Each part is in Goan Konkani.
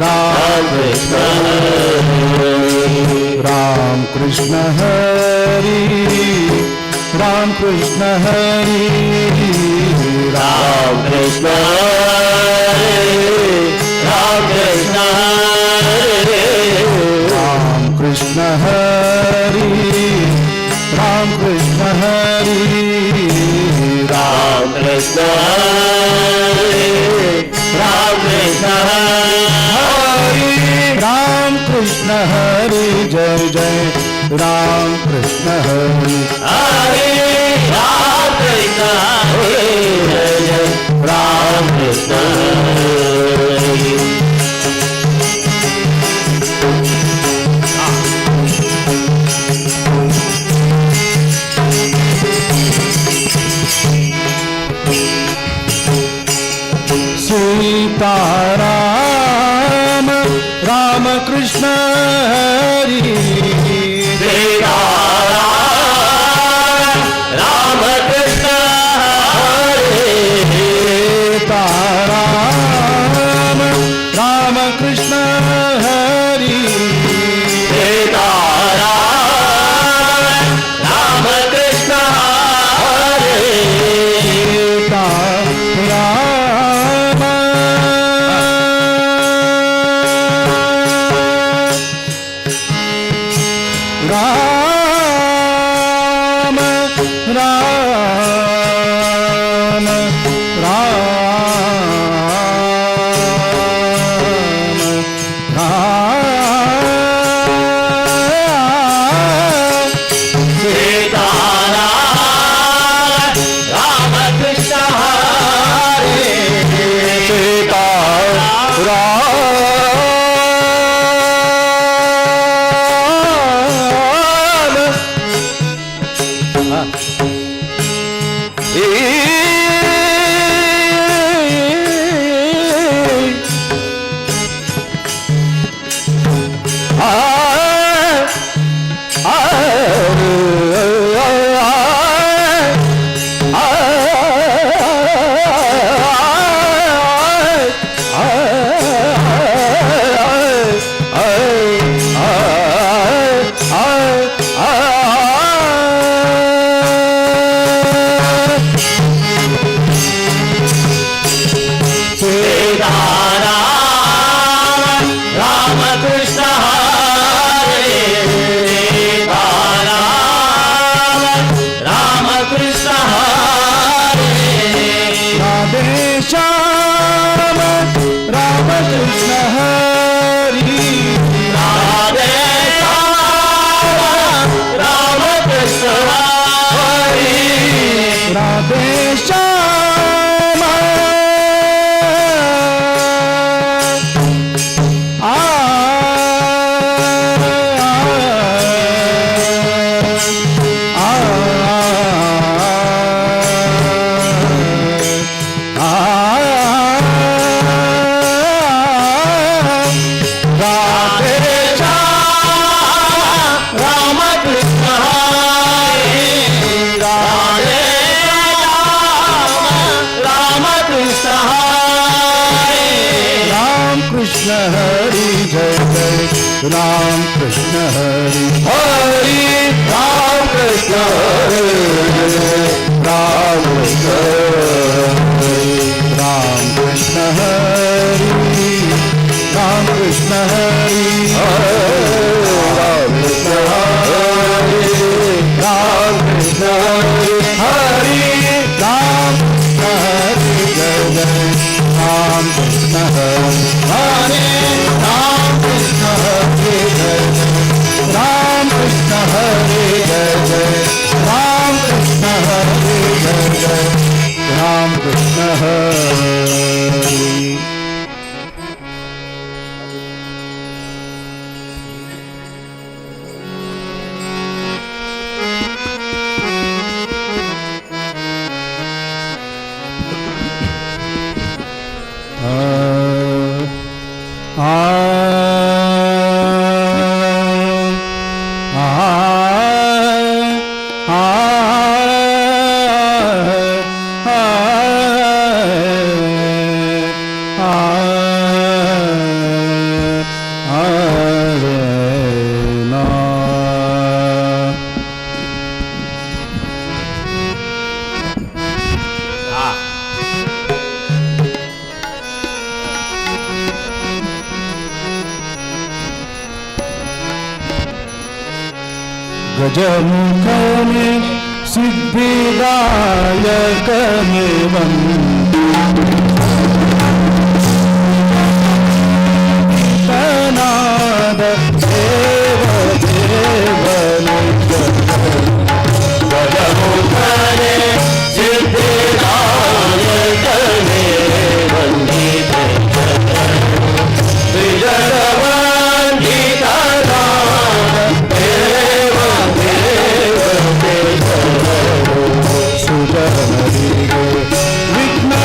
राम कृष्ण हरे। राम कृष्ण हरि, राम कृष्ण हरि, राम कृष्ण हरे, राम कृष्ण हरे। राम कृष्ण हरि, राम कृष्ण हरि, राम कृष्ण हरे, राम कृष्ण हरे। राम कृष्ण हरि जय जय राम कृष्ण हरि। हरे राम कृष्ण हरे जय जय राम कृष्ण हरे। सीताराम राम कृष्ण हरि, सीताराम राम कृष्ण हरे। सीताराम राम कृष्ण हरि, सीताराम राम कृष्ण हरे। सीताराम राम राम राम राम। सीताराम राम कृष्ण हरे। सीता राम सीताराम राम कृष्ण हरे। सीताराम राम कृष्ण हरे। राधे श्याम राम कृष्ण हरि, राधे श्याम राम कृष्ण हरे। राधे श्याम आ आ आ राधे श्याम राम कृष्ण हरे। राधे श्याम राम कृष्ण हरे। राम कृष्ण हरि जय जय राम कृष्ण हरि हरि राम कृष्ण हरे राम कृष्ण हरे। राम कृष्ण हरि राम कृष्ण हरि राम कृष्ण हरे राम कृष्ण हरे हरि राम कृष्ण हरि जय जय राम कृष्ण हरि हरे राम कृष्ण हरे जय जय राम कृष्ण हरि जय जय राम कृष्ण हरि जय जय राम कृष्ण हरि। गजमुखने सिद्धिदायकने वंदितनाद देव देवने गजमुखने सिद्धिदायकने वंदित त्रिजगवंदितनाद देव देव ते सुजनರಿಗೆ विघ्न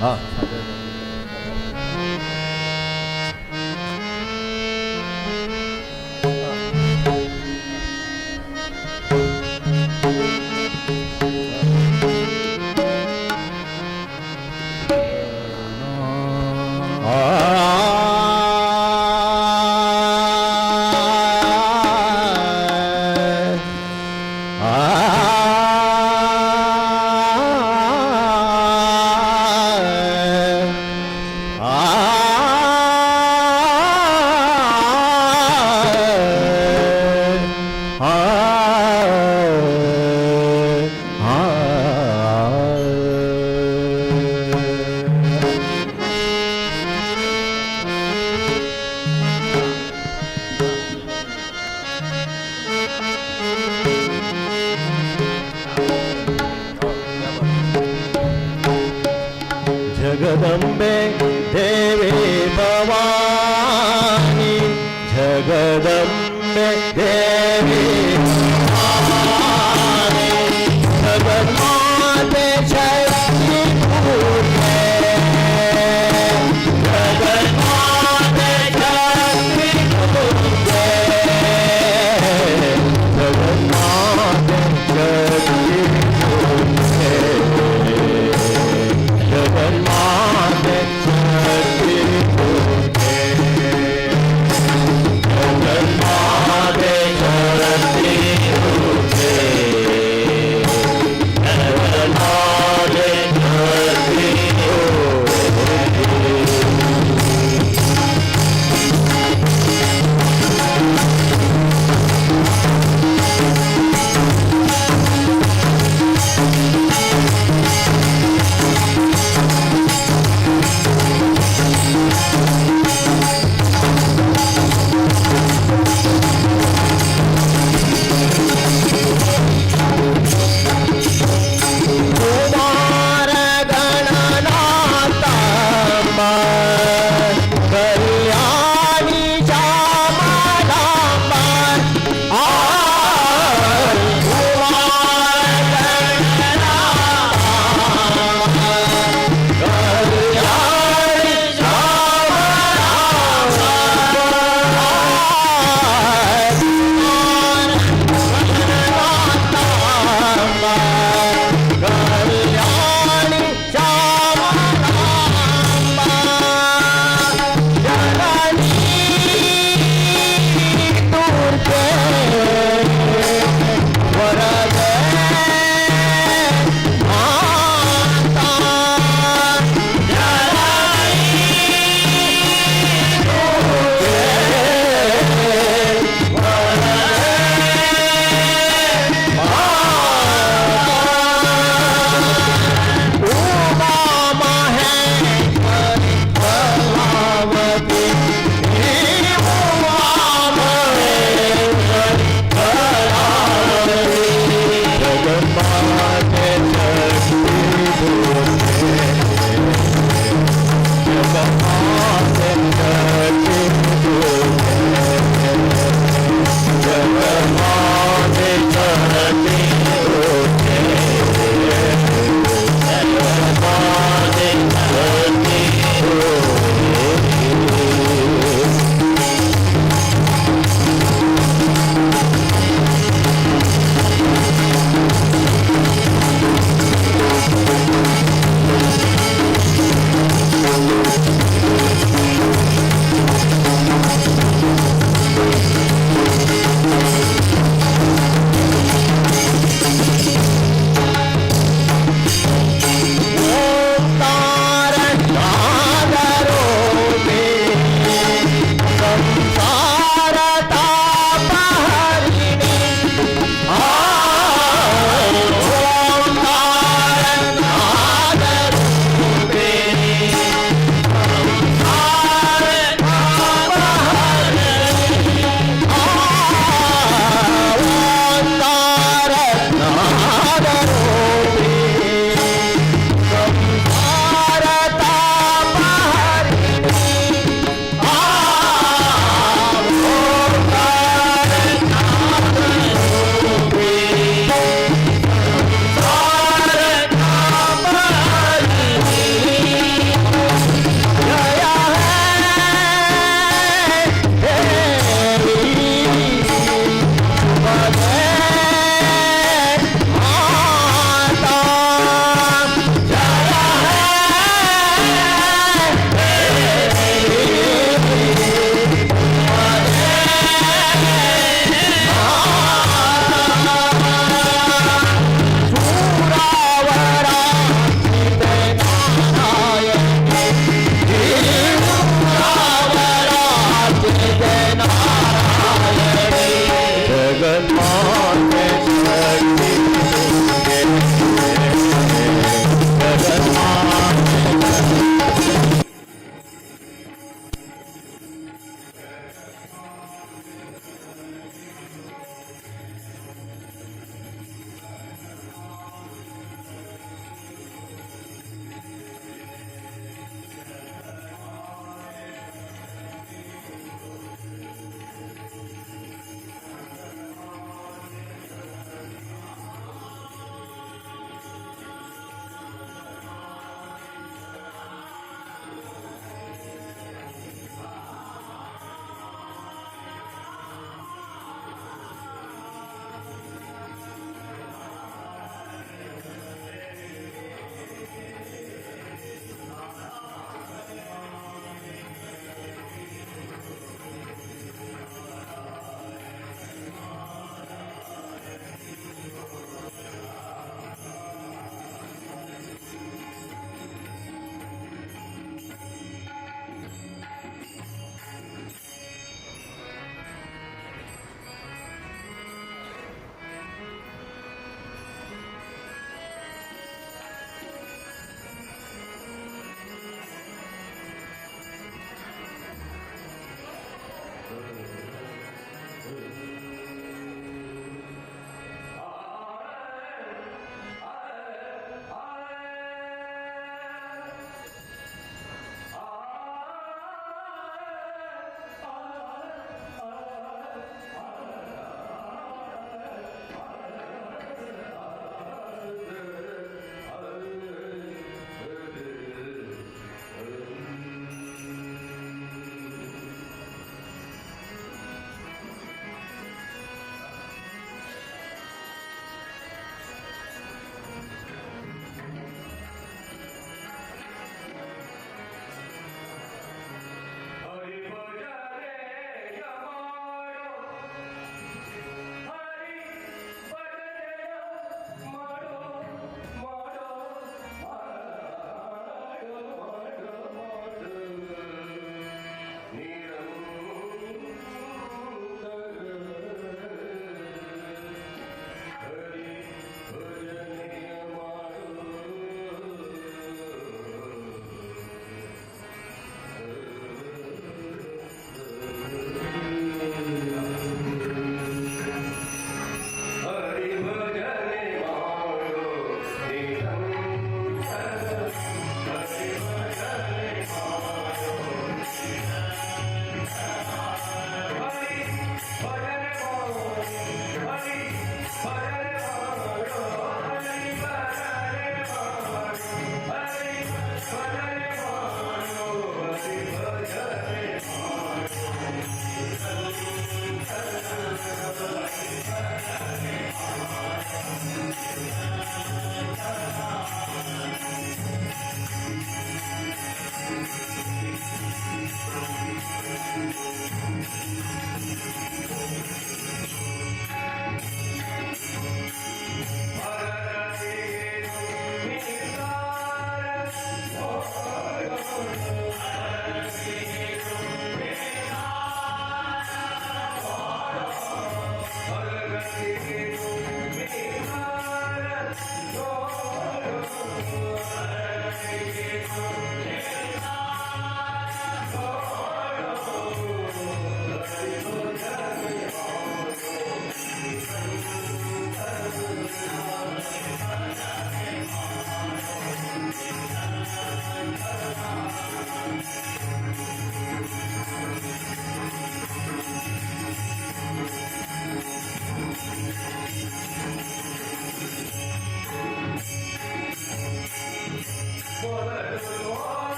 હા. જગદંબે દેવી ભવાની, જગદંબે દેવી ભવાની, જગન્માતે શક્તિ પૂજે, જગન્માતે શક્તિ પૂજે, જગન્માતે શક્તિ પૂજે, જગન્માતે શક્તિ પૂજે, જગન્માતે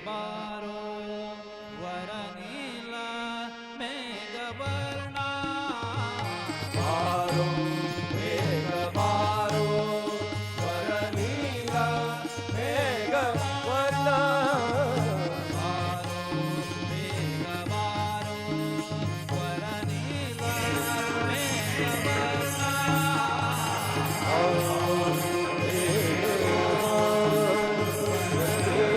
बारो वरनीला मेघवर्णा. बारो मेघ बारो वरनीला मेघ वर्णा. बारो मेघ बारो वरनीला मेघवर्णा. बारो मेघ बारो वरनीला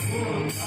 पुरला.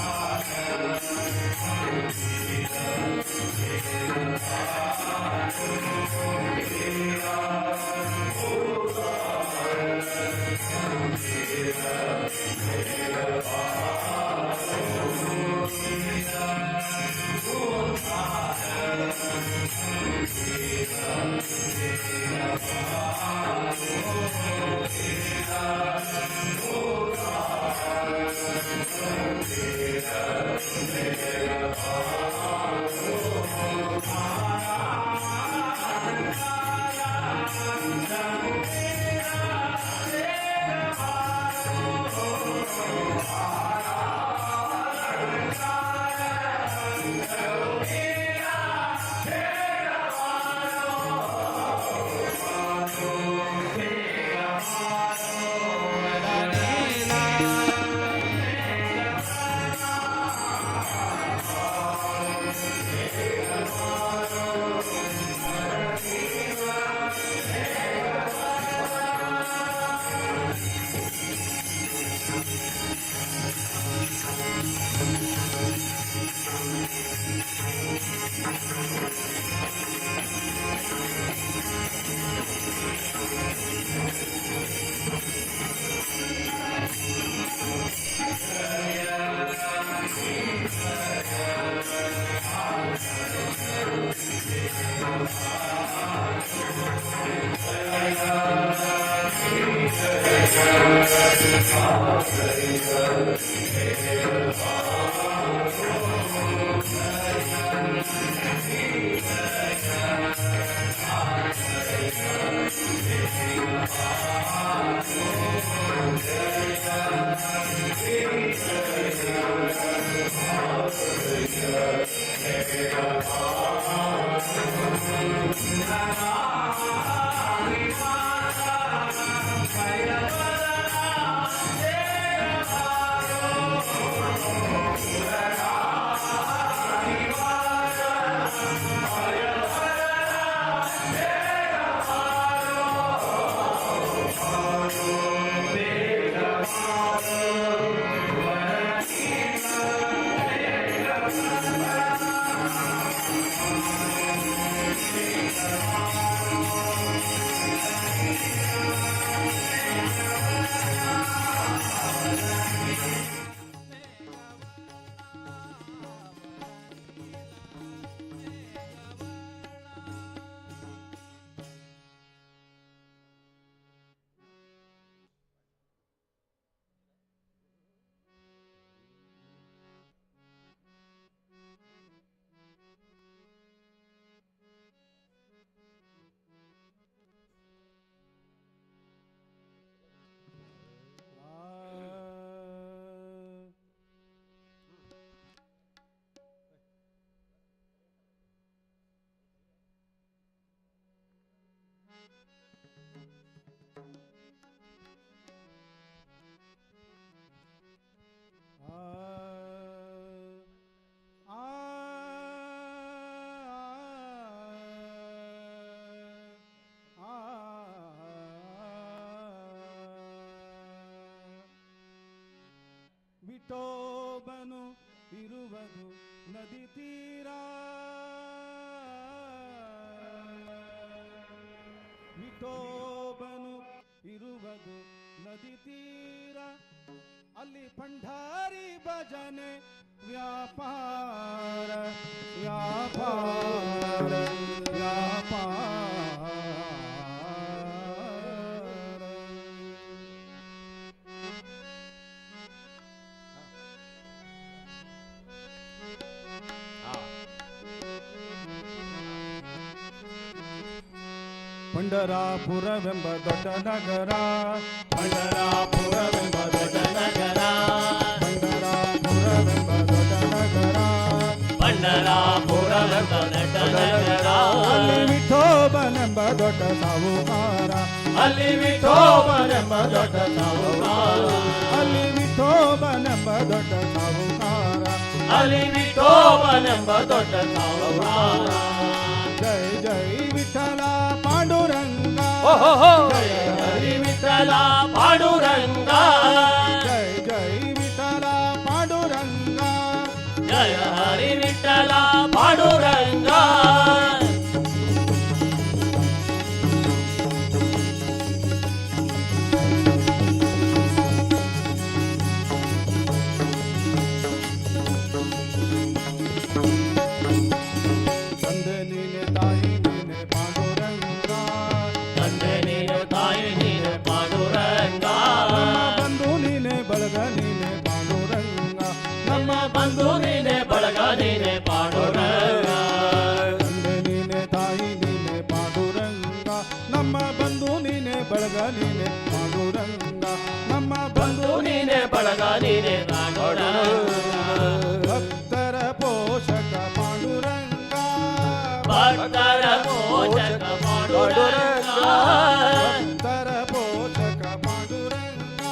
ವಿಠೋಬನು ಇರುವುದು ನದಿ ತೀರ, ವಿಠೋಬನು ಇರುವುದು ನದಿ ತೀರ, ಅಲ್ಲಿ ಪಂಢಾರಿ ಭಜನೆ ವ್ಯಾಪಾರ ವ್ಯಾಪಾರ ವ್ಯಾಪಾರ. ಪಂಡರಾಪುರವೆಂಬ ದೊಡ್ಡ ನಗರ, ಪಂಡರಾಪುರವೆಂಬ ದೊಡ್ಡ ನಗರ, ಪಂಡರಾಪುರವೆಂಬ ದೊಡ್ಡ ನಗರ, ಪಂಡರಾಪುರವೆಂಬ ದೊಡ್ಡ ನಗರ, ಅಲ್ಲಿ ವಿಠೋಬನೆಂಬ ದೊಡ್ಡ ಸಾಹುಕಾರ, ಅಲ್ಲಿ ವಿಠೋಬನೆಂಬ ದೊಡ್ಡ ಸಾಹುಕಾರ, ಅಲ್ಲಿ ವಿಠೋಬನೆಂಬ ದೊಡ್ಡ ಸಾಹುಕಾರ, ಅಲ್ಲಿ ವಿಠೋಬನೆಂಬ ದೊಡ್ಡ ಸಾಹುಕಾರ. ಜೈ ಜೈ ವಿಠಲ ಪಾಂಡುರಂಗ, ಓಹೋ ಜಯ ಹರಿ ವಿಠಲ ಪಾಂಡುರಂಗ, ಜೈ ಜೈ ವಿಠಲ ಪಾಂಡುರಂಗ, ಜಯ ಹರಿ ವಿಠಲ ಪಾಂಡುರಂಗ. ತಂದೆ ನೀನೆ ತಾಯಿ ನೀನೆ ಪಾಂಡುರಂಗ, ತಂದೆ ನೀನು ತಾಯಿ ನೀನು ಪಾಂಡುರಂಗ, ನಮ್ಮ ಬಂಧು ನೀನೆ ಬಳಗ ನೀನೆ ಪಾಂಡುರಂಗ, ನಮ್ಮ ಬಂಧು ನೀನೆ ಬಳಗ ನೀನೆ ಪಾಂಡುರಂಗ. ತಂದೆ ನೀನೆ ತಾಯಿ ನೀನೆ ಪಾಂಡುರಂಗ, ನಮ್ಮ ಬಂಧು ನೀನೆ ಬಳಗ ನೀನೆ ಪಾಂಡುರಂಗ, ನಮ್ಮ ಬಂಧು ಬಂಧು ನೀನೆ ಬಳಗ ನೀನೆ ಪಾಂಡುರಂಗ. ಭಕ್ತರ ಪೋಷಕ ಪಾಂಡುರಂಗ, ಭಕ್ತರ ಪೋಷಕ ಪಾಂಡುರಂಗ, ಭಕ್ತರ ಪೋಷಕ ಪಾಂಡುರಂಗ,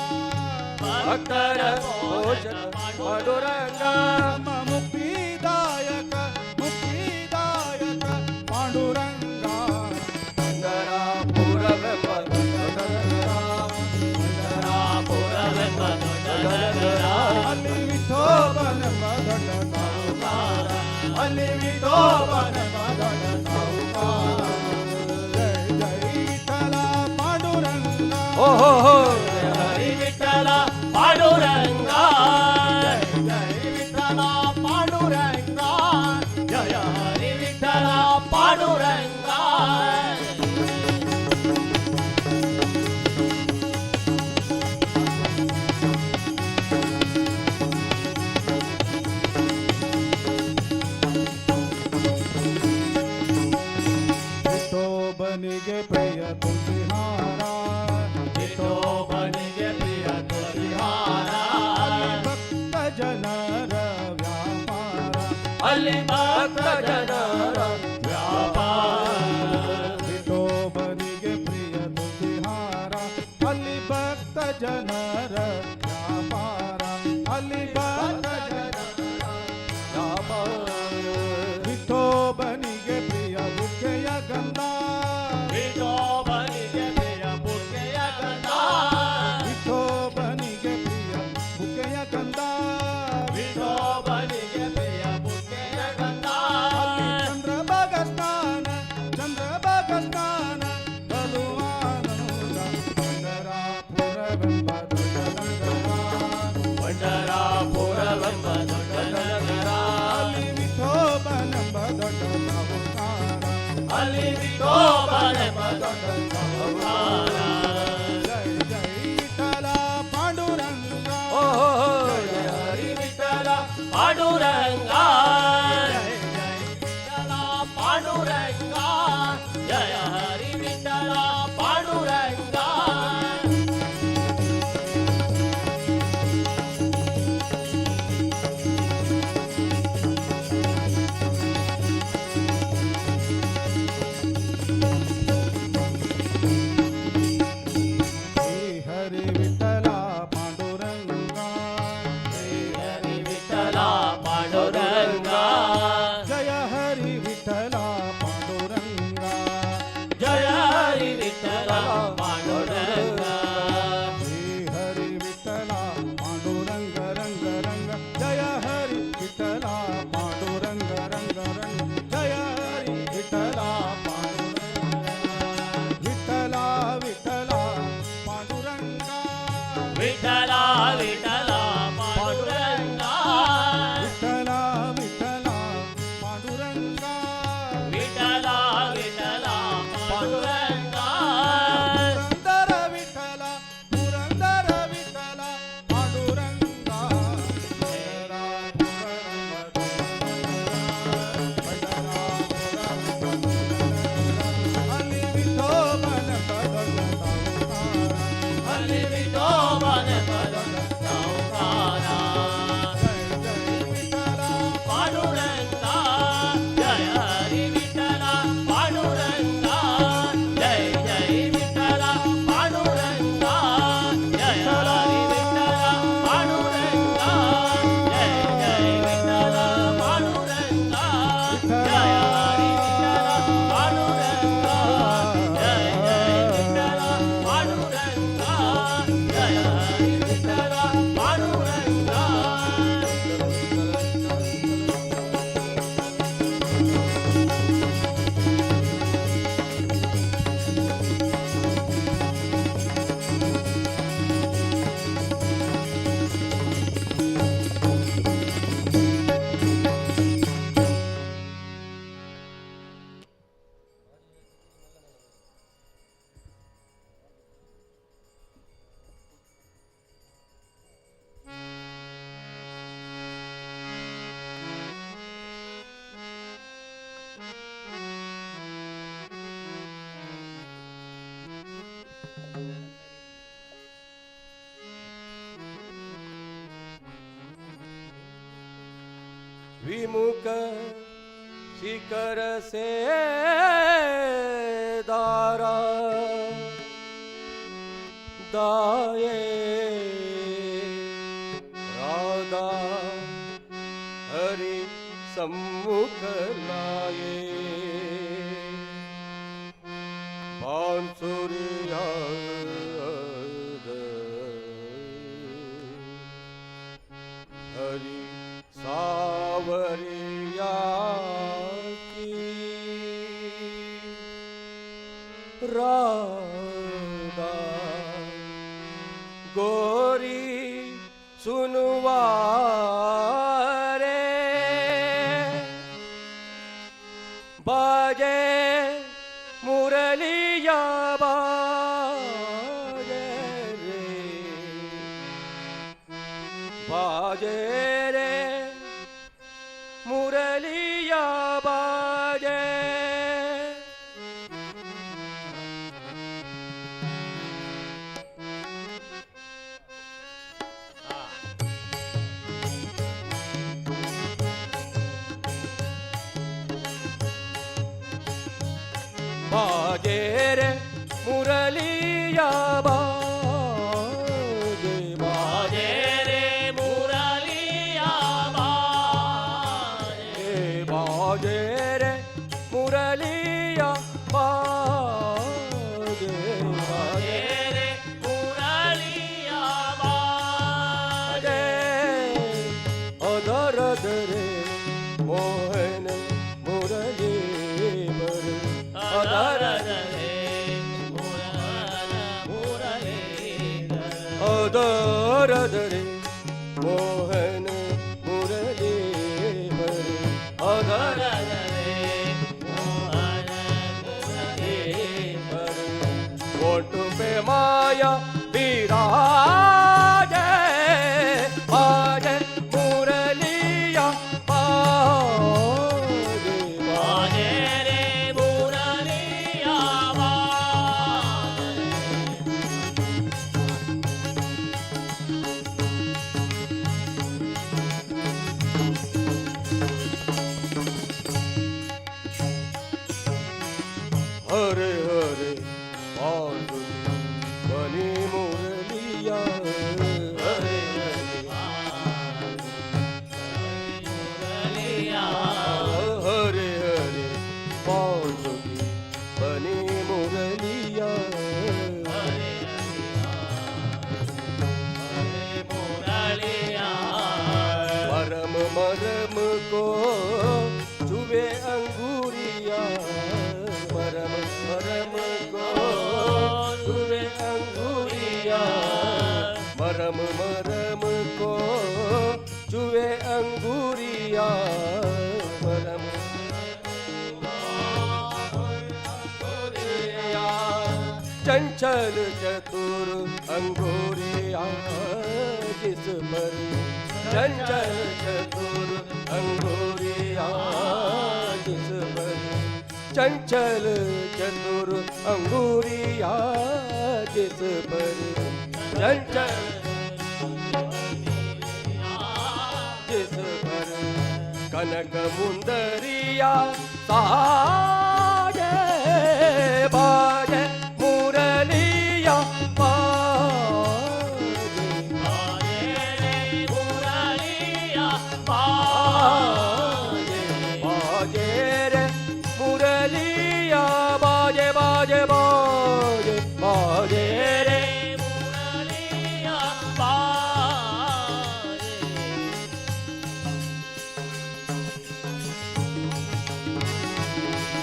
ಭಕ್ತರ ಪೋಷಕ ಪಾಂಡುರಂಗ. ನಮ್ಮ ಮುಕ್ತಿದಾಯಕ ಮುಕ್ತಿದಾಯಕ ಪಾಂಡುರಂಗ. ಪಂಡರಾಪುರವೆಂಬ ದೊಡ್ಡ ನಗರ, ಪಂಡರಾಪುರವೆಂಬ ದೊಡ್ಡ ನಗರ, ಅಲ್ಲಿ ವಿಠೋಬನೆಂಬ ದೊಡ್ಡ ಸಾಹುಕಾರ, ಅಲ್ಲಿ ವಿಠೋಬನೆಂಬ ದೊಡ್ಡ ಸಾಹುಕಾರ. ಜೈ ಜೈ ವಿಠಲ ಪಾಂಡುರಂಗ, ಓಹೋ ಹರಿ ವಿಠಲ ಪಾಂಡುರಂಗ, ಜೈ ವಿಠಲ ಪಾಂಡುರಂಗ, ಜಯ ಹರಿ ವಿಠಲ ಪಾಂಡುರಂಗ. ವಿಠೋಬನಿಗೆ ಪ್ರಿಯ ತುಳಸಿಹಾರ, ವಿಠೋಬನಿಗೆ ಪ್ರಿಯ ತುಳಸಿಹಾರ, ಅಲ್ಲಿ ಭಕ್ತ ಜನರ ವ್ಯಾಪಾರ, ಅಲ್ಲಿ ಭಕ್ತ ಜನರ ವ್ಯಾಪಾರ. ವಿಠೋಬನಿಗೆ ಪ್ರಿಯ ತುಳಸಿಹಾರ, ಅಲ್ಲಿ ಭಕ್ತ ಜನರ ವ್ಯಾಪಾರ, ಅಲ್ಲಿ ಭಕ್ತ ಜನರ ವಿಠೋಬನಿಗೆ ಪ್ರಿಯ ಬುಕ್ಕೆಯ ಗಂಧ, ವಿಠೋಬನಿಗೆ ಪ್ರಿಯ ಬುಕ್ಕೆಯ ಗಂಧ, ವಿಠೋಬನಿಗೆ ಪ್ರಿಯ ಬುಕ್ಕೆಯ ಗಂಧ, ವಿಠೋಬನಿಗೆ ಪ್ರಿಯ ಬುಕ್ಕೆಯ ಗಂಧ. ಅಲ್ಲಿ ಚಂದ್ರಭಾಗ ಸ್ನಾನ, ಚಂದ್ರಭಾಗ ಸ್ನಾನ ಬಲು ಆನಂದ. ಪಂಡರಾಪುರವೆಂಬ ದೊಡ್ಡ ನಗರ, ಪಂಡರಾಪುರವೆಂಬ ದೊಡ್ಡ ನಗರ, ಅಲ್ಲಿ ವಿಠೋಬನೆಂಬ ದೊಡ್ಡ ಸಾಹುಕಾರ, ಅಲ್ಲಿ ವಿಠೋಬನೆಂಬ ದೊಡ್ಡ ಸಾಹುಕಾರ. ಜೈ ಜೈ ವಿಠಲ ಪಾಂಡುರಂಗ, ಓಹೋ ಜಯ ಹರಿ ವಿಠಲ ಪಾಂಡುರಂಗ, ಜಯ ಜಯ ವಿಠಲ ಪಾಂಡುರಂಗ, ಜಯ ಹರಿ ವಿಠಲ ಪಾಂಡುರಂಗ. विमुख शिखर से दारा दाये राधा हरि सम्मुख लाये। बांसुरिया हरि सावरिया की राधा गोरी सुनवारे बाजे मुरलिया बाजे रे बाजे रे मुरलिया बाजे। बाजे रे मुरलिया बाजे बाजे रे मुरलिया बाजे बाजे रे मुरलिया बाजे बाजे रे मुरलिया बाजे बाजे अधर धरे मोहन मुरली पर अधर धरे मोहन मुरलीधर अधर धरे मोहन मुरली पर अधर धरे मोहन मुरलीधर ओठ पे माया विराजे बाजे मुरलिया बाजे बाजे रे मुरलिया बाजे। हरे हरे बांसुरी बनी मुरलिया हरे हरे मुरलिया हरे हरे बांसुरी बनी मुरलिया हरे हरे मुरलिया मरम मरम को छुवे अंगूरिया मरम मरम को छुवे अंगूरिया मरम मरम को छुवे अंगूरिया मरम चंचल चतुर अंगूरिया जिस पर चंचल चतुर अंगूरिया जिस पर चंचल चतुर अंगूरिया जिस पर चंचल जिस पर कनक मुंदरिया साजे बाजे मुरलिया बाजे बाजे रे मुरलिया बाजे बाजे रे मुरलिया बाजे बाजे बाजे बाजे रे मुरलिया बाजे। हरे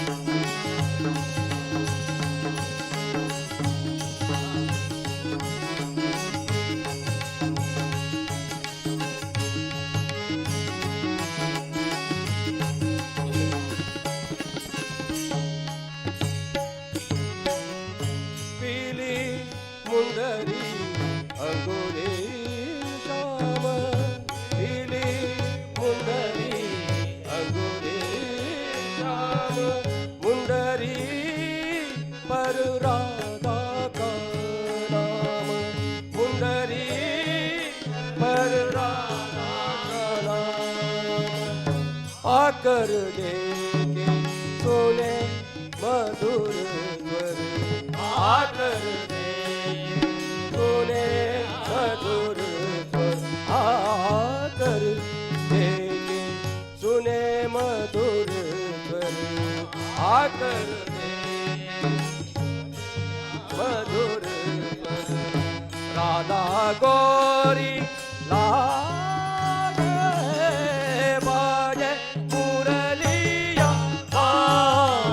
श्याम मुंदरी पर राधा का नाम, मुंदरी पर राधा का नाम। आकर देखे सोने मधुर स्वर, आकर देखे सोने मधुर स्वर, आकर देखे सुने मधुर स्वर, आकर देखे मधुर स्वर। राधा गोरी लागे, बाजे मुरलिया बाजे,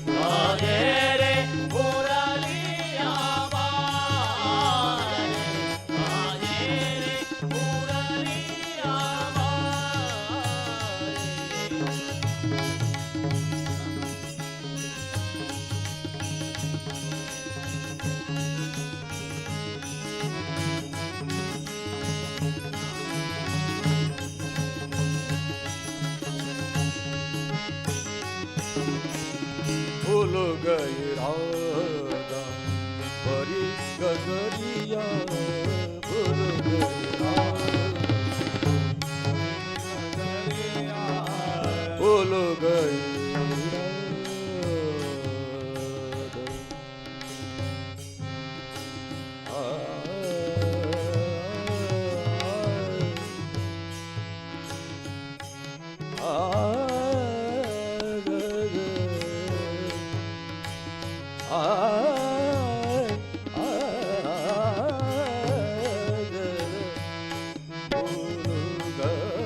बाजे रे मुरलिया बाजे, बाजे रे मुरलिया बाजे। भूल गई राधा परी गगरिया, भूल गई राधा, भूल गई राधा। आ, आ, आ, आ, भूल गई राधा।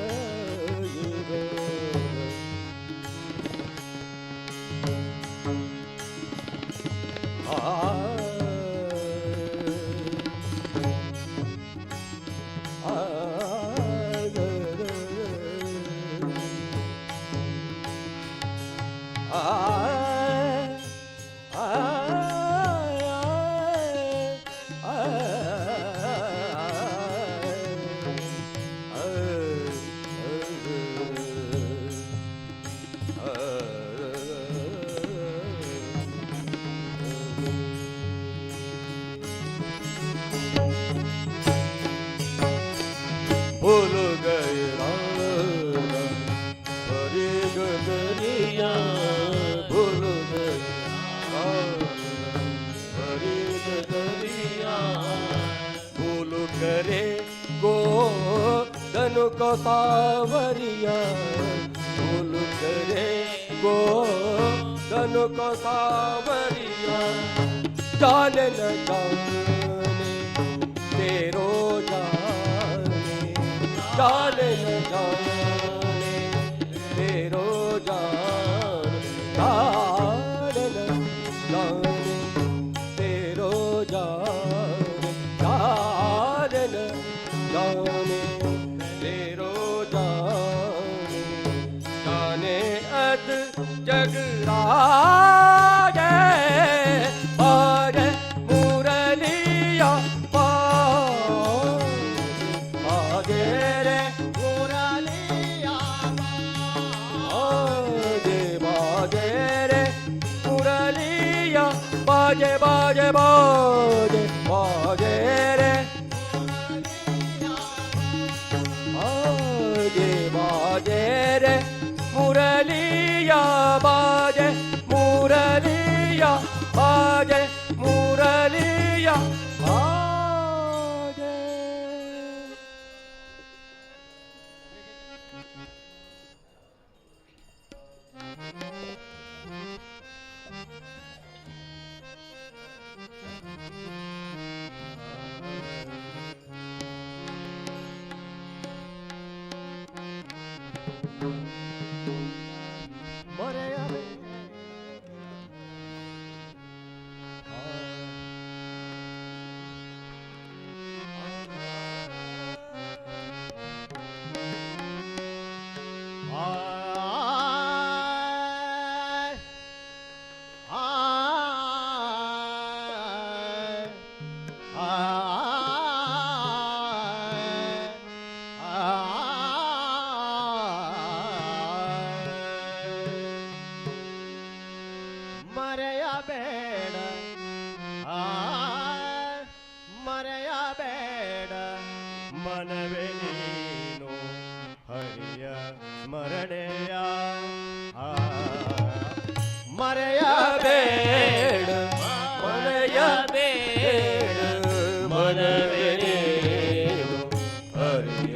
भूल गए राधा हरे गगरिया, भूल गए राधा हरे गगरिया। भूल करे गो धनु को सावरिया, भूल करे गो धनु को सावरिया। जाने न जाने तेरो जाने, जाने न जाने तेरो जाने, जाने न जाने तेरो जाने, जाने न जाने तेरो जाने। जाने अद जगराजे, बाजे मुरलिया बाजे, बाजे रे मुरलिया बाजे, बाजे रे मुरलिया बाजे, बाजे बाजे बाजे रे बाजे, बाजे रे मुरलिया बाजे, मुरलिया बाजे, मुरलिया बाजे। मोरे ಮರೆಯಬೇಡ ಮರೆಯಬೇಡ ಮನವೇ ನೀನು ಹರಿಯ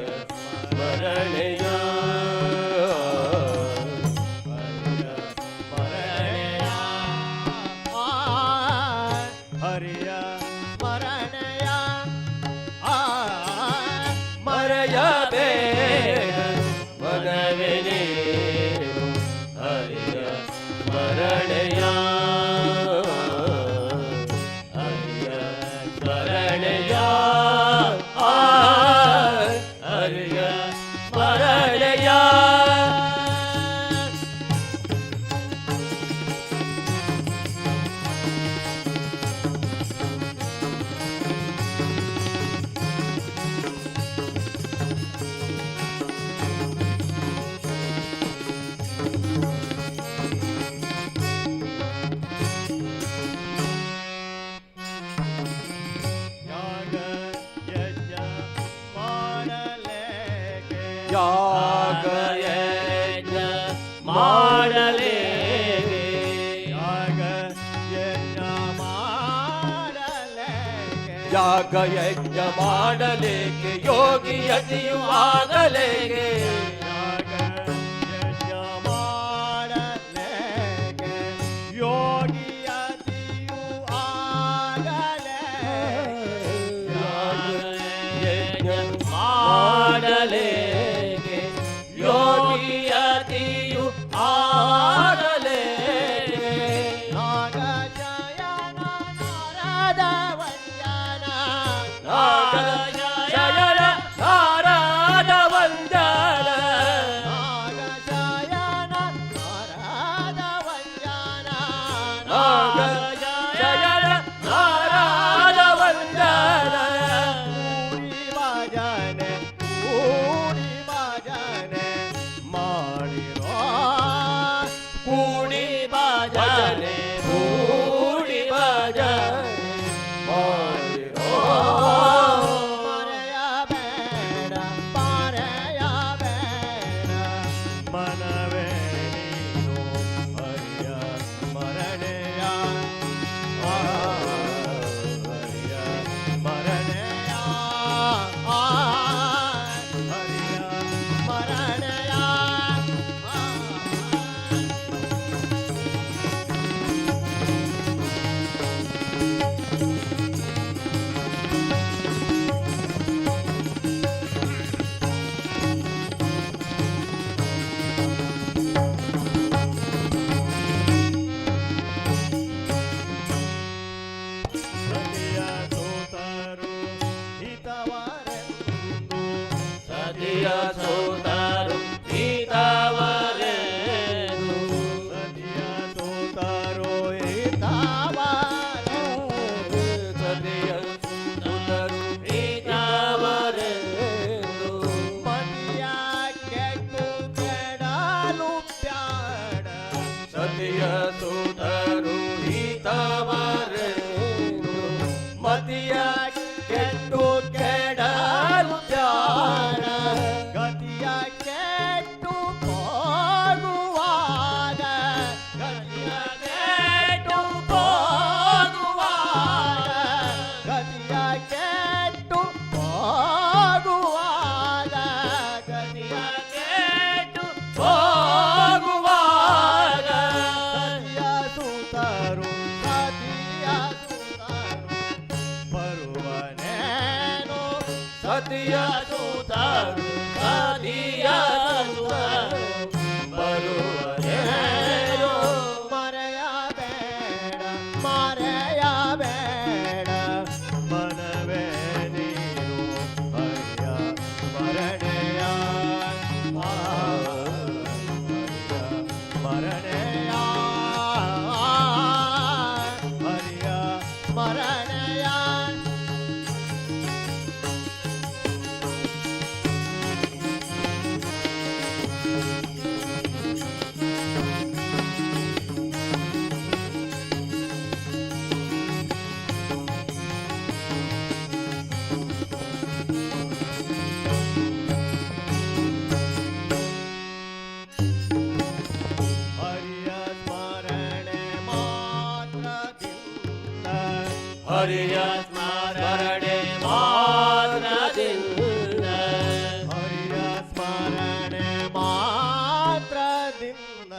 ಸ್ಮರಣೆಯ ಹರಿಯ ಸ್ಮರಣೆಯ ಹರಿಯ ಸ್ಮರಣೆಯ ಮರೆಯಬೇಡ ಮನವೇ ನೀನು ಹರಿಯ ಸ್ಮರಣೆಯ ಹರಿಯ ಸ್ಮರಣೆಯ ಆ ಹರಿಯ ಸ್ಮರಣೆಯ. ಯಾಗ ಯಜ್ಞ ಮಾಡಲೇಕೆ ಯಾಗ ಯಜ್ಞ ಮಾಡಲೇಕೆ ಯಾಗ ಯಜ್ಞ ಮಾಡಲೇಕೆ ಯಾಗ ಯಜ್ಞ ಮಾಡಲೇಕೆ ಯೋಗಿ ಯತಿಯು ಆಗಲೇಕೆ ಯಾಗ ಯಜ್ಞ ಮಾಡಲೇಕೆ ಯೋಗಿಯತಿಯು ಆಗಲೇಕೆ ಯಾಗ ಯಜ್ಞ ಮಾಡಲೇಕೆ ಯೋಗಿಯತಿಯು ಆಗಲೇಕೆ ನಾಗಜಯನ ನಾರದ ವಂದನ ನಾಗ ಶಯನ ನಾರದ ವಂದನ ನಾಗಜಯನ ನಾರದ ವಂದನ ನಾಗ ಶಯನ ನಾರದ ವಂದನ ಕೂಡಿ ಭಜನೆ ಕೂಡಿ ಭಜನೆ ಮಾಡಿರೋ ಕೂಡಿ ಭಜನೆ ಕೂಡಿ ಭಜನೆ ಮಾಡಿರೋ ಮರೆಯಬೇಡ ಮರೆಯಬೇಡ ಮನವೇ ನೀನು ಹರಿಯ ಸ್ಮರಣೆಯ ಆ, ಹರಿಯ ಸ್ಮರಣೆಯ ಆ, ಹರಿಯ ಸ್ಮರಣೆಯ ಆ. ಸತಿಯ ಸೋತರು ಹಿತವರೆಂದು ಸತಿಯ ಸೋತರು ಸೀತಾವರೆಂದು ಸತಿಯ ಸೋತರು ಹಿತವರೆಂದು ಸತಿಯ ಸುತರು ಸೀತಾವರೆಂದು ಮತಿಯ ಕೆಟ್ಟು ಕೆಡಲು ಬ್ಯಾಡ ಸತಿಯ ಸುತರು ಹಿತವರೆಂದು ಮತಿಯ ಕೆಟ್ಟು ಕೆಡಲು ಬ್ಯಾಡ ಗತಿಯ ಕೆಟ್ಟು ಹೋಗುವಾಗ ಗತಿಯ ಕೆಟ್ಟು ಹೋಗುವಾಗ ಗತಿಯ ಕೆಟ್ಟು ಹೋಗುವಾಗ ಗತಿಯ ಕೆಟ್ಟು ಹೋಗುವಾಗ ಸತಿಯ ಹರಿಯ ಸ್ಮರಣೆ ಮಾತ್ರದಿಂದ ಹರಿಯ ಸ್ಮರಣೆ ಮಾತ್ರದಿಂದ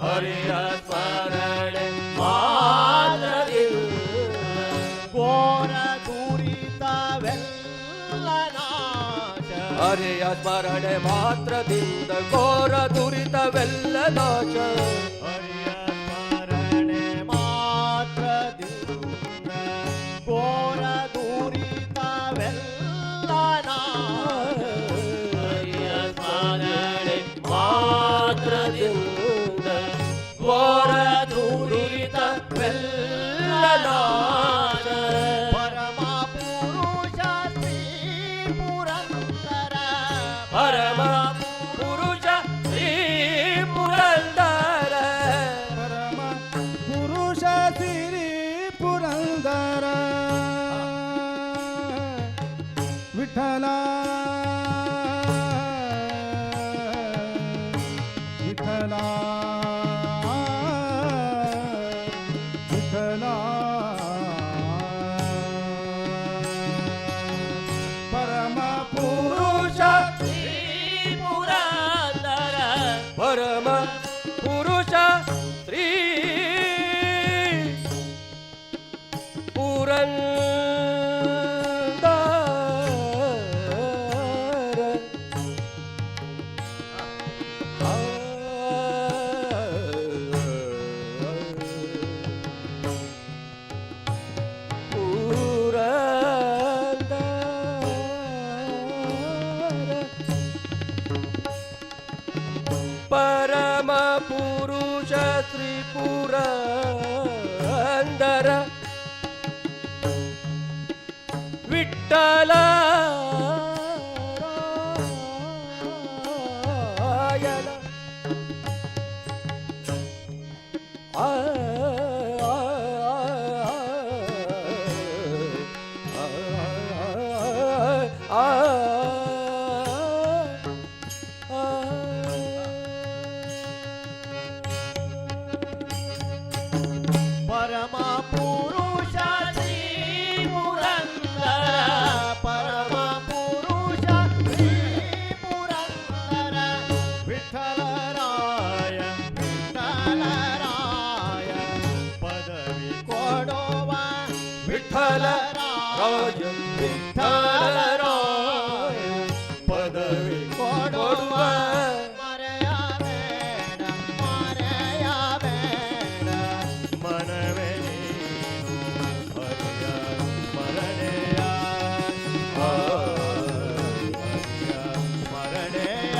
ಹರಿಯ ಸ್ಮರಣೆ ಮಾತ್ರದಿಂದ ಘೋರ ದುರಿತವೆಲ್ಲ ನಾಶ. ಹರಿಯ ಸ್ಮರಣೆ ಮಾತ್ರದಿಂದ ಘೋರ ದುರಿತವೆಲ್ಲ ನಾಶ. ಹರಿಯ ಸ್ಮರಣೆ ಮಾತ್ರದಿಂದ ಘೋರ ದುರಿತವೆಲ್ಲ ನಾಶ. ಹರಿಯ ಸ್ಮರಣೆ ಮಾತ್ರದಿಂದ ಘೋರ ದುರಿತವೆಲ್ಲ ನಾಶ. ಪರಮ ಪುರುಷ ಶ್ರೀ ಪುರಂದರ. ಪರಮ ಪುರುಷ ಶ್ರೀ ಪುರಂದರ. ಪರಮ ಪುರುಷ ಶ್ರೀ ಪುರಂದರ ವಿಠಲ ವಿಠಲ ವಿಠಲ ಪರಮ ಪುರುಷ ಶ್ರೀ ಪುರಂದರ. ಪರಮ ಪುರುಷ ಶ್ರೀ ಪುರಂದರ. ಆ, ಪುರಂದರ. ಪರಮ ಪುರುಷ ಶ್ರೀ ಪುರಂದರ ವಿಠಲ ರಾಯಣ. ಆ, ಆ, ಆ, ಆ, ಆ. ಪರಮ ಪುರುಷ ಶ್ರೀ ಪುರಂದರ. ಪರಮ ಪುರುಷ ಶ್ರೀ ಪುರಂದರ ವಿಠಲರಾಯ ವಿಠಲರಾಯ ಪದವಿ ಕೊಡುವ. ವಿಠಲ ರಾಯ ವಿಠಲರಾಯ ಪದವಿ ಕೊಡುವ. ಕೊಡುವ. ಮರೆಯಬೇಡ ಮರೆಯಬೇಡ ಮನವೇ ನೀನು ಹರಿಯ ಸ್ಮರಣೆಯ. ಆ, ಹರಿಯ ಸ್ಮರಣೆಯ.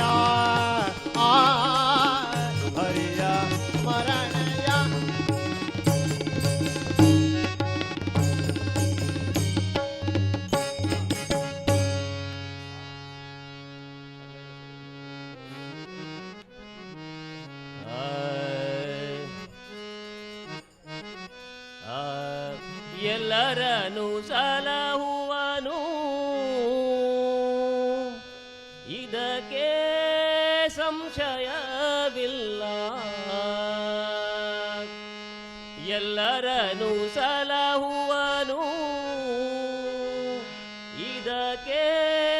ಆ, ಹರಿಯ ಸ್ಮರಣೆಯ. ಎಲ್ಲರನು ಸಲಹುವನು ಇದಕ್ಕೆ ಸಂಶಯವಿಲ್ಲ. ಎಲ್ಲರನು ಸಲಹುವನು ಇದಕ್ಕೆ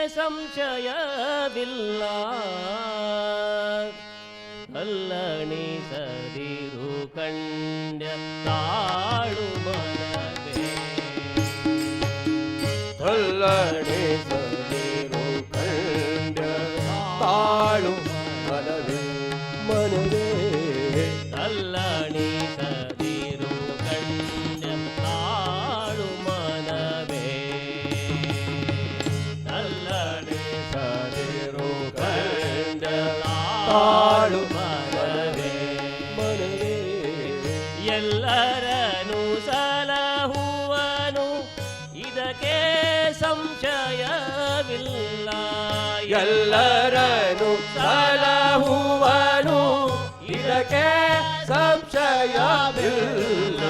ಸಂಶಯವಿಲ್ಲ. ಅಲ್ಲಣಿಸದಿರು ಕಂಡ ತಾಳು ಮನವೇ. ತಲ್ಲಣಿಸದಿರು ಕಂಡ ತಾಳು ಮನವೇ ಮನವೇ. ತಲ್ಲಣಿಸದಿರು ಕಂಡ ತಾಳು ಮನವೇ. ಸದಿರು ತಲ್ಲಣಿಸದಿರು ಕಂಡ ಕಂಡ ತಾಳು ತಾಳು ಮನವೇ ಮನವೇ. ಎಲ್ಲರನು ಸಲಹುವನು ಇದಕ್ಕೆ ಸಂಶಯವಿಲ್ಲ. ಎಲ್ಲರನು ಸಲಹುವನು ಇದಕ್ಕೆ ಸಂಶಯವಿಲ್ಲ.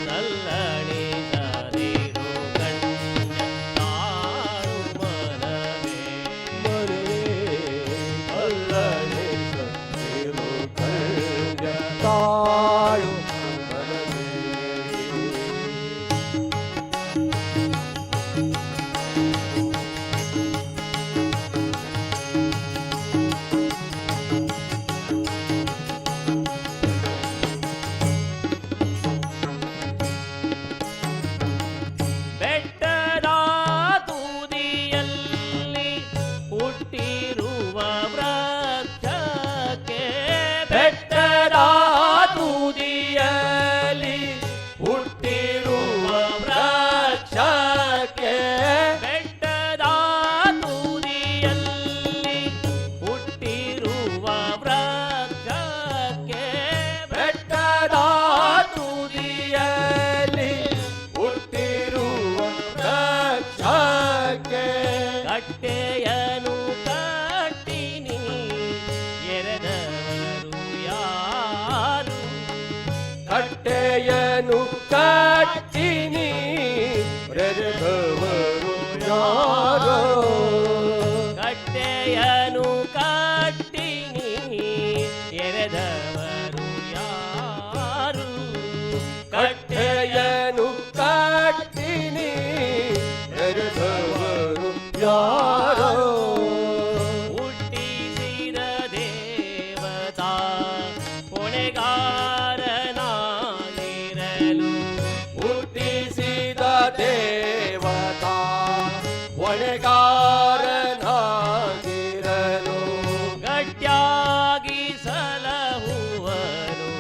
ತಲ್ಲಣಿಸದಿರು ಕಂಡ ತಾಳು ಮನವೇ. ಮನವೇ ಅಲ್ಲಣಿಸದಿರು ಕಂಡ ತಾಳು ಮನವೇ. ಕಟ್ಟೆಯನು ಕಟ್ಟಿನಿ ಎರೆದವರು ಯಾರೋ? ಕಟ್ಟೆಯನು ಕಟ್ಟಿನಿ ಎರೆದವರು ಯಾರು? ಕಟ್ಟೆಯನು ಕಟ್ಟಿನಿ ಎರೆದವರು ಯಾರೋ? ಹುಟ್ಟಿಸಿದ ದೇವತಾ ಹೊಣೆಗಾರನಾಗಿರಲು. ಹುಟ್ಟಿಸಿದ ದೇವತಾ ಹೊಣೆಗಾರನಾಗಿರಲು. ಗಟ್ಟಿಯಾಗಿ ಸಲಹುವನು,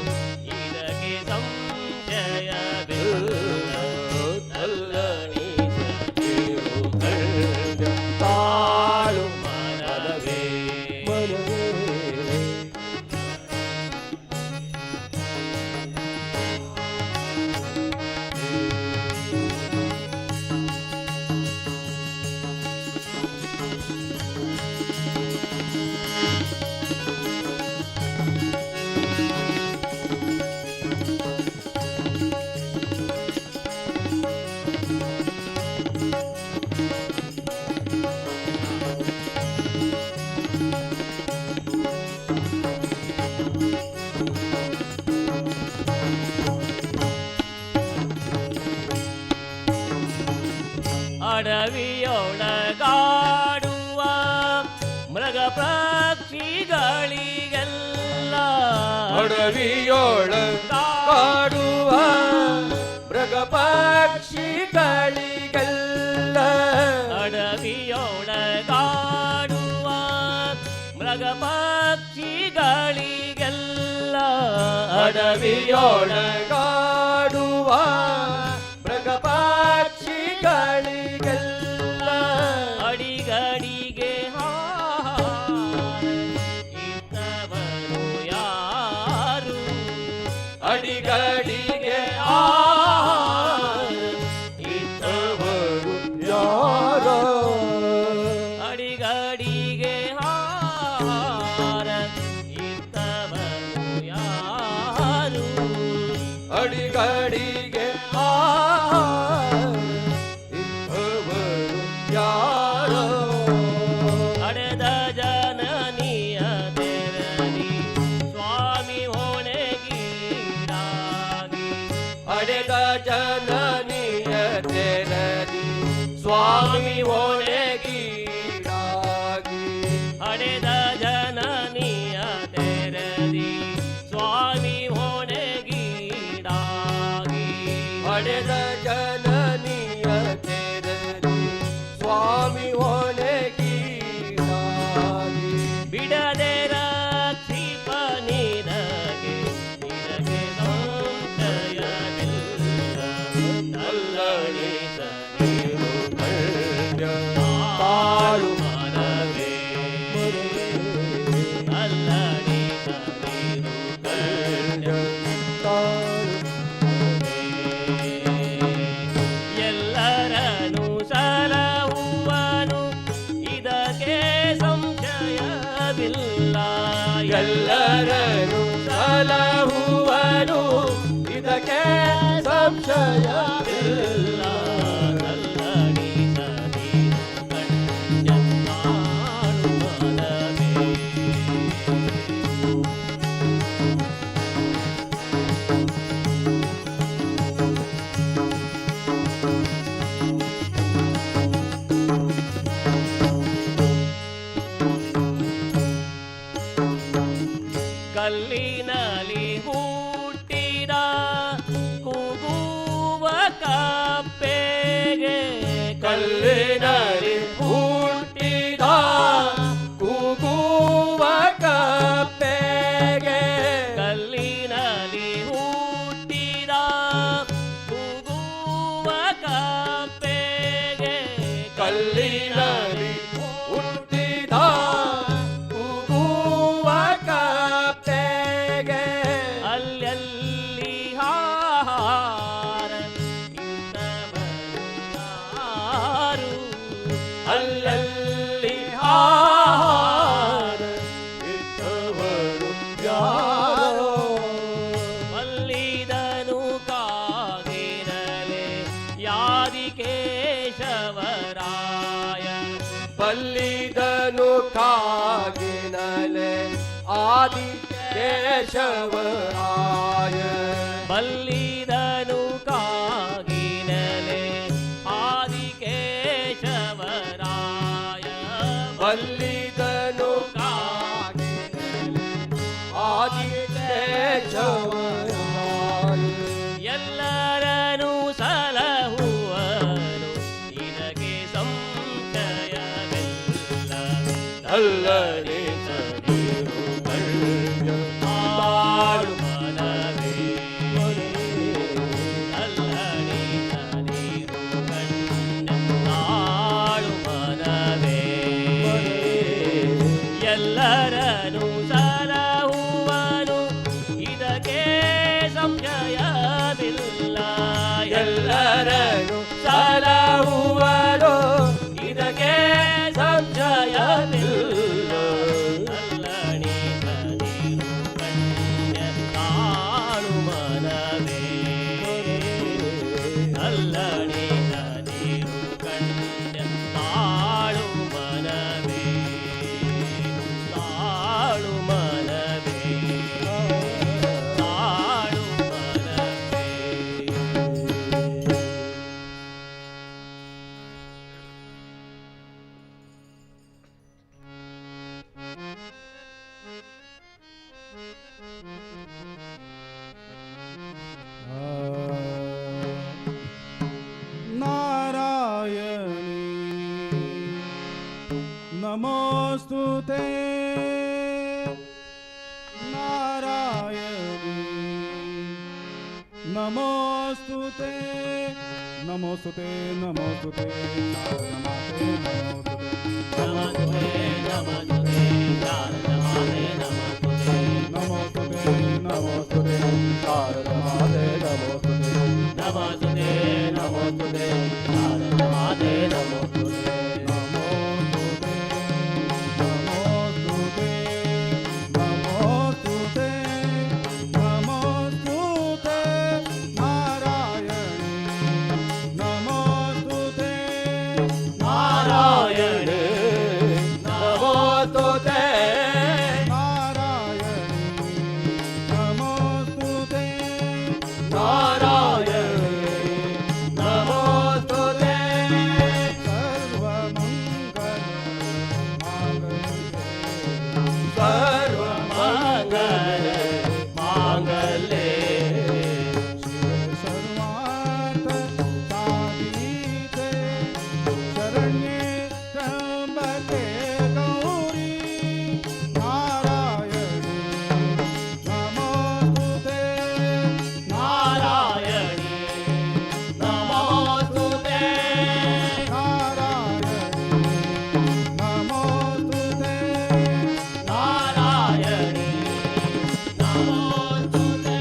ಇದಕ್ಕೆ ಸಂಶಯವಿಲ್ಲ. ತಲ್ಲಣಿಸದಿರು ಕಣ್ಯ ತಾಳು ಮನವೇ. ಮನವೇ. ಅಡವಿಯೊಳಗಾಡುವ ಮೃಗ ಪಕ್ಷಿಗಳಿಗೆಲ್ಲ. ಅಡವಿಯೊಳ ಕಾಡುವ ಮೃಗ ಪಕ್ಷಿಗಳಿಗೆಲ್ಲ. ಅಡವಿಯೊಳಗಾಡುವ ಮೃಗ ಪಕ್ಷಿಗಳಿಗೆಲ್ಲ. ಅಡವಿಯೊಳಗಾಡುವ ಮೃಗ ಪಕ್ಷಿಗಳಿಗೆಲ್ಲ. ಅಡಿಗಡಿಗೆ ಹಾರ ಇದ್ದವರು ಯಾರು? ಅಡಿಗಡಿಗೆ ಆಹಾರ ಇದ್ದವರು ಯಾರೋ? ಅಡಿಗಡಿಗೆ ಹಾರ ಇದ್ದವರು ಯಾರು? ಅಡಿಗಡಿಗೆ ಆಹಾರ ಇದ್ದವರು ಯಾರೋ? ಅಡೆದ ಜನನಿಯ ತೆರದಿ ಸ್ವಾಮಿ ಹೊಣೆಗೀಡಾಗಿ. ಅಡೆದ ಜನನಿಯ ತೆರದಿ ಸ್ವಾಮಿ ಹೊಣೆಗೀಡಾಗಿ. ಅಡೆದ ಜನನಿಯ ತೆರದಿ ಸ್ವಾಮಿ ಹೊಣೆಗೀಡಾಗಿ. ಅಡೆದ ಜನನಿಯ ತೆರದಿ ಸ್ವಾಮಿ ಹೊಣೆಗೀಡಾಗಿ. ಬಿಡದೆ ರಕ್ಷಿಪ ನಿನಗೆ, ನಿನಗೆ ಸಂಶಯವಿಲ್ಲ. ತಲ್ಲಣಿಸದಿರು ಕಣ್ಯ ತಾಳು ಮನವೇ. ಅಲ್ಲಣಿಸದಿರು ಕಣ್ಯ ತಾಳು. ಎಲ್ಲರನು ಸಲಹುವನು, ಇದಕ್ಕೆ ಸಂಶಯವಿಲ್ಲ. ಎಲ್ಲರನು ಸಲಹುವನು, ಇದಕ್ಕೆ ಸಂಶಯವಿಲ್ಲ. ತಲ್ಲಣಿಸದಿರು ಕಣ್ಯ ತಾಳು ಮನವೇ. ಕಲ್ಲಿನಲ್ಲಿ ಹುಟ್ಟಿದ ಕೂಗುವ ಕಪ್ಪೆಗೆ. ಕಲ್ಲಿನಲ್ಲಿ ಹುಟ್ಟಿದ ಕೂಗುವ ಕಪ್ಪೆಗೆ. ಕಲ್ಲಿನಲ್ಲಿ ಹುಟ್ಟಿದ ಕೂಗುವ ಕಪ್ಪೆಗೆ. ಕಲ್ಲಿನಲ್ಲಿ ಹುಟ್ಟಿದ ಕೂಗುವ ಕಪ್ಪೆಗೆ. ಅಲ್ಲಲ್ಲಿ ಹಾರ ಇದ್ದವರು ಯಾರು? ಅಲ್ಲಲ್ಲಿ ಹಾರ ಇದ್ದವರು ಯಾರೋ? ಮಲ್ಲಿದನು ಕಾಗಿನಲೆ ಆದಿ ಕೇಶವರಾಯ. ಬಲ್ಲಿದನು ಕಾಗಿನಲೆ ಆದಿ ಕೇಶವರಾಯ. ಬಲ್ಲಿದನು ಕಾಗಿನಲೆ ಆದಿ ಕೇಶವರಾಯ. ಎಲ್ಲರನು ಸಲಹುವನು ಇದಕ್ಕೆ ಸಂಶಯವಿಲ್ಲ. ಅಲ್ಲಣಿಸದಿರು ಕಣ್ಯ ತಾಳು ಮನವೇ, ಅಲ್ಲಣಿಸದಿರು ಕಣ್ಯ ತಾಳು ಮನವೇ. ಎಲ್ಲರನು ಸಲಹುವನು ಇದಕ್ಕೆ ಸಂಶಯವಿಲ್ಲ. ಎಲ್ಲರನು ಸಲಹುವನು ಇದಕ್ಕೆ ಸಂಶಯವಿಲ್ಲ. ಅಲ್ಲಣಿಸದಿರು ಕಣ್ಯ ತಾಳು ಮನವೇ, ಅಲ್ಲಣಿಸದಿರು ಕಣ್ಯ ತಾಳು ಮನವೇ, ತಾಳು ಮನವೇ, ತಾಳು ಮನವೇ. ನಾರಾಯಣಿ ನಮೋಸ್ತು ತೇ, ನಾರಾಯಣಿ ನಮೋಸ್ತು ತೇ, ನಮೋಸ್ತು ತೇ, ನಮೋಸ್ತು ತೇ, ಶಾರದಮಾತೆ ನಮೋಸ್ತು ತೇ. ನಮಸ್ತುತೇ ನಮಸ್ತುತೇ ಶಾರದಮಾತೆ ನಮಸ್ತುತೇ. ನಮೋಸ್ತು ತೇ, ನಮೋಸ್ತು ತೇ, ಶಾರದಮಾತೆ ನಮೋಸ್ತು ತೇ. ನಮಸ್ತುತೇ ನಮಸ್ತುತೇ ಶಾರದಮಾತೆ ನಮಸ್ತುತೇ. ನಮೋಸ್ತುತೇ ನಮೋಸ್ತುತೇ ನಮೋಸ್ತುತೇ ನಮೋಸ್ತುತೇ ನಾರಾಯಣಿ ನಮೋಸ್ತುತೇ. ನಾರಾಯಣ ನಮೋಸ್ತುತೇ. ನಾರಾಯಣಿ ನಮೋಸ್ತುತೇ. ನಾರಾಯಣ ನಮೋಸ್ತುತೇ. ಸರ್ವಮಂಗಲ ಮಾಂಗಲ್ಯೇ. ಸರ್ವಮಂಗಲ ಮಾಂಗಲ್ಯೇ. ಶಿವೆ ಸರ್ವಾರ್ಥ ಸಾಧಿತೆ, ಶರಣ್ಯೆ ತ್ರ್ಯಂಬಕೆ ಗೌರಿ, ನಾರಾಯಣಿ ನಮೋಸ್ತುತೇ. ನಾರಾಯಣಿ ನಮೋಸ್ತುತೇ. ನಾರಾಯಣಿ ನಮೋಸ್ತುತೇ. ನಾರಾಯಣಿ ನಮೋಸ್ತುತೇ.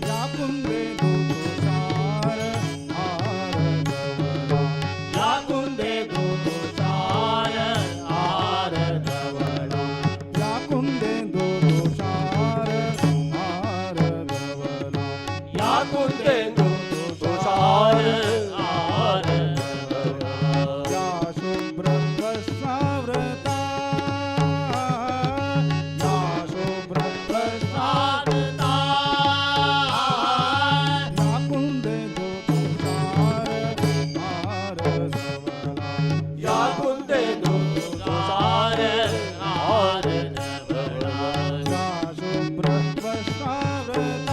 ಯಾಕುಂದೆ ತುಷಾರ ಆರದವಳ. ಯಾಕುಂದೆ ತುಷಾರ ಆರದವಳ. ಯಾಕುಂದೆಂದು ತುಷಾರ ಆರದವಳ. ಯಾಕುಂದೆಂದು ತುಷಾರ ಆರದವಳ. ಯಾ ಶುಭ್ರಭಸ್ಮಾವೃತ, ಯಾ ಶುಭ್ರಭಸ್ಮಾವೃತ. ಯಾಕುಂದೆಂದು ತುಷಾರ ಆರದವಳ. ಯಾಕುಂದೆಂದು ತುಷಾರ ಆರದವಳ. ಯಾ ಶುಭ್ರಭಸ್ಮಾವೃತ,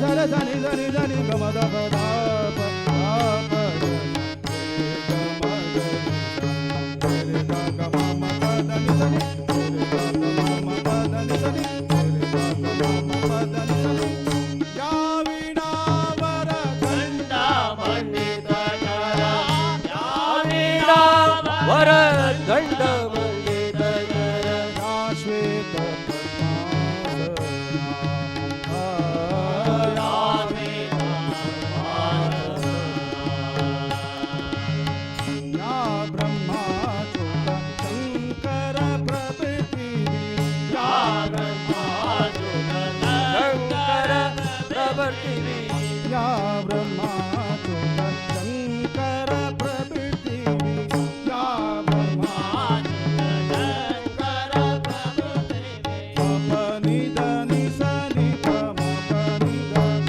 ಸ ರೆ ಸ ನಿ ಸ ನಿ ಸ ನಿ ಗ ಮ the ಪ the ಪ the ಪ ಗ ಗ ಮ ಗ ರೆ ಗ ಗ ಮ ಮ ಪ the ನಿ ಸ ನಿ ರೆ ಗ ಗ ಮ ಮ ಪ the ನಿ ಸ ನಿ ರೆ ಗ ಗ ಮ ಮ ಪ the ನಿ ಸ ನಿ ಯಾ ವೀಣಾವರ ಗಂಡ ಮಂಡಿತ ಕರ ವರ ಗಂಡ ಮಂಡಿತ ಕರ ಯಾ ಶ್ವೇತ ಪದ್ಮಾಸನ ಯಾ ಬ್ರಹ್ಮಾಚ್ಯುತ ಶಂಕರ ಪ್ರಭೃತಿ ಯಾ ಶಂಕರ ಪ್ರವರ್ತಿವಿ ಯಾ ಬ್ರಹ್ಮಾಚ್ಯುತ ಶಂಕರ ಪ್ರಭೃತಿ ಯಾ ಬ್ರಹ್ಮಾ ಪ ನಿ the ನಿ ಸ ನಿ ಪ ಮ ಪ ನಿ the ಪ ಮ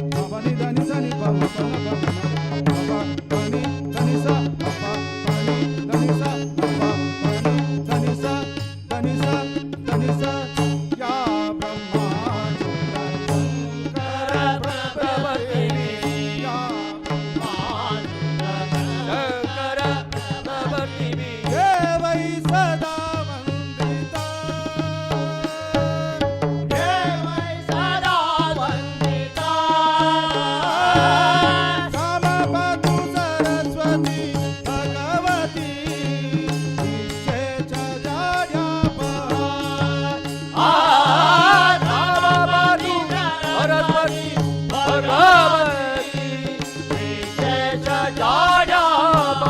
ಗ ಪ ನಿ the ನಿ ಸ ನಿ ಪ ಮ ಪ ನ ಪ ಮ ಗ ಪ ಪ ನಿ the ನಿ ಸ ಪ ಪ ಪ ನಿ the ನಿ ಸ ಪ ಪ ಪ ನಿ the ನಿ ಸ the ನಿ ಸ the ನಿ ಸ ಯಾ ಬ್ರಹ್ಮಾಚ್ಯುತ ಶಂಕರ ಪ್ರಭೃತಿ ಯಾ ಶಂಕರ ಪ್ರವರ್ತಿವಿ ದೇವೈ ಸದಾ ವಂದಿತ ದೇವೈ ಸದಾ ವಂದಿತ ಕಾಮಪತು ಸರಸ್ವತಿ ಭಗವತಿ ನಿಶ್ಚೇಷ ಜಾಡ್ಯಾಪ. ಆ ರಾಮಪತಿ ಸರಸ್ವತಿ ಭಗವತಿ ವಿಶೇಷ ಜಾಡಾಪ.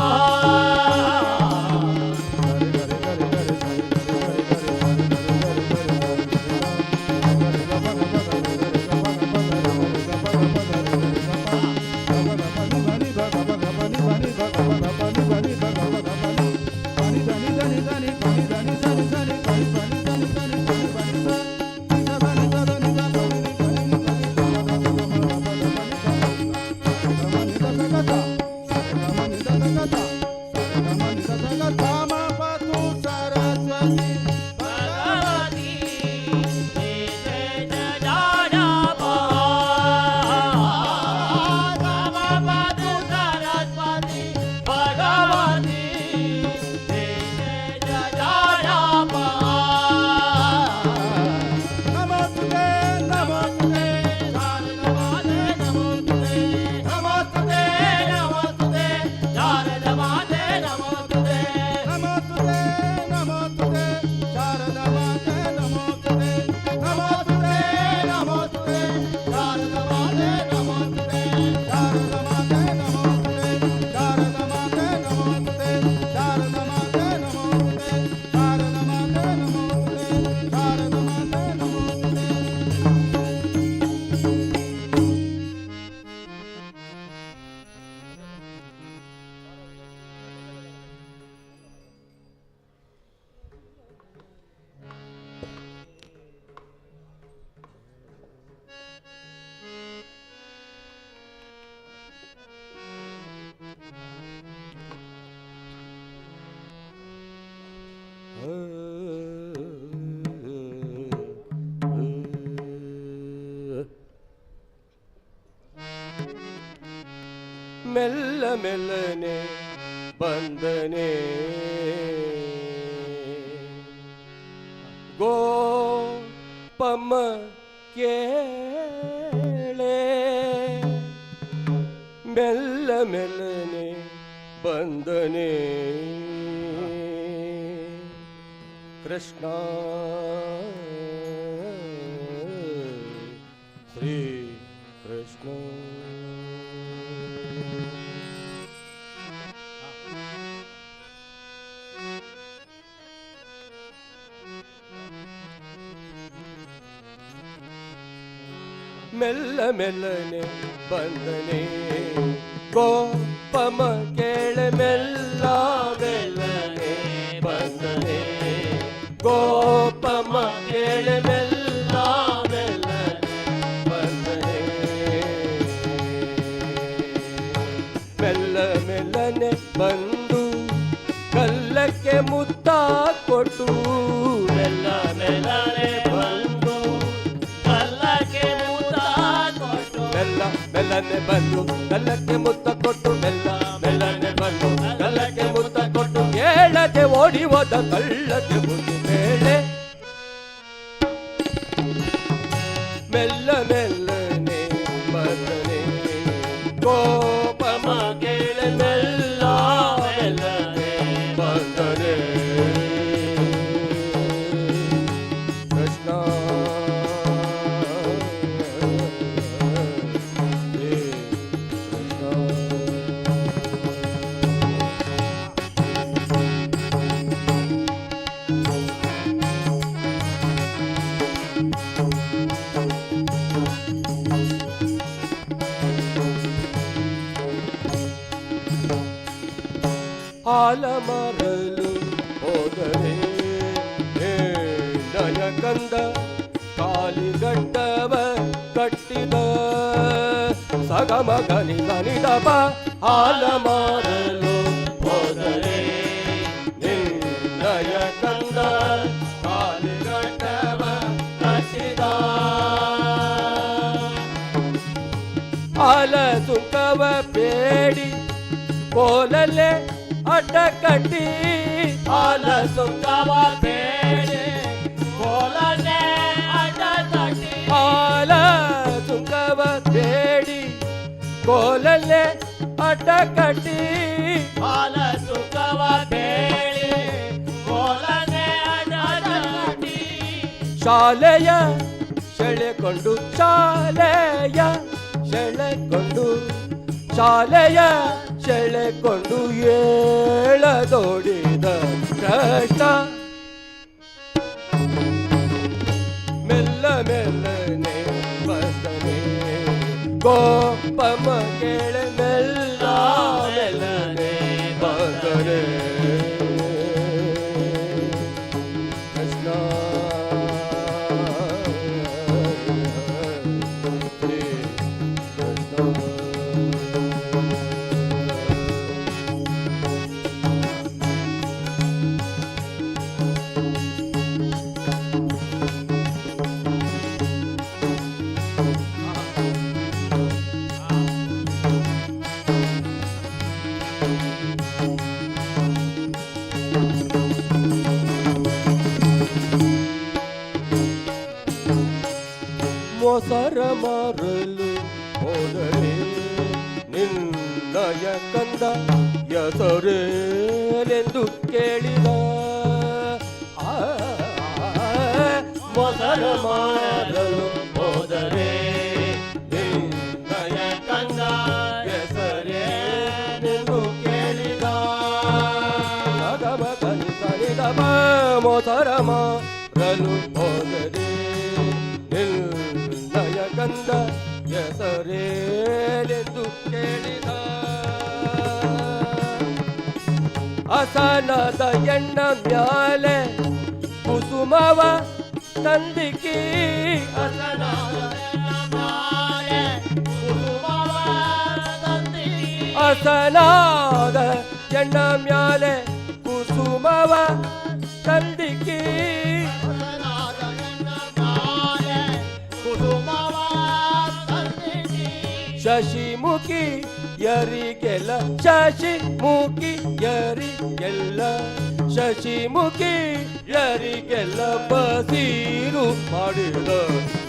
ಸರಸ್ವತಿ ಭಗವತಿ ವಿಶೇಷ ಜಾಡಾಪ. ರಾಮಪದು ಸರಸ್ವತಿ ಭಗವತಿ ವಿಶೇಷ ಜಾಡಾಪ. ನಮಸ್ತೆ ನಮಸ್ತೆ ಶಾರದಮಾತೆ ನಮೋಸ್ತುತೆ ನಮೋಸ್ತುತೆ ನಮೋಸ್ತುತೆ ಶಾರದಮಾತೆ ನಮೋಸ್ತುತೆ ನಮಸ್ತೆ ನಮಸ್ತೆ ಶಾರದಾ ಮಾತೆ ನಮಸ್ತೆ ನಮಸ್ತೆ ನಮಸ್ತೆ ಶಾರದಾ ಮಾತೆ ನಮಸ್ತೆ ಶಾರದಾ ಮಾತೆ ನಮಸ್ತೆ ಶಾರದಾ ಮಾತೆ ನಮಸ್ತೆ ಶಾರದಾ ಮಾತೆ ನಮಸ್ತೆ ಶಾರದಾ ಮಾತೆ ನಮಸ್ತೆ ಶಾರದಾ ಮಾತೆ ನಮಸ್ತೆ. ಮೆಲ್ಲ ಮೆಲ್ಲನೆ ಬಂದನೆ ಗೋಪಮ್ಮ ಕೇಳೆ ಮೆಲ್ಲ ಮೆಲ್ಲನೆ ಬಂದನೆ ಕೃಷ್ಣ ಶ್ರೀ ಕೃಷ್ಣ. ಮೆಲ್ಲ ಮೆಲ್ಲನೆ ಬಂದನೆ ಗೋಪಮ ಕೇಳ ಮೆಲ್ಲ ಮೆಲ್ಲನೆ ಬಂದನೆ ಗೋಪಮ ಕೇಳ ಮೆಲ್ಲ ಮೆಲ್ಲನೆ ಬಂದನೆ ಮೆಲ್ಲ ಮೆಲ್ಲನೆ ಬಂದು ಕಲ್ಲಕ್ಕೆ ಮುತ್ತ ಕೊಟ್ಟು ಮೆಲ್ಲ ಮೆಲ್ಲನೆ ಬಂದು ಕಲ್ಲಕ್ಕೆ ಮುತ್ತ ಮೆಲ್ಲನೆ ಬಂದು ಕಲ್ಲಕ್ಕೆ ಮುತ್ತ ಕೊಟ್ಟು ಮೆಲ್ಲ ಮೆಲ್ಲನೆ ಬಂದು ಕಲ್ಲಕ್ಕೆ ಮುತ್ತ ಕೊಟ್ಟು ಕೇಳದೆ ಓಡಿ ಹೋದ ಕಳ್ಳಕ್ಕೆ ಬುದ್ಧಿ ಬೇಳೆ. ಮೆಲ್ಲ ಮೆಲ್ಲನೆ ಬಂದನೆ ಕೋಪಮ ಕೇಳ ಮೆಲ್ಲ ಮೆಲ್ಲನೆ ಬಂದನೆ ಕೃಷ್ಣ ಹೇ ಕೃಷ್ಣ. ಹಾಲ ಮಾರಲು ಹೋದರೆ ನಯ ಕಂದ ಕಾಲಿಗಟ್ಟವ ಕಟ್ಟಿದ ಸಗಮ ಗನಿ ಸನಿದಪ. ಹಾಲ ಮಾರಲು ಹೋದರೆ ನಿನ್ನಯ ಕಂದ ಕಾಲಿಗಟ್ಟವ ಕಟ್ಟಿದ ಹಾಲ ಸುಖವ ಬೇಡಿ ಕೋಲಲ್ಲೇ ಅಡ್ಡ ಕಟ್ಟಿ ಹಾಲ ಸುಖವ ಬೇಡಿ ಕೋಲನೆ ಅಡ್ಡ ತಟ್ಟಿ. ಹಾಲ ಸುಖವ ಬೇಡಿ ಕೋಲಲ್ಲೇ ಅಡ್ಡ ಕಟ್ಟಿ ಹಾಲ ಸುಖವ ಬೇಡಿ ಕೋಲನೆ ಅಡ್ಡ ತಟ್ಟಿ. ಶಾಲೆಯ ಸೆಳೆಕೊಂಡು ಶಾಲೆಯ ಸೆಳೆಕೊಂಡು ಶಾಲೆಯ ಸೆಳೆಕೊಂಡು ಏಳದೋಡಿದ ಕೃಷ್ಣ ಮೆಲ್ಲ ಮೆಲ್ಲನೆ ಬಂದನೆ ಗೋಪಮ ಕೇಳ ಮೆಲ್ಲ ಮೆಲ್ಲನೆ ಬಂದನೆ ಕೃಷ್ಣ ಹೇ ಕೃಷ್ಣ. ಮೊಸರ ಮಾರಲು ಹೋದರೆ ನಿನ್ನಯ ಕಂದ ಹೆಸರೇನೆಂದು ಕೇಳಿದ. ಆ, ಮೊಸರ ಮಾರಲು ಹೋದರೆ ನಿನ್ನಯ ಕಂದ ಹೆಸರೇನೆಂದು ಕೇಳಿದ. ಸಗಮ ಗನಿ ಸನಿದಮ ಮೊಸರ ಮಾರಲು ಹೋದರೆ ನಿನ್ನಯ ಕಂದ ಹೆಸರೇನೆಂದು ಕೇಳಿದ. ಅಸನದ ಎಣ್ಣ ಮ್ಯಾಲೆ ಕುಸುಮವ ತಂದಿಕಿ ಅಸನಾದ ಎಣ್ಣ ಮ್ಯಾಲೆ ಕುಸುಮವ ತಂದಿಕಿ ಶಶಿಮುಖಿ ಯರಿಗೆಲ್ಲ ಶಶಿಮುಖಿ ಯರಿಗೆಲ್ಲ ಶಶಿಮುಖಿ ಯರಿಗೆಲ್ಲ ಬಸೀರು ಮಾಡಿದ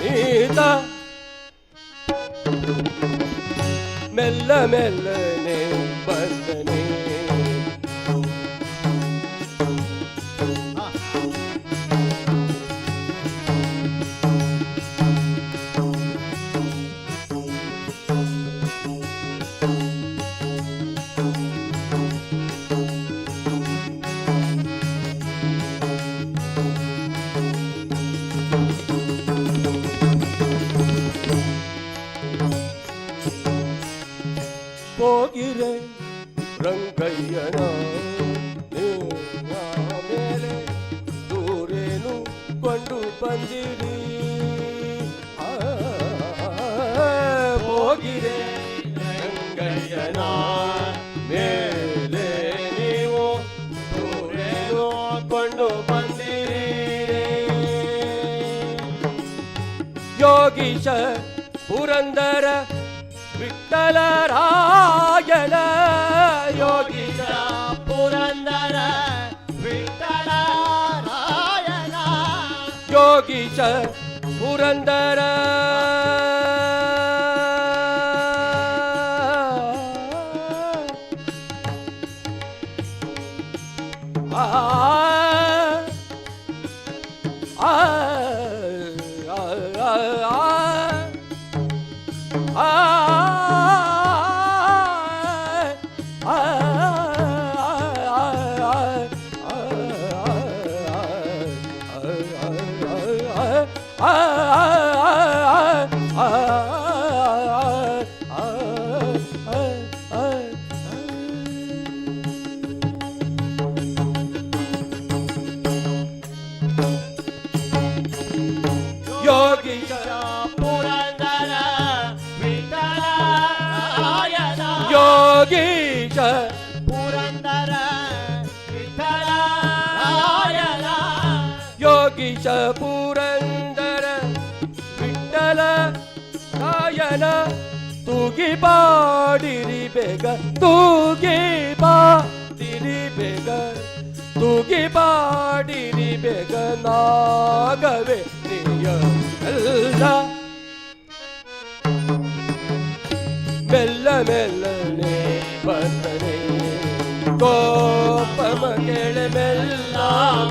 ನೀತ ಮೆಲ್ಲ ಮೆಲ್ಲನೆ ಬಂದನೆ ಹೋಗಿರೆ ರಂಗಯ್ಯನ ನಿನ್ನ ಮೇಲೆ ದೂರೇನು ಕೊಂಡು ಬಂದಿರಿ. ಆ, ಹೋಗಿರೆ ರಂಗಯ್ಯನ ಮೇಲೆ ನೀವು ದೂರೇನು ಕೊಂಡು ಬಂದಿರಿ. ಯೋಗೀಶ ಪುರಂದರ ವಿಠಲರಾಯನ ಯೋಗೀಶ ಪುರಂದರ ವಿಠಲ ರಾಯನ ಯೋಗೀಶ ಪುರಂದರ ಆ ಆ ಆ ಆ ಯೋಗೀಶ ಪುರಂದರ ವಿಠಲ ರಾಯನ ಯೋಗೀಶ ಪುರಂದರ ವಿಠಲ ರಾಯನ ಯೋಗೀಶ ಪುರಂದರ ವಿಠಲ ರಾಯನ ತೂಗಿ ಪಾಡಿರಿ ಬೇಗ ತೂಗಿ ಪಾಡಿರಿ ಬೇಗ ತೂಗಿ ಪಾಡಿರಿ ಬೇಗ ನಾಗವೇ ನೀಯ ಎಲ್ಲ ಮೆಲ್ಲ ಮೆಲ್ಲನೆ ಬಂದನೆ ಕೋಪಮ ಕೆಳೆ ಮೆಲ್ಲ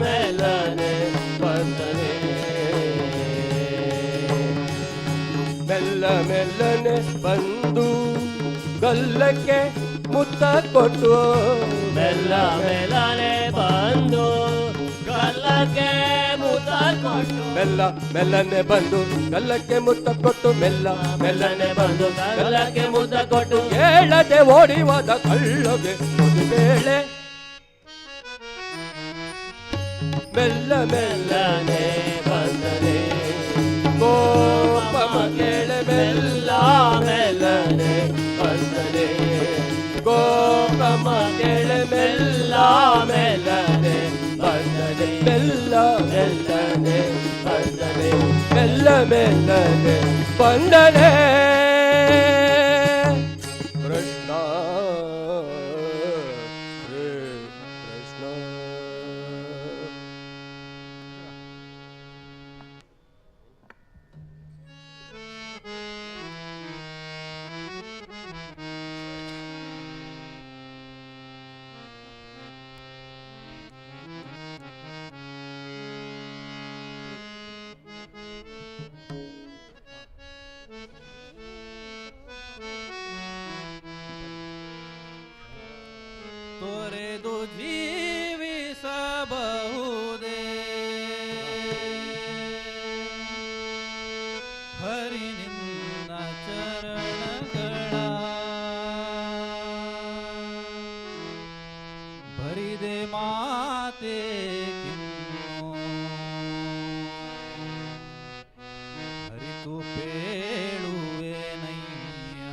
ಮೆಲ್ಲನೆ ಬಂದನೆ ಮೆಲ್ಲ ಮೆಲ್ಲನೆ ಬಂದು ಗಲ್ಲಕ್ಕೆ ಮುತ್ತ ಕೊಟ್ಟು ಮೆಲ್ಲ ಮೆಲ್ಲನೆ ಬಂದು ಗಲ್ಲಕ್ಕೆ ಮುತ್ತ ಕೊಟ್ಟು ಮೆಲ್ಲ ಮೆಲ್ಲನೆ ಬಂದು ಗಲ್ಲಕ್ಕೆ ಮುತ್ತ ಕೊಟ್ಟು ಮೆಲ್ಲ ಮೆಲ್ಲನೆ ಬಂದು ಗಲ್ಲಕ್ಕೆ ಮುತ್ತ ಕೊಟ್ಟು ಹೇಳದೆ ಓಡಿವಾದ ಕಳ್ಳಗೆ ಒಂದು ವೇಳೆ ಮೆಲ್ಲ ಮೆಲ್ಲನೆ ಬಂದನೆ ಕೋಪಮ ಕೇಳೆ ಮೆಲ್ಲ ಮೆಲ್ಲನೆ ಬಂದನೆ ಕೋಪಮ ಕೇಳೆ ಮೆಲ್ಲ ಮೆಲ್ಲನೆ ಬಂದನೆ ಮೆಲ್ಲ ಮೆಲ್ಲನೆ ಬಂದನೆ ಮೆಲ್ಲ ಮೆಲ್ಲನೆ ಬಂದನೆ ಕೃಷ್ಣ ಕೃಷ್ಣ. ತೊರೆದು ಜೀವಿಸಬಹುದೇ ಹರಿ ನಿನ್ನ ಚರಣಗಳ ಭರಿದೆ ಮಾತೆ ಕಿನ್ನು ಹರಿತು ಪೇಳುವೆ ನಯ್ಯ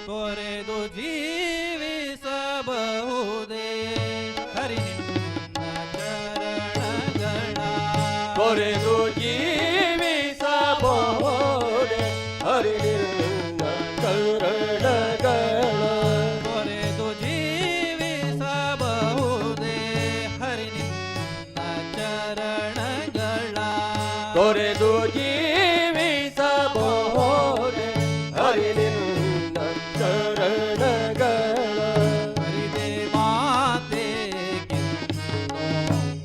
ತೊರೆದು ಜೀವಿಸಬಹುದೇ ಹರಿ ನಿನ್ನ ಚರಣಗಳ ತೊರೆದು ಜೀವಿಸಬಹುದೇ ಹರಿ ನಿನ್ನ ಚರಣಗಳ ತೊರೆದು ಜೀವಿಸಬಹುದೇ ಹರಿ ನಿನ್ನ ಚರಣಗಳ ತೊರೆದು ಜೀವಿಸಬಹುದೇ ಹರಿ ನಿನ್ನ ಚರಣಗಳ ಹರಿದೆ ಮಾತೆ ಕಿನ್ನು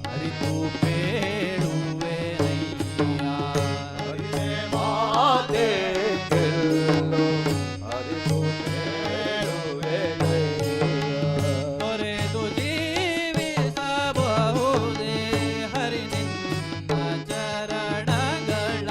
ಹರಿತು ಪೇಳುವೆ ನಯ್ಯ ಮಾತೆ ಚೆಲ್ಲು ಅರಿತು ಹೇಳುವೆ ತೊರೆದು ಜೀವಿಸಬಹುದೇ ಹರಿ ನಿನ್ನ ಚರಣಗಳ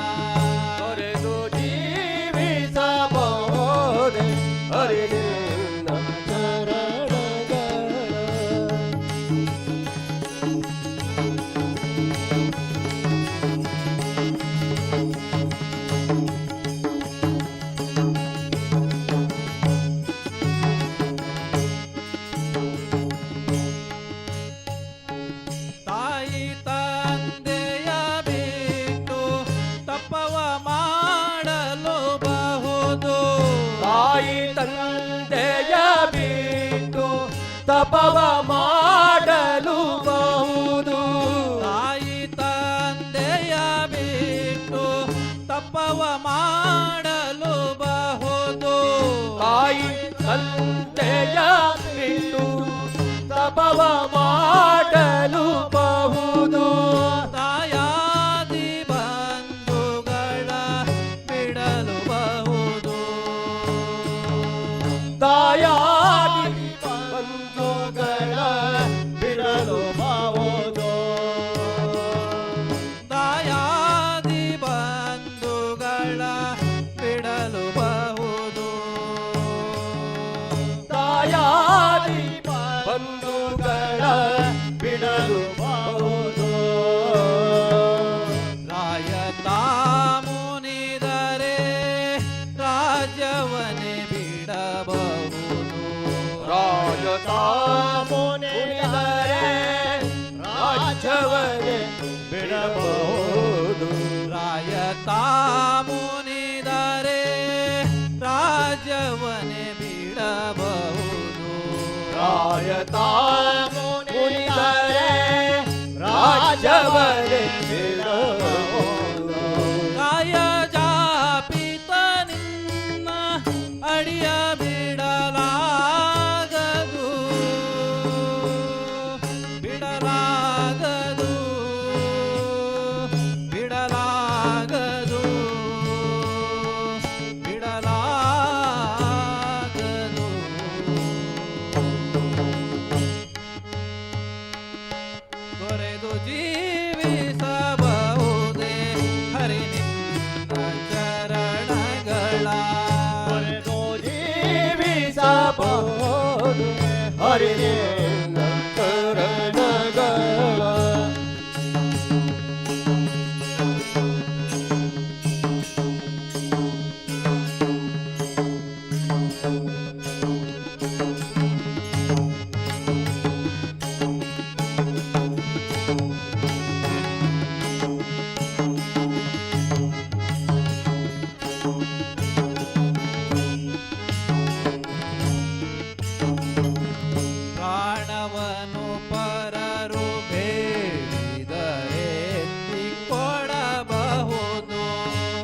ಪಾಪವ ಮಾಡಲು ಬಹುದು. ತಾಯಾದಿ ಬಂಧುಗಳ ಬಿಡಲು ಬಹುದು. ತಾಯಾದಿ ಬಂಧುಗಳ ಬಿಡಲು ಬಹುದು. ತಾಯಾದಿ ಬಂಧುಗಳ ಬಿಡಲು ಬಹುದು. ತಾಯಾದಿ ಬಂಧುಗಳ ಬಿಡಲು ಬಹುದು. ರಾಯತ ಮುನಿದರೆ ರಾಜ್ಯವನೇ ಬಿಡಬಹುದು. ರಾಜತಾ ಮುನಿದರೆ ರಾಜ್ಯವನೇ ಬಿಡಬಹುದು. ರಾಯತ ಮುನಿದರೆ ರಾಜ್ಯವನೇ ಬಿಡಬಹುದು. ರಾಯತಾ ಮುನಿದರೆ ರಾಜ್ಯವನೇ ಬಿಡಬಹುದು. ಕಾಯ ಜಾಪಿತ ನಿನ್ನ ಅಡಿಯ ಬಿಡಲಾಗದು, ಬಿಡಲಾಗದು, ಬಿಡಲಾಗದು, ಬಿಡಲಾಗದು. ತೊರೆದು ಜೀವಿಸಬಹುದೇ ಹರಿ ನಿನ್ನ ಚರಣಗಳ. ತೊರೆದು ಜೀವಿಸಬಹುದು ಹರಿ ನಿನ್ನ ಚರಣಗಳ. ಪ್ರಾಣವನು ಪರರು ಬೇಡಿದರೆ ಕೊಡಬಹುದು.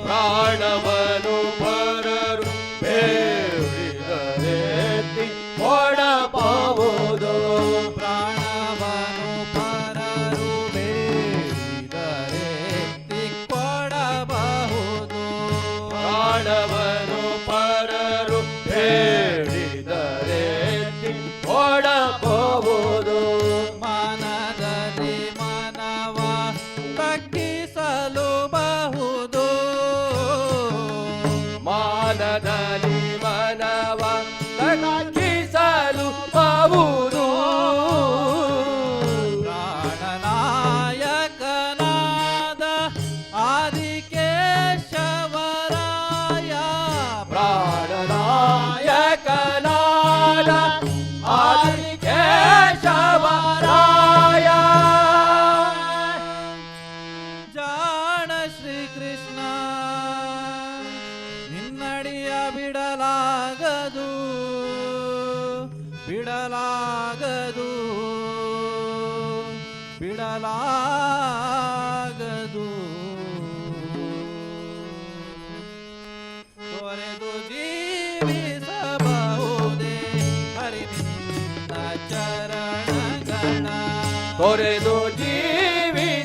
ಪ್ರಾಣವನು ಪರರು ಬೇಡಿದರೆ ಕೊಡಬಹುದು. ಪ್ರಾಣವನು ಪರರು ಬೇಡಿದರೆ ಕೊಡಬಹುದು. ಪ್ರಾಣವನು ಪರರು ಬೇಡಿದರೆ ಕೊಡಬಹುದು. ಮನದಲ್ಲಿ ಮನವ ತಗ್ಗಿಸಲು ಬಹುದು. ಮಾನದಲ್ಲಿ ಮನವ ತಗ್ಗಿಸಲು ಬಹುದು. ಪ್ರಾಣನಾಯಕನಾದ ಆದಿಕೇಶವರಾಯ. ಪ್ರಾಣನಾಯಕನಾದ ಆದಿಕೇಶವರಾಯ. ಜಾಣ ಶ್ರೀಕೃಷ್ಣ ನಿನ್ನಡಿಯ ಬಿಡಲಾಗದು, ಬಿಡಲಾಗದು, ಬಿಡಲಾಗದು. ತೊರೆದು ಜೀವಿಸಬಹುದೇ ಹರಿ ನಿನ್ನ ಚರಣಗಳ. ತೊರೆದು ಜೀವಿಸಬಹುದೇ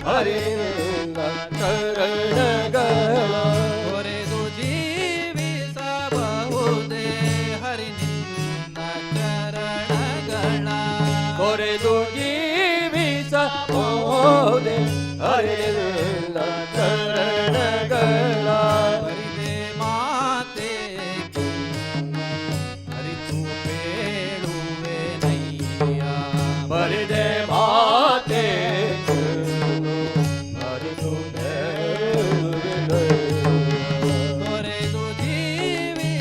ಹರಿ ನಿನ್ನ ಚರಣಗಳ. ತೊರೆದು ಜೀವಿಸಬಹುದೇ ಹರಿ ನಿನ್ನ ಚರಣಗಳ. ತೊರೆದು ಜೀವಿಸಬಹುದೇ ಹರಿ ನಿನ್ನ ಚರಣಗಳ. ಬರಿದೆ ಮಾತೆ ಅರಿತು ಬೇಳುವೆನಯ್ಯ. ಬರಿದೆ ಮಾತೆ ಅರಿತು ತೊರೆದು ಜೀವಿಸಬಹುದೇ,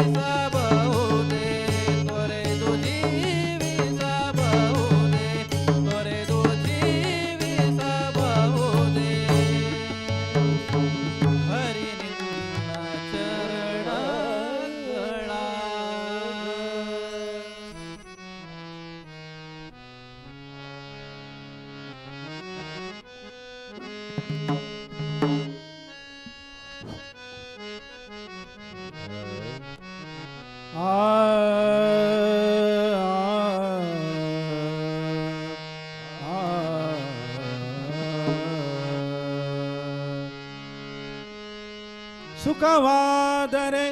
ತೊರೆದು ಜೀವಿಸಬಹುದೇ, ತೊರೆದು ಜೀವಿಸಬಹುದೇ ಹರಿ ನಿನ್ನ ಚರಣಗಳ. ಸುಖವಾದರೆ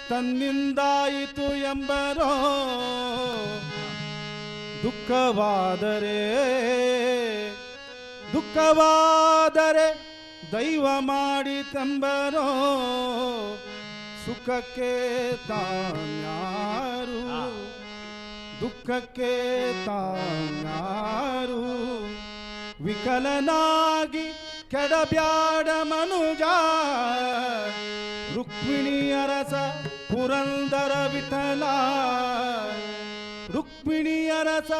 ತನ್ನಿಂದಾಯಿತು ಎಂಬರೋ, ದುಃಖವಾದರೆ ದುಃಖವಾದರೆ ದೈವ ಮಾಡಿತೆಂಬರೋ, ಸುಖಕ್ಕೆ ತಾನ್ಯಾರು ದುಃಖಕ್ಕೆ ತಾನ್ಯಾರು, ವಿಕಲನಾಗಿ ಕೆಡಬ್ಯಾಡ ಮನುಜ, ರುಕ್ಮಿಣಿಯರಸ ಪುರಂದರ ವಿಠಲ, ರುಕ್ಮಿಣಿಯರಸ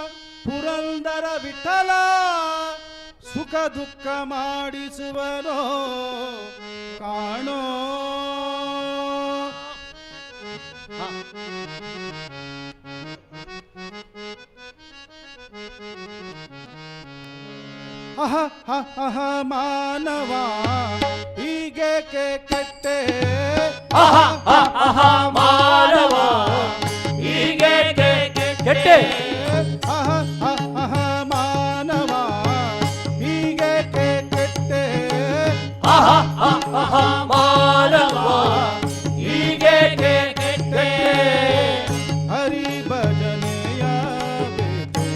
ಪುರಂದರ ವಿಠಲ, ಸುಖ ದುಃಖ ಮಾಡಿಸುವರೋ ಕಾಣೋ. ಅಹ ಅಹ ಮಾನವ ಹೀಗೇಕೆ ಕೆಟ್ಟೆ, ಅಹ ಅಹ ಮಾನವ ಹೀಗೇಕೆ ಕೆಟ್ಟೆ, ಅಹ ಅಹ ಮಾನವ ಹೀಗೇಕೆ ಕೆಟ್ಟೆ, ಅಹ ಅಹ ಮಾನವ ಹೀಗೇಕೆ ಕೆಟ್ಟೆ, ಹರಿ ಭಜನೆಯ ಬಿಟ್ಟೆ,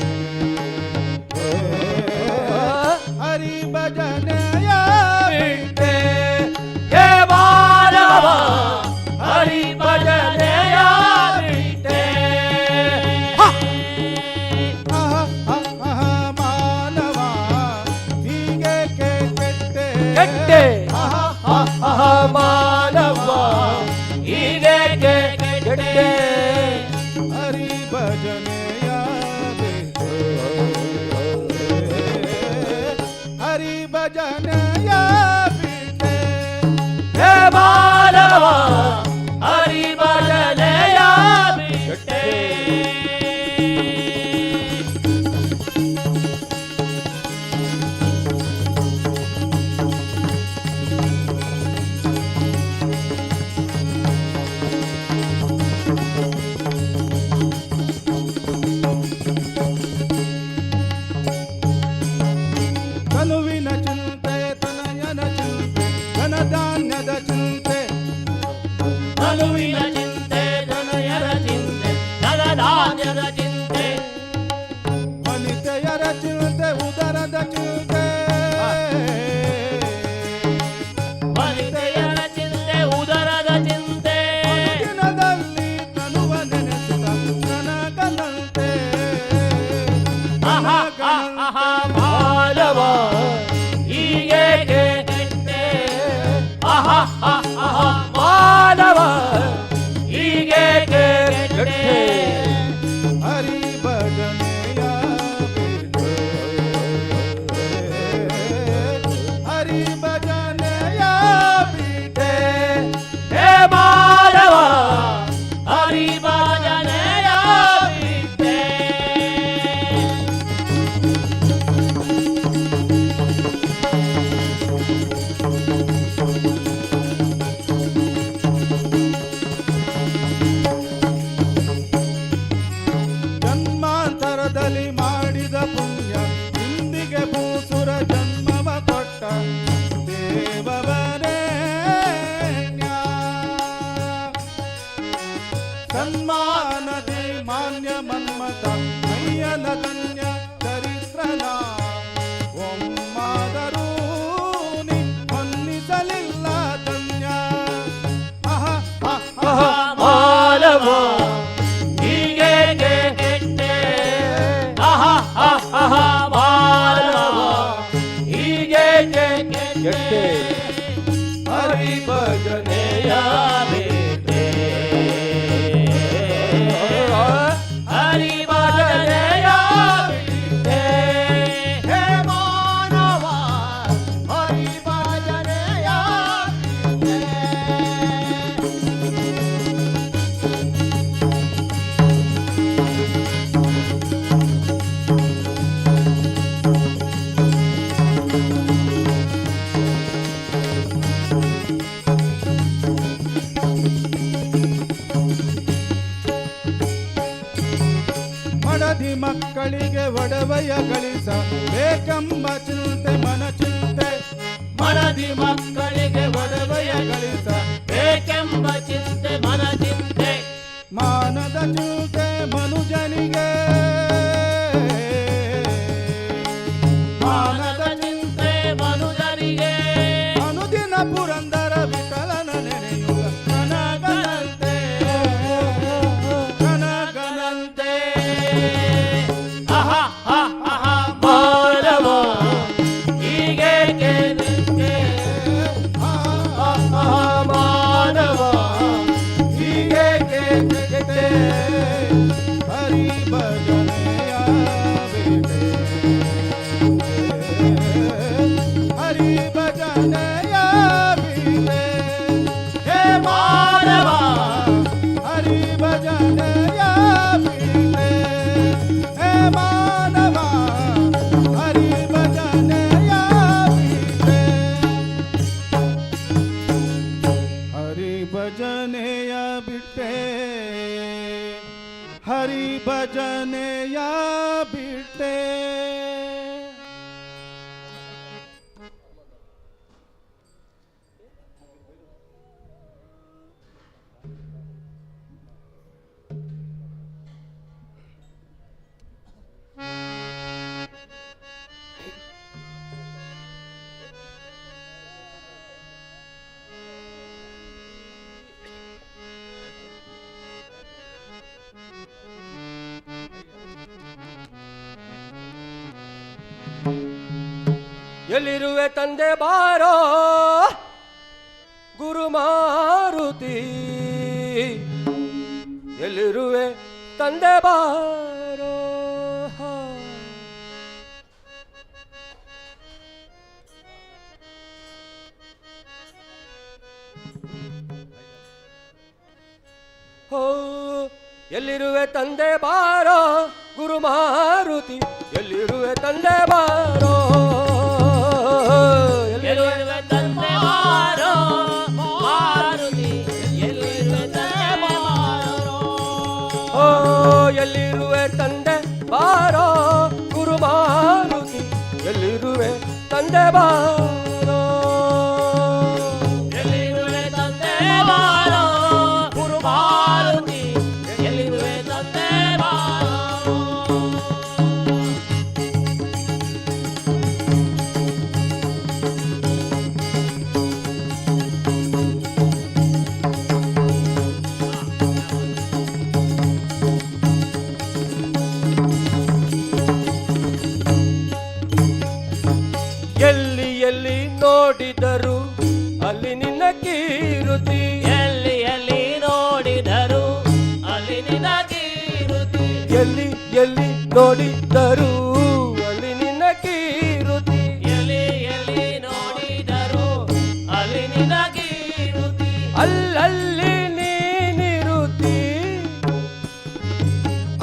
ಹರಿ ಭಜನೆಯ ಬಿಟ್ಟೆ, ಹೇ ಮಾನವ ಹರಿ ಭಜನೆಯ ಬಿಟ್ಟೆ, ಅಹ ಅಹ ಮಾನವ ಹೀಗೇಕೆ ಕೆಟ್ಟೆ, ಕೆಟ್ಟೆ, ಅಹ ಅಹ ಮಾನವ ಹೀಗೇಕೆ ಕೆಟ್ಟೆ, ಹರಿ ಭಜನೆಯ ಬಿಟ್ಟೆ, ಹರಿ ಭಜನೆಯ ಬಿಟ್ಟೆ, ಹೇ ಮಾನವ ಹರಿ ಭಜನೆಯ ಬಿಟ್ಟೆ. ತನುವಿನ ಚಿಂತೆ ತನಯನ ಚಿಂತೆ ಧನಧಾನ್ಯದ ಚಿಂತೆ, ತನುವಿನ ಚಿಂತೆ ತನಯರ ಚಿಂತೆ ಧನಧಾನ್ಯದ ಚಿಂತೆ, ವನಿತೆಯರ ಚಿಂತೆ ಉದರದ ಚಿಂತೆ, ವನಿತೆಯರ ಚಿಂತೆ ಉದರದ ಚಿಂತೆ, ದಿನದಲ್ಲಿ ತನುವ ನೆನೆಸುತ್ತ ನನಗನಂತೆ, ಅಹ ಅಹ ಮಾನವ ಹೀಗೇಕೆ ಕೆಟ್ಟೆ, ಅಹ ಅಹ ಮಾನವ ಹೀಗೇಕೆ ಕೆಟ್ಟೆ, ಹರಿ ಭಜನೆಯ ಬಿಟ್ಟೆ, ಹರಿ ಭಜನೆಯ ಬಿಟ್ಟೆ, ಹೇ ಮಾನವ ಹರಿ ಭಜನೆಯ ಬಿಟ್ಟೆ. ಜನ್ಮಾಂತರದಲ್ಲಿ ಮಾಡಿದ ಪುಣ್ಯ ಇಂದಿಗೆ ಭೂಸುರ ಜನ್ಮವ ಕೊಟ್ಟ ದೇವವರೇಣ್ಯ, ಸನ್ಮಾನದಿ ಮಾನ್ಯ ಮನ್ಮಥ ಮಯ್ಯನ ಧನ್ಯ ಚರಿತ್ರನ ಒಮ್ಮಾದರೂ ನೀ ಹೊನ್ನಿಸಲಿಲ್ಲ ಧನ್ಯ. ಅಹ ಅಹ ಅಹ ಮಾನವ ಹೀಗೇಕೆ ಕೆಟ್ಟೆ, ಅಹ ಅಹ ಮಾನವ ಹೀಗೇಕೆ ಕೆಟ್ಟೆ, ಕೆಟ್ಟೆ, ಹರಿ ಭಜನೆಯ ಭಜನೆಯ ಬಿಟ್ಟೆ, ಹರಿ ಭಜನೆಯ ಬಿಟ್ಟೆ, ಹೇ ಮಾನವ ಹರಿ ಭಜನೆಯ ಬಿಟ್ಟೆ. ಮಡದಿ ಮಕ್ಕಳಿಗೆ ಒಡವೆಯ ಗಳಿಸ ಬೇಕೆಂಬ ಚಿಂತೆ ಮನ ಚಿಂತೆ, ಮಡದಿ ಮಕ್ಕಳಿಗೆ ಒಡವೆಯ ಗಳಿಸ ಬೇಕೆಂಬ ಚಿಂತೆ ಮನ ಚಿಂತೆ. ಮಾನದ ಚಿಂತೆ ಮನುಜನಿಗೆ, ಮಾನದ ಚಿಂತೆ ಮನುಜನಿಗೆ. ಅನುದಿನ ಪುರಂದರ ವಿಠಲನ ನೆನೆಯುವ ಕನಕನಂತೆ, ಕನಕನಂತೆ. ಅಹ ಅಹ ಮಾನವ ಹೀಗೇಕೆ ನಿಂತೆ? ಆ ಮಾನವ ಹೀಗೇಕೆ ಕೆಟ್ಟೆ? ಹರಿ ಭಜನೆಯ ಬಿಟ್ಟೆ, ಹರಿ ಭಜನೆಯ ಬಿಟ್ಟೆ. ಹೇ ಮಾನವ ಹರಿ ಭಜನೆಯ ಬಿಟ್ಟೆ, ಹೇ ಮಾನವ ಹರಿ ಭಜನೆಯ ಬಿಟ್ಟೆ. ಹರಿ ಭಜನೆಯ ಬಿಟ್ಟೆ, ಹರಿ ಭಜನೆಯ ಬಿಟ್ಟೆ. ಎಲ್ಲಿರುವೆ ತಂದೆ ಬಾರೋ ಗುರು ಮಾರುತಿ, ಎಲ್ಲಿರುವೆ ತಂದೆ ಬಾರೋ. ಹೋ, ಎಲ್ಲಿರುವೆ ತಂದೆ ಬಾರೋ ಗುರು ಮಾರುತಿ, ಎಲ್ಲಿರುವೆ ತಂದೆ ಬಾರೋ, ಎಲ್ಲಿರುವೆ ಎಲ್ಲಿರುವೆ ತಂದೆ ಬಾರೋ ಮಾರುತಿ, ಎಲ್ಲಿರುವೆ ತಂದೆ ಬಾರೋ. ಓ, ಎಲ್ಲಿರುವೆ ತಂದೆ ಬಾರೋ ಗುರು ಮಾರುತಿ, ಎಲ್ಲಿರುವೆ ತಂದೆ ಬಾರೋ. ಎಲ್ಲಿರುವೆ ತಂದೆ ಬಾರೋ ಗುರು ಮಾರುತಿ, ಎಲ್ಲಿರುವೆ ತಂದೆ ಬಾರೋ. ಎಲ್ಲಿ ಎಲ್ಲಿ ನೋಡಿದರು ಅಲ್ಲಿ ನಿನ್ನ ಕೀರುತಿ, ಎಲ್ಲಿ ಎಲ್ಲಿ ನೋಡಿದರು ಅಲ್ಲಿ ನಿನ್ನ ಕೀರುತಿ. ಎಲ್ಲಿ ಎಲ್ಲಿ ನೋಡಿದರು ಅಲ್ಲಿ ನಿನ್ನ ಕೀರುತಿ. ಎಲ್ಲಿ ಎಲ್ಲಿ ನೋಡಿದರು ಅಲ್ಲಿ ನಿನ್ನ ಕೀರುತಿ. ಅಲ್ಲಲ್ಲಿ ನೀನಿರುತ್ತಿ,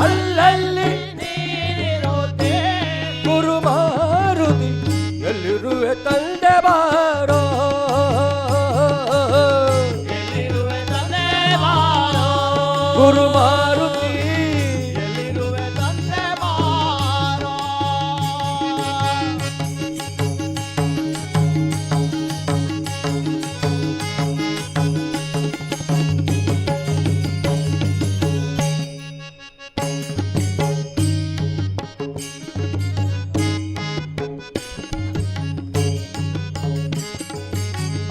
ಅಲ್ಲಲ್ಲಿ ನೀನಿರುತ್ತಿ. ಗುರು ಮಾರುತಿ, ಎಲ್ಲಿರುವೆ ತಂದೆ ಬಾರೋ. ಎಲ್ಲಿರುವೆ ತಂದೆ ಬಾರೋ ಗುರು ಮಾರುತಿ. ಎಲ್ಲಿರುವೆ ತಂದೆ ಬಾರೋ.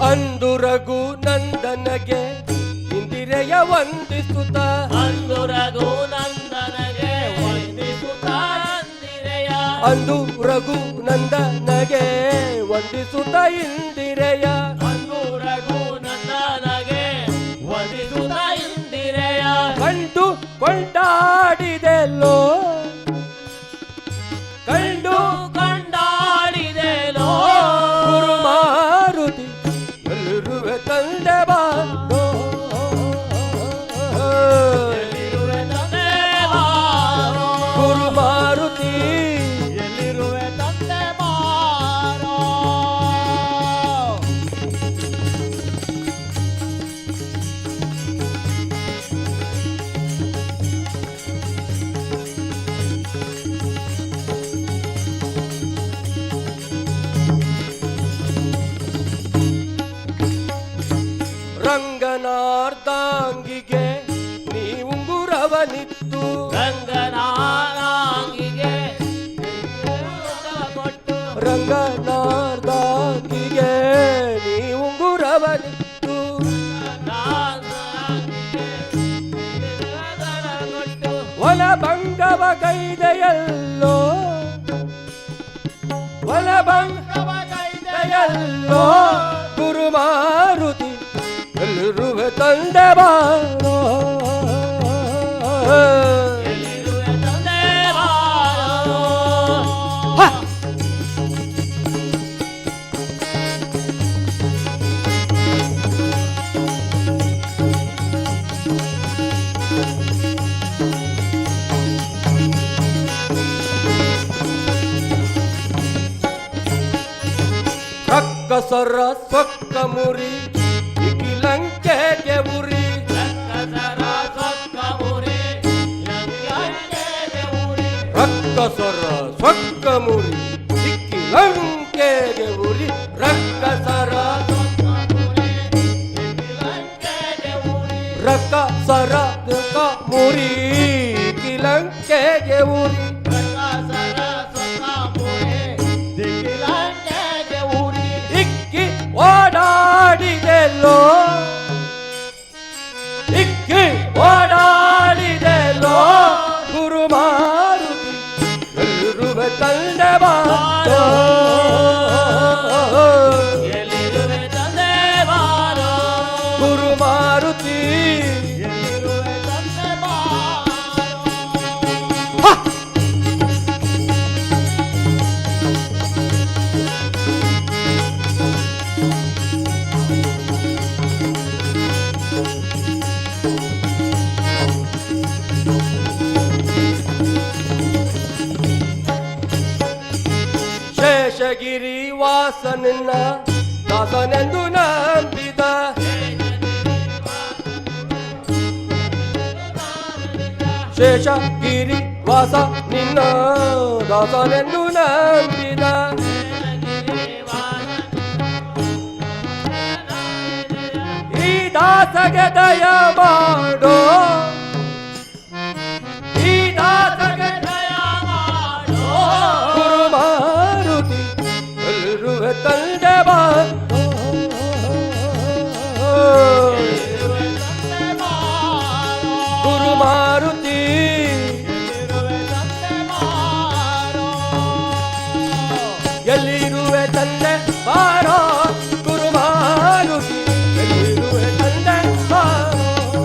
ಅಂದು ರಘು ನಂದನಗೆ ಇಂದಿರೆಯ ವಂದಿಸುತ್ತ, ಅಂದು ರಘುನಂದನಗೆ ವಂದಿಸುತ್ತ ಇಂದಿರೆಯ. ಅಂದು ರಘು ನಂದನಗೆ ವಂದಿಸುತ್ತ ಇಂದಿರೆಯ. ಅಂದು ರಘುನಂದನಗೆ ವಂದಿಸುತ್ತ ಇಂದಿರೆಯ. ಕಂಡು ಕೊಂಡಾಡಿದೆಲ್ಲೋ, ಕಂಡು ಕೊಂಡಾಡಿದೆಲೋ. ಗುರು ಮಾರುತಿ, ಎಲ್ಲಿರುವೆ ತಂದೆ ಬಾರೋ. ಎಲ್ಲಿರುವೆ ತಂದೆ ಬಾರೋ. ಗುರು ಮಾರುತಿ. ಎಲ್ಲಿರುವೆ ತಂದೆ ಬಾರೋ. ಎಲ್ಲಿರುವೆ ವನಭಂಗವ ಗೈದೆಯಲ್ಲೋ, ವನಭಂಗವ ಗೈದೆಯಲ್ಲೋ ಗುರು ಮಾರುತಿ ಎಲ್ಲಿರುವೆ ತಂದೆ ಬಾರೋ. ಎಲ್ಲಿರುವೆ ತಂದೆ ಬಾರೋ. ಹ! ರಕ್ಕಸರ ಸೊಕ್ಕ ಮುರಿ ಇಕಿಲಂಕೆಗೆ ಉರಿ, ರಕ್ಕಸರ ಸೊಕ್ಕ ಮುರಿ ಲಂಕೆಗೆ ಉರಿ. ರಕ್ಕಸರ ಸೊಕ್ಕ ಮುರಿ ಇಕ್ಕಿಲಂಕೆಗೆ ಉರಿ, ರಕ್ಕಸರ ಸೊಕ್ಕ ಮುರಿ ಲಂಕೆಗೆ ಉರಿ. ರಕ್ಕಸರ ಸೊಕ್ಕ ಮುರಿ ಇಕ್ಕಿಲಂಕೆಗೆ ಉರಿ. ರಕ್ಕಸರ ಸೊಕ್ಕ ಮುರಿ ದಿಕ್ಕಿಲಂಕೆಗೆ ಉರಿ. ಇಕ್ಕಿ ಓಡಾಡಿದೆಲ್ಲೋ, ಇಕ್ಕಿ ಓಡಾಡಿದೆಲ್ಲೋ ಗುರು ಮಾರುತಿ ಎಲ್ಲಿರುವೆ ತಂದೆ ಬಾರೋ. ಎಲ್ಲಿರುವೆ ತಂದೆ ಬಾರೋ. ಗುರು ಮಾರುತಿ ಎಲ್ಲಿರುವೆ ತಂದೆ ಬಾರೋ. ಹ! ಶೇಷಗಿರಿ ವಾಸನನ್ನ ದಾಸನೆಂದು ನಂಬಿದ, ಶೇಷಗಿರಿ ವಾಸ ನಿನ್ನ ದಾಸನೆಂದು ನಂಬಿದ, ಈ ದಾಸಗೆ ದಯ ಮಾಡೋ, ಈ ದಾಸಗೆ ದಯ ಮಾಡೋ. ಗುರು ಮಾರುತಿ ಎಲ್ಲಿರುವೆ ತಂದೆ ಬಾರೋ. ಎಲ್ಲಿರುವೆ ತಂದೆ ಬಾರೋ. ಗುರು ಮಾರುತಿ ಎಲ್ಲಿರುವೆ ತಂದೆ ಬಾರೋ. ಎಲ್ಲಿರುವೆ ತಂದೆ ಬಾರೋ ಗುರು ಮಾರುತಿ ಎಲ್ಲಿರುವೆ ತಂದೆ ಬಾರೋ.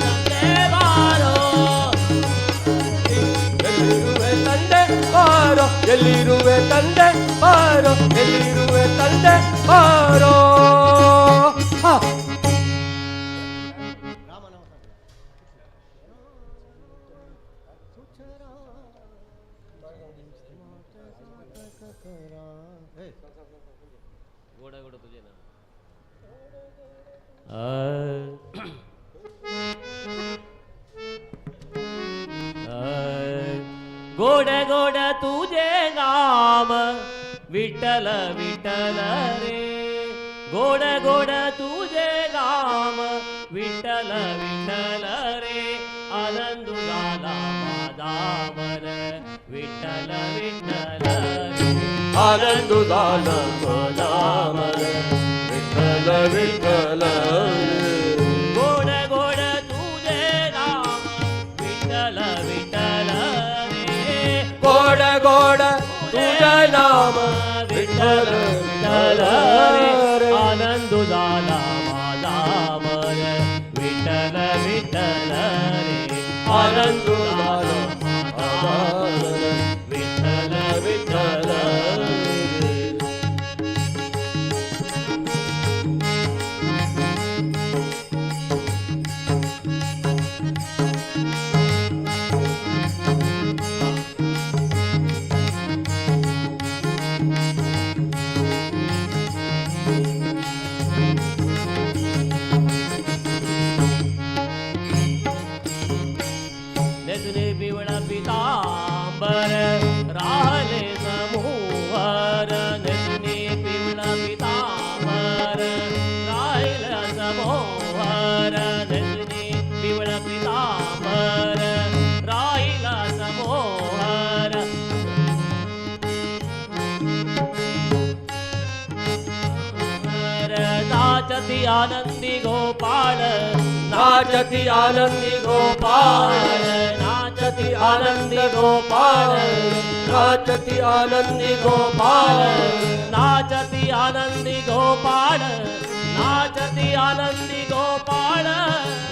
ತಂದೆ ಬಾರೋ. ಎಲ್ಲಿರುವೆ ತಂದೆ ಬಾರೋ, ಎಲ್ಲಿರುವೆ ತಂದೆ ಬಾರೋ, ಎಲ್ಲಿರುವೆ ತಂದೆ ಬಾರೋ. ಹಾ. गोडा गोडा तुझे ना. गोड गोड तुझे नाम विठ्ठल विठ्ठल रे, गोड गोड तुझे नाम विठ्ठल विठ्ठल रे, आनंद झाला माझा मन विठ्ठल विठ्ठल रे, आनंद झाला माझा मन विठ्ठल विठ्ठल रे. गोड गोड तुझे नाम विठ्ठल विठ्ठल रे, गोड गोड तुझे नाम विठ्ठल विठ्ठल विठ्ठल विठ्ठल रे, रे. आनंद झाला माझा मन विठ्ठल विठ्ठल रे, आनंद झाला माझा मन विठ्ठल विठ्ठल रे. नेसने पिवळा पितांबर राहले समोहर, नेसने पिवळा पितांबर राहिल समोहर, नेसने पिवळा पितांबर राहिला समोहर. नाचती आनंदी गोपाळ नाचती आनंदी गोपाळ, नाचती आनंदी गोपाळ, नाचती आनंदी गोपाळ, नाचती आनंदी गोपाळ, नाचती आनंदी गोपाळ,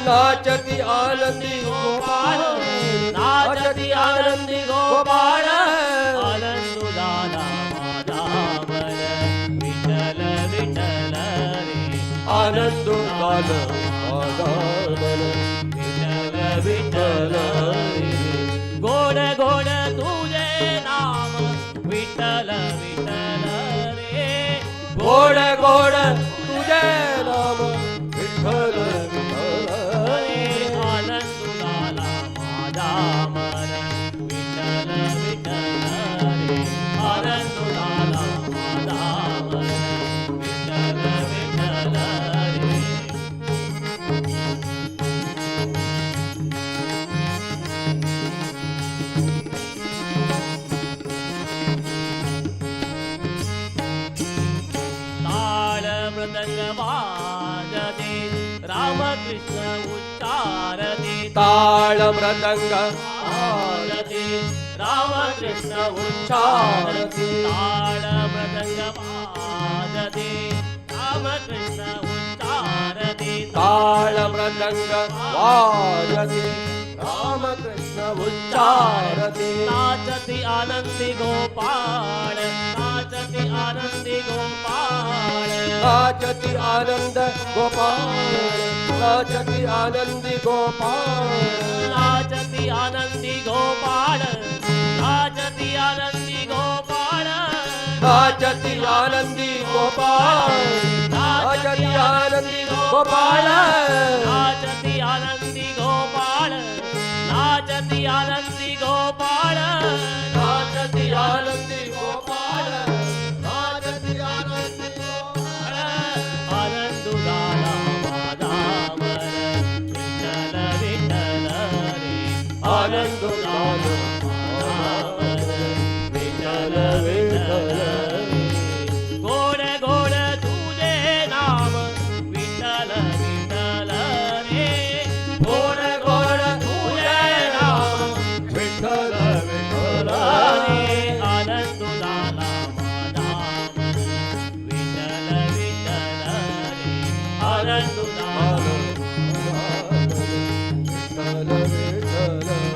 नाचती आनंदी गोपाळ, नाचती आनंदी गोपाळ. आनंदू झाला माझा मन, विठ्ठल विठ्ठल रे. आनंदू झाला माझा मन, विठ्ठल विठ्ठल रे. गोड गोड तुझे नाम, विठ्ठल विठ्ठल रे. गोड गोड तुझे नाम, विठ्ठल विठ्ठल रे. आनंदू झाला माझा मन, विठ्ठल विठ्ठल रे. आनंदू झाला माझा मन, विठ्ठल विठ्ठल रे. ताळ मृदंग वाजते, रामकृष्ण उच्चारते. ताळ मृदंग वाजते, रामकृष्ण उच्चारते. ताळ मृदंग वाजते, रामकृष्ण उच्चारते. ताळ मृदंग वाजते, रामकृष्ण उच्चारते. नाचती आनंदी गोपाळ, नाचती आनंदी गोपाळ, नाचती आनंद गोपाळ, नाचती आनंदी गोपाळ, नाचती आनंदी गोपाळ, नाचती आनंदी गोपाळ, नाचती आनंदी गोपाळ, नाचती आनंदी गोपाळ, नाचती आनंदी गोपाळ, नाचती आनंदी गोपाळ, नाचती आनंदी गोपाळ, नाचती आनंदी गोपाळ. आनंदू झाला माझा मन, विठ्ठल विठ्ठल रे. आनंद झाला माझा मन, विठ्ठल विठ्ठल रे. गोड गोड तुझे नाम, विठ्ठल विठ्ठल रे. गोड गोड तुझे नाम, विठ्ठल विठ्ठल रे. रे. आनंदू झाला माझा मन, विठ्ठल विठ्ठल रे. आनंदू झाला. विठ्ठल विठ्ठल रे.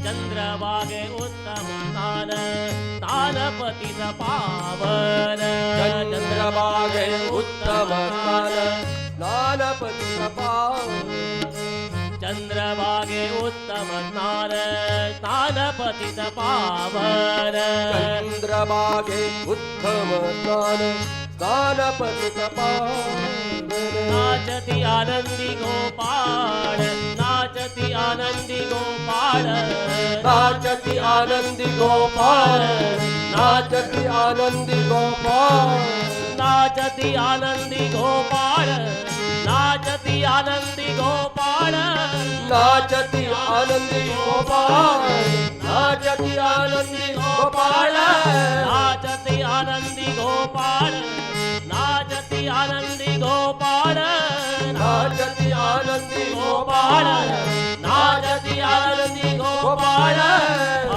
चंद्रभागे उत्तम स्थान, स्थानपतीत पावन. चंद्रभागे उत्तम स्थान, स्नानपतित पावन. चंद्रभागे उत्तम स्थान, स्थानपतीत पावन. चंद्रभागे उत्तम स्थान, स्नानपतित पावन. नाचती आनंदी गोपाळ, नाचती आनंदी गोपाळ, नाचती आनंदी गोपाळ, नाचती आनंदी गोपाळ, नाचती आनंदी गोपाळ, नाचती आनंदी गोपाळ, नाचती आनंदी गोपाळ, नाचती आनंदी गोपाळ, नाचती आनंदी गोपाळ, नाचती आनंदी गोपाळ, नाचती आनंदी गोपाळ, नाचती आनंदी गोपाळ.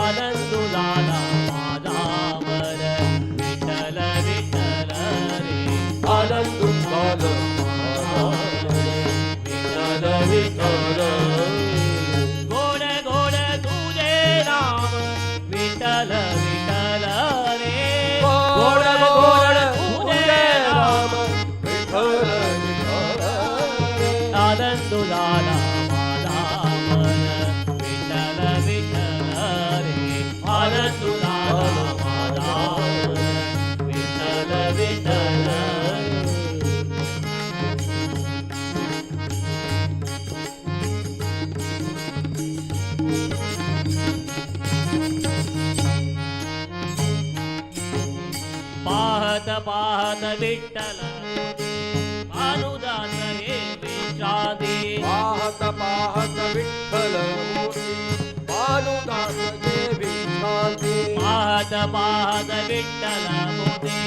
आनंदू झाला माझा मन, विठ्ठल विठ्ठल रे. आनंद झाला माझा मन, विठ्ठल विठ्ठल रे. गोड गोड तुझे नाम, विठ्ठल विठ्ठल रे. गोड गोड तुझे नाम, विठ्ठल विठ्ठल रे. आनंदू झाला माझा मन, विठ्ठल विठ्ठल रे. आनंदू झाला माझा मन, विठ्ठल विठ्ठल रे. पाहत पाहत विठ्ठल भानुदास हे विश्रांती. पाहत पाहत विठ्ठल. पाहत पाहत विठ्ठल मोती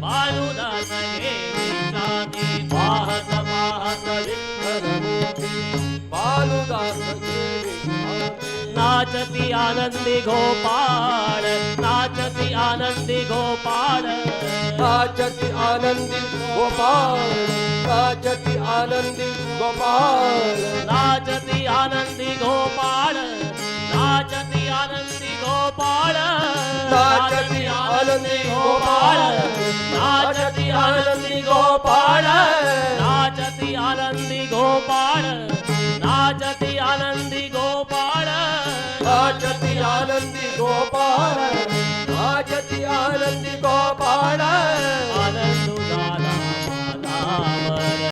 बालुदास घे विश्रांती. पाहत पाहत विठ्ठल मोती बालुदास घे विश्रांती. नाचती आनंदी गोपाळ, नाचती आनंदी गोपाळ. नाचती आनंदी गोपाळ, नाचती आनंदी गोपाळ. नाचती आनंदी गोपाळ, नाचती आनंदी गोपाळ. नाचती आनंदी गोपाळ, नाचती आनंदी गोपाळ, नाचती आनंदी गोपाळ, नाचती आनंदी गोपाळ. नाचती आनंदी गोपाळ, नाचती आनंदी गोपाळ. आनंद झाला मनावर.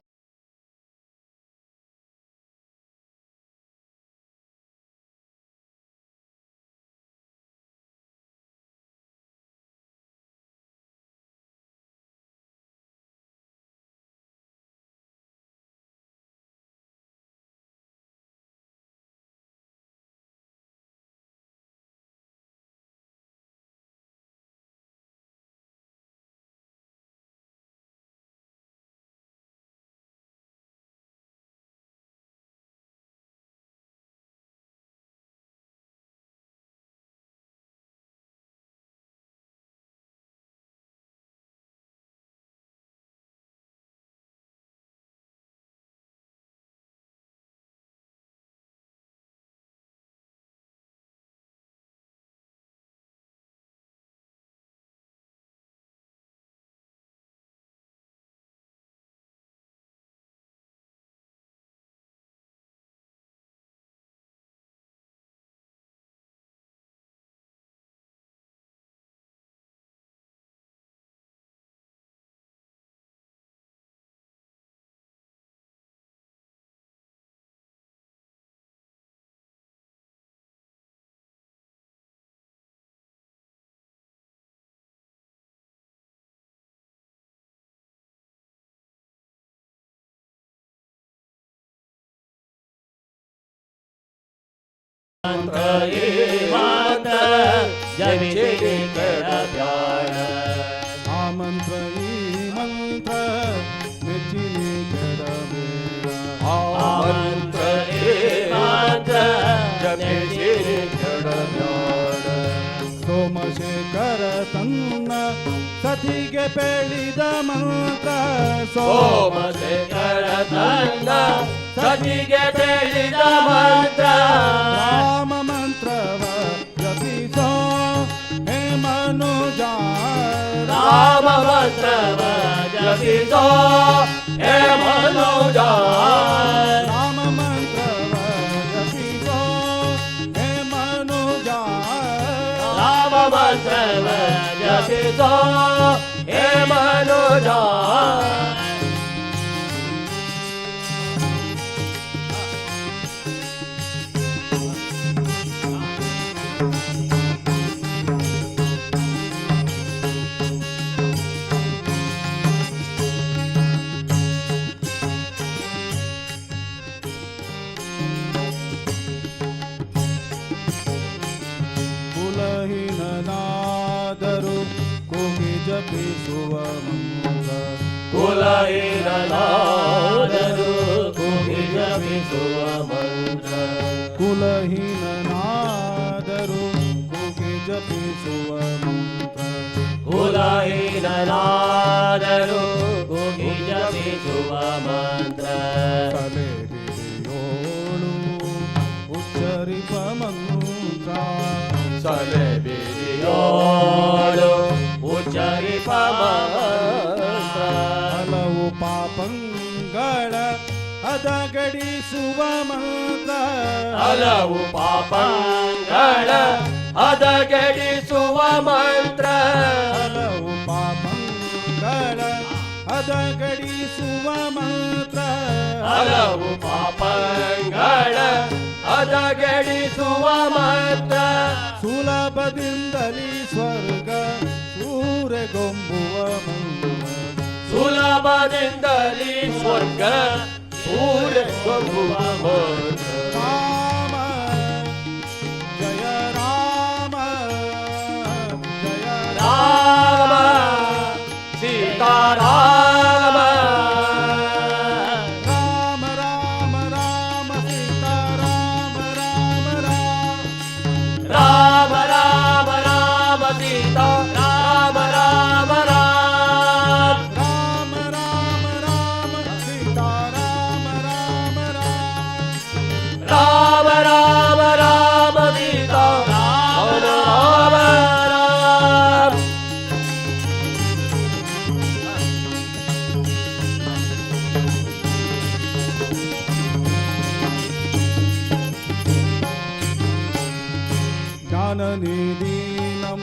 मंत्र जपिते केडब्याळ. ಆ ಮಂತ್ರ ಈ ಮಂತ್ರ ಮೆಚ್ಚಿನಿ ಕೆಡಬೇಡ. ಆ ಮಂತ್ರ ಏ ಮಂತ್ರ ಜಪಿಸಿರಿ ಕೆಡಬ್ಯಾಡ. ಸೋಮಶೇಖರ ತನ್ನ ಸತಿಗೆ ಪೇಳಿದ ಮಂತ್ರ. ಸೋಮಶೇಖರ ತನ್ನ ಸತಿಗೆ ಬೇಡಿದ ಮಂತ್ರ. ರಾಮ ಮಂತ್ರವ ಜಪಿಸೋ ಹೇ ಮನುಜ. ರಾಮ ಮಂತ್ರವ ಜಪಿಸೋ ಹೇ ಮನುಜ. ರಾಮ ಮಂತ್ರವ ಜಪಿಸೋ ಹೇ ಮನುಜ. ರಾಮ ಮಂತ್ರವ ಜಪಿಸೋ ಹೇ ಮನುಜ. ಕುಲಹೀನನಾದರೂ ಕೂಗಿ ಜಪಿಸುವ ಮಂತ್ರ. ಕುಲಹೀನನಾದರೂ ಕೂಗಿ ಜಪಿಸುವ ಮಂತ್ರ. ಕುಲಹೀನನಾದರೂ ಕೂಗಿ ಜಪಿಸುವ ಮಂತ್ರ. ಕುಲಹೀನನಾದರೂ ಕೂಗಿ ಜಪಿಸುವ ಮಂತ್ರ. ತಲೆ ಬಿಡಿಯೋಳು ಉಚ್ಚರಿಪ ಮಂತ್ರ. ಸಲೆ ಬಿರಿಯೋಳು ಉಚ್ಚರಿಪ ಮಂತ್ರ. ಹಲವು ಪಾಪಂಗಳ ಅದಗಡಿಸುವ ಮಂತ್ರ. ಹಲವು ಪಾಪಗಳ ಅದಗೆಡಿಸುವ ಮಂತ್ರ. ಹಲವು ಪಾಪಂಗಳ ಅದಗಡಿಸುವ ಮಂತ್ರ. ಹಲವು ಪಾಪಗಳ ಅದಗೆಡಿಸುವ ಮಂತ್ರ. ಸುಲಭದಿಂದಲೇ ಸ್ವರ್ಗ ಸೂರೆಗೊಂಬುವ ಮಂತ್ರ. ಸುಲಭದಿಂದಲೇ ಸ್ವರ್ಗ ಸೂರ್ಯ ಮಂತ್ರ. ರಾಮ ಜಯ ರಾಮ ಜಯ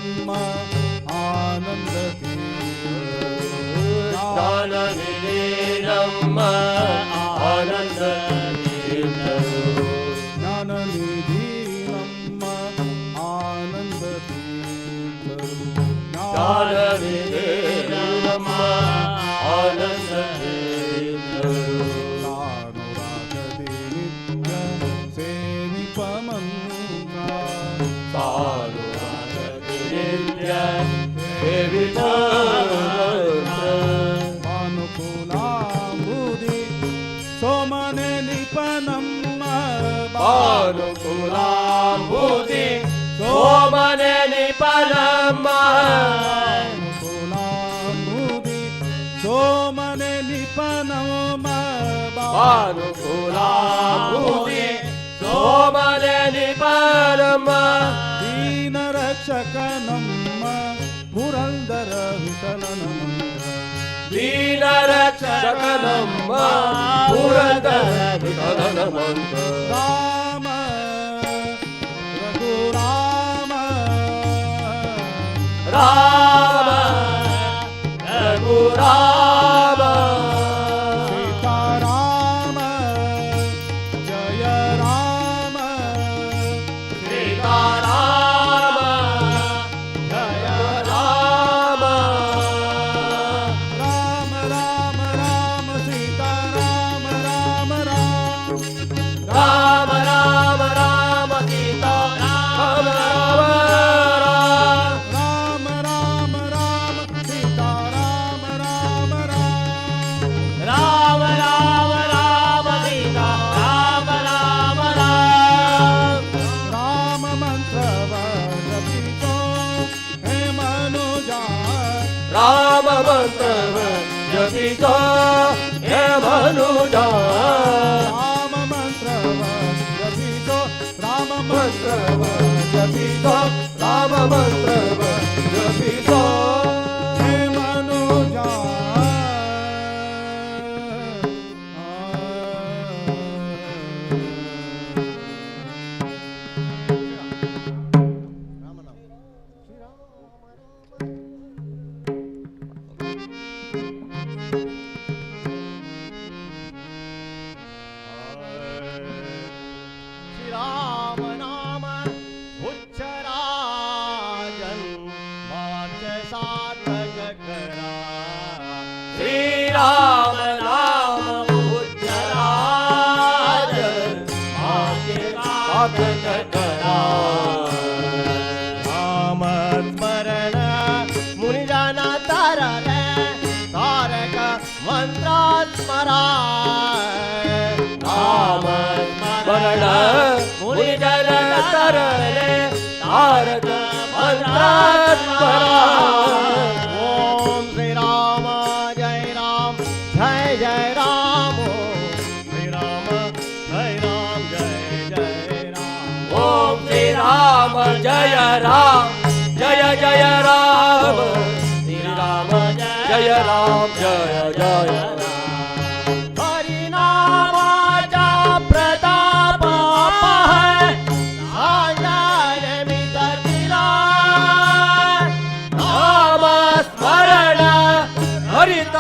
ನಮ್ಮ ಆನಂದ ಜ್ಞಾನನಿಧಿ ನಮ್ಮ ಆನಂದ ತೀರ್ಥರು. ಜ್ಞಾನನಿಧಿ ನಮ್ಮ ಆನಂದ ತೀರ್ಥರು. ಜ್ಞಾನನಿಧಿ ನಮ್ಮ ಆನಂದ ತೀರ್ಥರು. ತಾನು ರಾಗದಿ ನಿತ್ಯ ಸೇವಿಪ ಮಂತ್ರ. ತಾನು ರಾಗದಿ ನಿತ್ಯ ಸೇವಿಪ ಮಂತ್ರ. ಭಾನುಕುಲಾಂಬುದಿ ಸೋಮನೆ ನಿಪನಮ್ಮ. ಭಾನುಕುಲಾಂಬುದಿ ಸೋಮನೆ ನಿಪನಮ್ಮ. ಭಾನುಕುಲಾಂಬುದಿ ಸೋಮನೆ ನಿಪನಮ್ಮ. ಭಾನುಕುಲಾಂಬುದಿ ಸೋಮನೆ ನಿಪನಮ್ಮ. ದೀನ ರಕ್ಷಕ ನಮ್ಮ ಪುರಂದರ ವಿಠಲನ ಮಂತ್ರ. ದೀನ ರಕ್ಷಕ ನಮ್ಮ ಪುರಂದರ ವಿಠಲನ ಮಂತ್ರ. ರಾಮ ರಘುರಾಮ. ರಾಮ ರಘುರಾಮ. ಸೀತಾರಾಮ ಜಯ ರಾಮ. ಸೀತಾರಾಮ ಜಯ ರಾಮ. ರಾಮ ರಾಮ ರಾಮ ಸೀತಾರಾಮ ರಾಮ ರಾಮ. ರಾಮ ರಾಮ ರಾಮ ಸೀತಾ ರಾಮ ರಾಮ ರಾಮ. ರಾಮ ರಾಮ ರಾಮ ಸೀತಾರಾಮ ರಾಮ ರಾಮ. ರಾಮ ರಾಮ ರಾಮ ಸೀತಾ ರಾಮ ರಾಮ ರಾಮ. ರಾಮ ಮಂತ್ರವ ಜಪಿಸೋ ಹೇ ಮನುಜ. ರಾಮ ಮಂತ್ರವ ಜಪಿಸೋ ಹೇ ಮನುಜ. ರಾಮ ಮಂತ್ರವ ಜಪಿಸೋ, ರಾಮ ಮಂತ್ರವ ಜಪಿಸೋ, ರಾಮ ಮಂತ್ರವ ಜಪಿಸೋ ಹೇ ಮನುಜ. श्रीराम नाम उच्चराजन माच सार्थक करा. ಶ್ರೀರಾಮ ನಾಮ ಉಚ್ಚರಾಜ ಮಾತೆ ಸಾರ್ಥಕ ಕರಾ. राम स्मरण मुनिजन तरले तारक मंत्र स्मरा. ರಾಮ ಸ್ಮರಣ ಮುನಿಜನ ತರಲೆ ತಾರಕ ಮಂತ್ರ ಸ್ಮರ. ओम श्री राम जय राम जय जय राम. श्री राम जय राम जय जय राम. ಓಂ ಶ್ರೀ ರಾಮ ಜಯ ರಾಮ ಜಯ ಜಯ ರಾಮ. ಶ್ರೀ ರಾಮ ಜಯ ರಾಮ ಜಯ ಜಯ ರಾಮ. हरिनामाचा प्रताप सांगाय मितकिला. ನಾಮ ಸ್ಮರಣ ಹರಿತ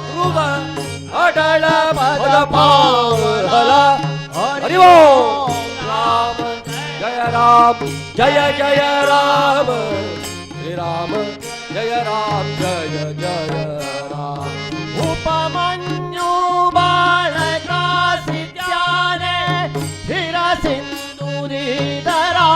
ಧ್ರುವ ಅಡಳ ಪದ ಪಾವಲ. ಹರಿ ಓಂ ರಾಮ ಜಯ ರಾಮ ಜಯ ಜಯ ರಾಮ. ಶ್ರೀರಾಮ ಜಯ ರಾಮ ಜಯ ಜಯ ರಾಮ. उपमन्यु बाळग्रासित्याने शिरसिन्दुरीधरा.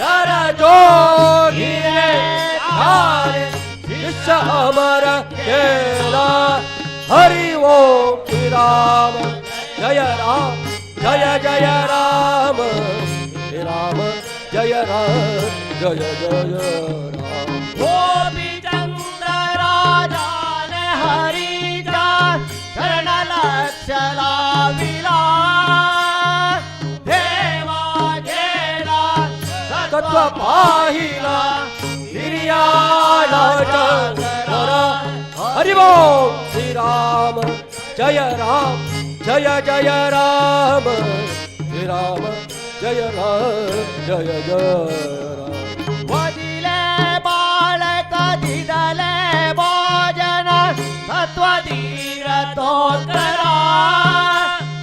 ನರ ಜೋಗಿರೆ ಧಾರೆ ಶಿಷ್ಯ ಅಮರ ಕೇಳ. ಹರಿ ಓಂ ಶ್ರೀರಾಮ ಜಯ ರಾಮ ಜಯ ಜಯ ರಾಮ. ಶ್ರೀರಾಮ ಜಯ ರಾಮ ಜಯ ಜಯ ರಾಮ. गोपीचंद्र राजान हरीचा चरण लक्ष लाविला. देवा गेला ತತ್ವ ಪಾಹಿಲ ಹಿರಿಯಾಳ ನರ. ಹರಿ ಓಂ ಶ್ರೀರಾಮ ಜಯ ರಾಮ ಜಯ ಜಯ ರಾಮ. ಶ್ರೀರಾಮ जय राम जय जय राम. वदिले बाळक दिदले भोजन सत्वधीर तोतरा.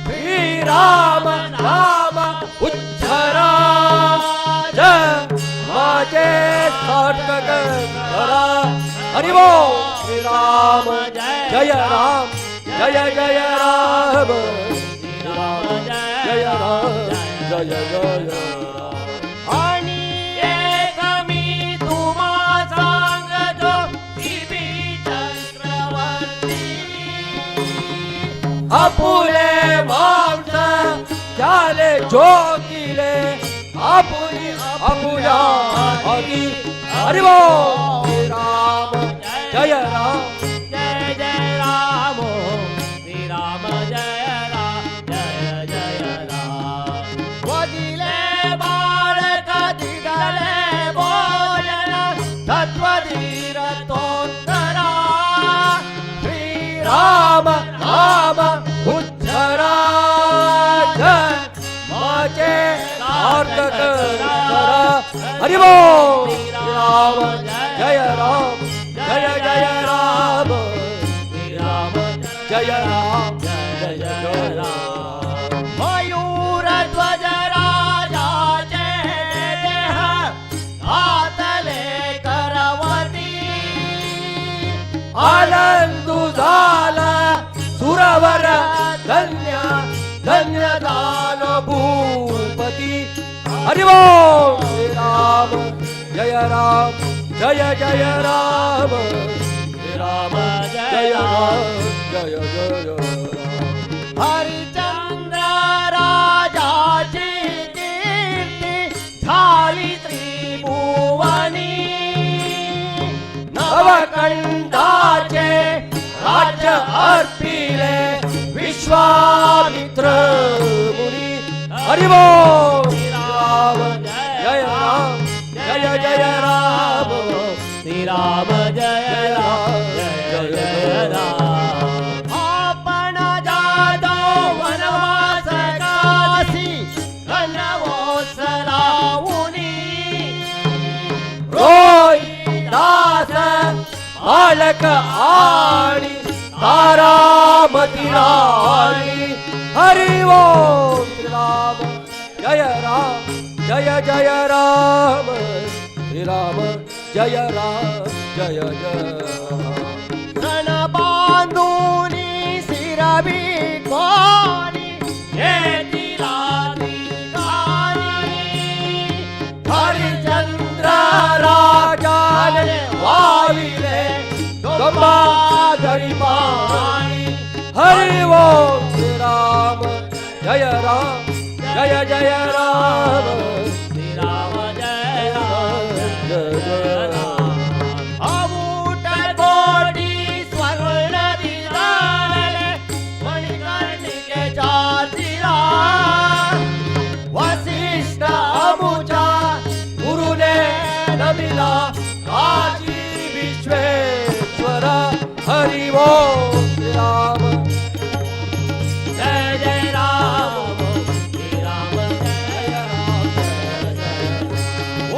श्रीराम नाम उच्चरा जय माझे सार्थक करा. हरि बोल. श्रीराम जय राम जय जय राम. श्रीराम जय राम जय जय राम. आणि एक मी तुम्हा सांगतो शिबी चक्रवर्ती. आपुले मांस झाले ज्योतिले आपुली आपुल्या हाती. हरि बोल. श्रीराम जय राम जय जय राम. श्रीराम जय राम जय जय राम. वदिले बाळक दिदले भोजन तत्वधीर तोत्तरा. श्रीराम नाम उच्चरा जय माझे सार्थक करा. हरि बोल. श्रीराम जय राम जय जय राम. श्रीराम जय राम जय जय राम. मयूर ध्वज राजाचे देह घातले करवती. आनंदु झाला सुरवर धन्य धन्य दान भूपती. हरि बोल. श्रीराम जय राम जय जय राम. श्रीराम जय राम जय जय राम. हरिचंद्र राजाची कीर्ती झाली त्रिभुवनी. नवकंठाचे राज्य अर्पिले विश्वामित्र मुनी. हरि बोल. राम जय राम जय जय राम. श्रीराम जय राम जय जय राम. आपण जातो वनवास काशी घनवोत्सलाउनी. रोय दास बालक आणि तारामती राणी. हरि ओम. श्रीराम जय राम जय जय राम. श्रीराम जय राम जय जय राम. रण बांधूनी सिरवी कोणी घेतिला गाणी. हरिचंद्र राजाने वाविले गंगाधरी पाणी. हरि ओम. श्रीराम जय राम जय जय राम. श्रीराम जय राम जय जय राम. अमूट कोटी स्वर्ण दिदाले मणिकर्णिकेच्या तिरा. वसिष्ठ अमुचा गुरुने नमिला काशी विश्वेश्वर. हरि ओम. श्रीराम जय जय राम. श्रीराम जय राम जय जय राम.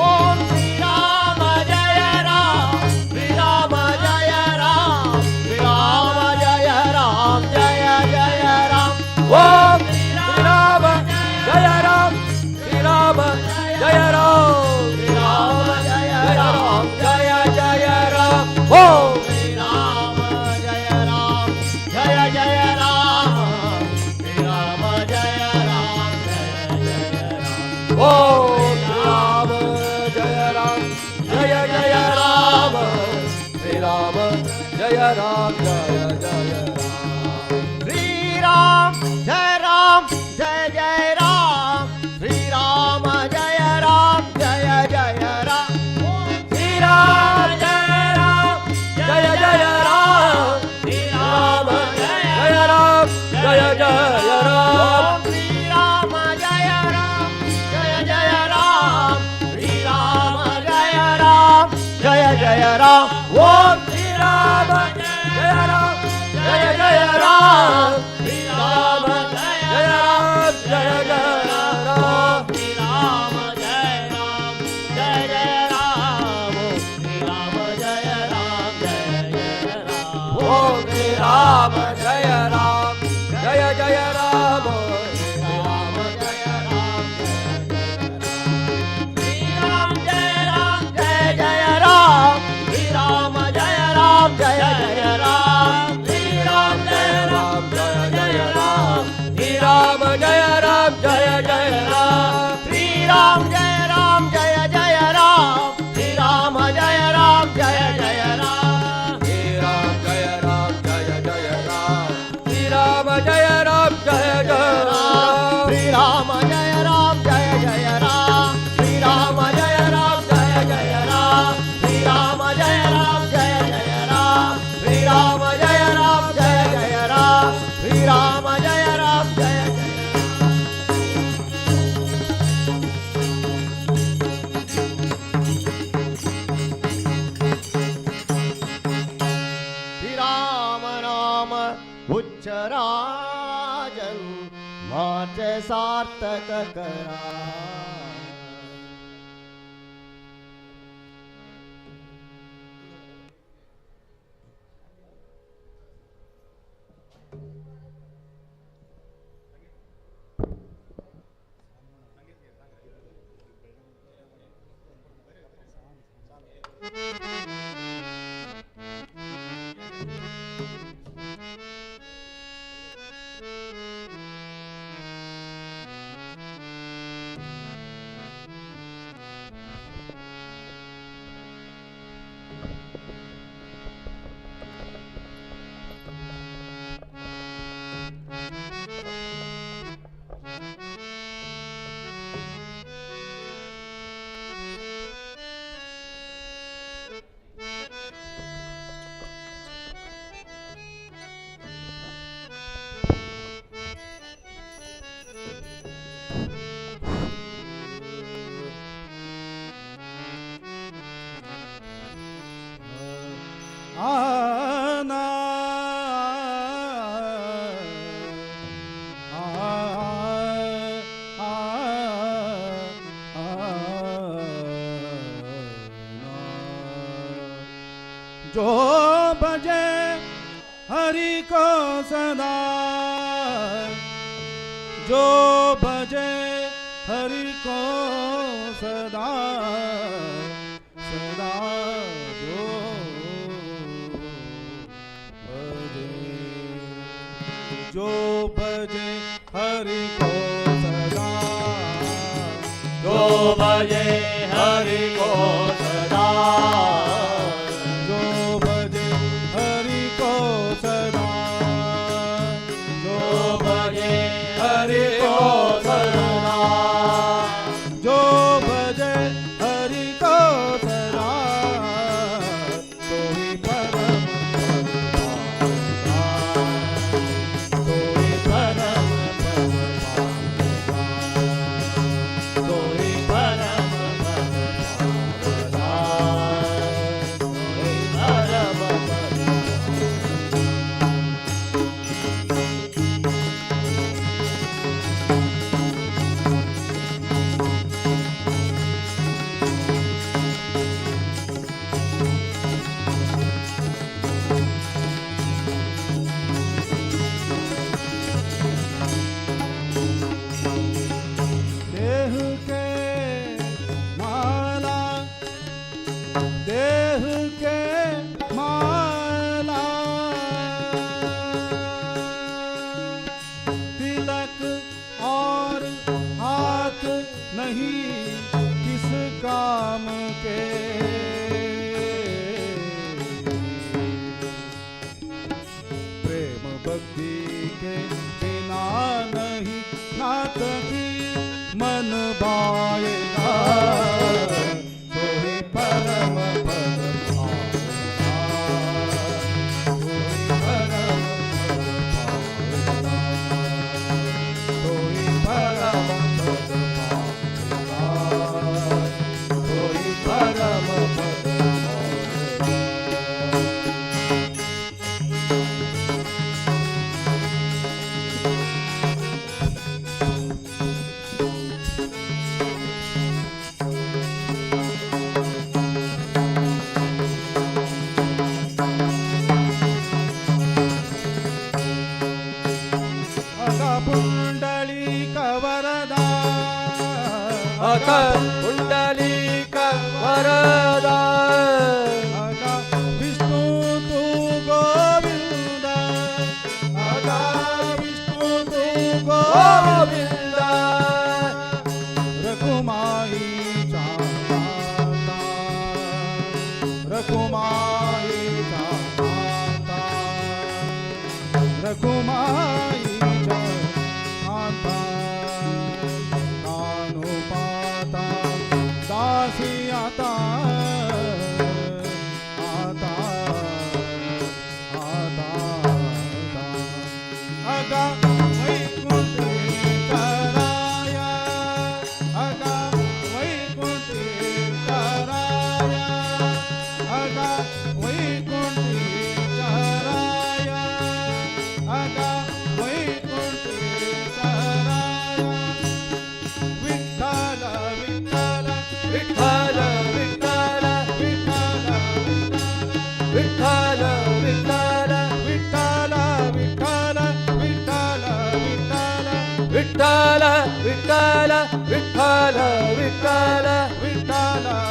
ओम श्रीराम जय राम श्रीराम जय राम श्रीराम जय राम जय जय राम. ओम श्रीराम जय राम श्रीराम जय राम श्रीराम जय राम जय जय राम. ओम श्रीराम जय राम जय जय राम. श्रीराम जय राम जय जय राम. ओम श्रीराम जय राम जय जय राम. श्रीराम जय राम जय जय राम. श्रीराम जय राम जय जय राम. श्रीराम जय राम जय जय राम. श्रीराम जय राम जय जय राम. श्रीराम जय जय राम जय जय राम. श्रीराम जय राम जय जय राम. श्रीराम जय राम जय जय राम. ओम श्रीराम जय राम सार्थक करा. आना आ आ जो बजे हरि को सदा, जो बजे हरि को सदा, सदा जो बजे, जो बजे हरि को सदा, जो बजे हरि को सदा, जो बजे हरि को सदा, जो बजे हरि को सदा, जो बजे हरि को सदा, तोही परम पद पावेगा, तोही परम पद पावेगा, तोही परम पद पावेगा, तोही परम पद. देह के माला, देह के माला, तिलक और हाथ नहीं किस काम के, प्रेम भक्ति के बिना नहीं नाथ की मन भाएगा, सोही परम पद पाएगा, सोही परम पद पाएगा, सोही परम पद पाएगा, सोही परम पद पाएगा. अग पुंडलिक वरदा, अक पुंडलिक वरदा, अग विष्णु तू गोविंद, अग विष्णु तू गोविंद, गोविंद रघुमाईचा दाता, रघुमाईचा दाता, रघुमाईचा दाता, कानुपाता दासी आता, आता आता अगा वैकुंठेश्वराय, अगा वैकुंठेश्वराय, अगा वैकुंठेश्वराय, अगा वैकुंठेश्वराय.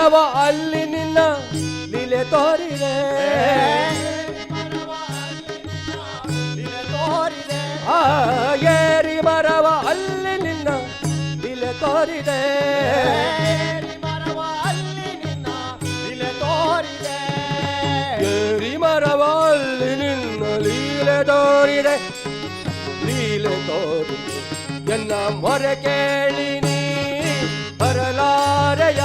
ಮರವ ಅಲ್ಲಿ ನಿನ್ನ ಲೀಲೆ ತೋರಿದೆ. ಏರಿ ಮರವ ಅಲ್ಲಿ ನಿನ್ನ ಲೀಲೆ ತೋರಿದೆ. ಏರಿ ಮರವ ಅಲ್ಲಿ ನಿನ್ನ ಲೀಲೆ ತೋರಿದೆ, ಲೀಲೆ ತೋರಿದೆ. ಎನ್ನ ಮೊರೆ ಕೇಳಿ ನೀ ಬರಲಾರೆಯ,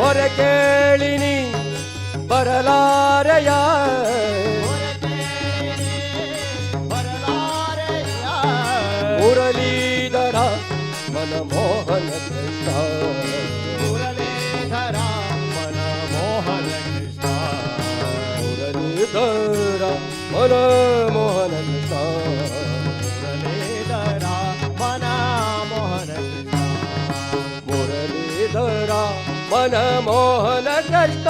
ಮೊರೆ ಕೇಳಿ ನೀ ಬರಲಾರೆಯ. ಮುರಳೀಧರ ಮನಮೋಹನ ಕೃಷ್ಣ, ಮುರಳೀಧರ ಮನಮೋಹನ ಕೃಷ್ಣ, ಮುರಳೀಧರ ಮನಮೋಹನ ಕೃಷ್ಣ, ಮುರಳೀಧರ ಮನಮೋಹನ ಕೃಷ್ಣ, ಮುರಳೀಧರ ಮನಮೋಹನ ಕೃಷ್ಣ.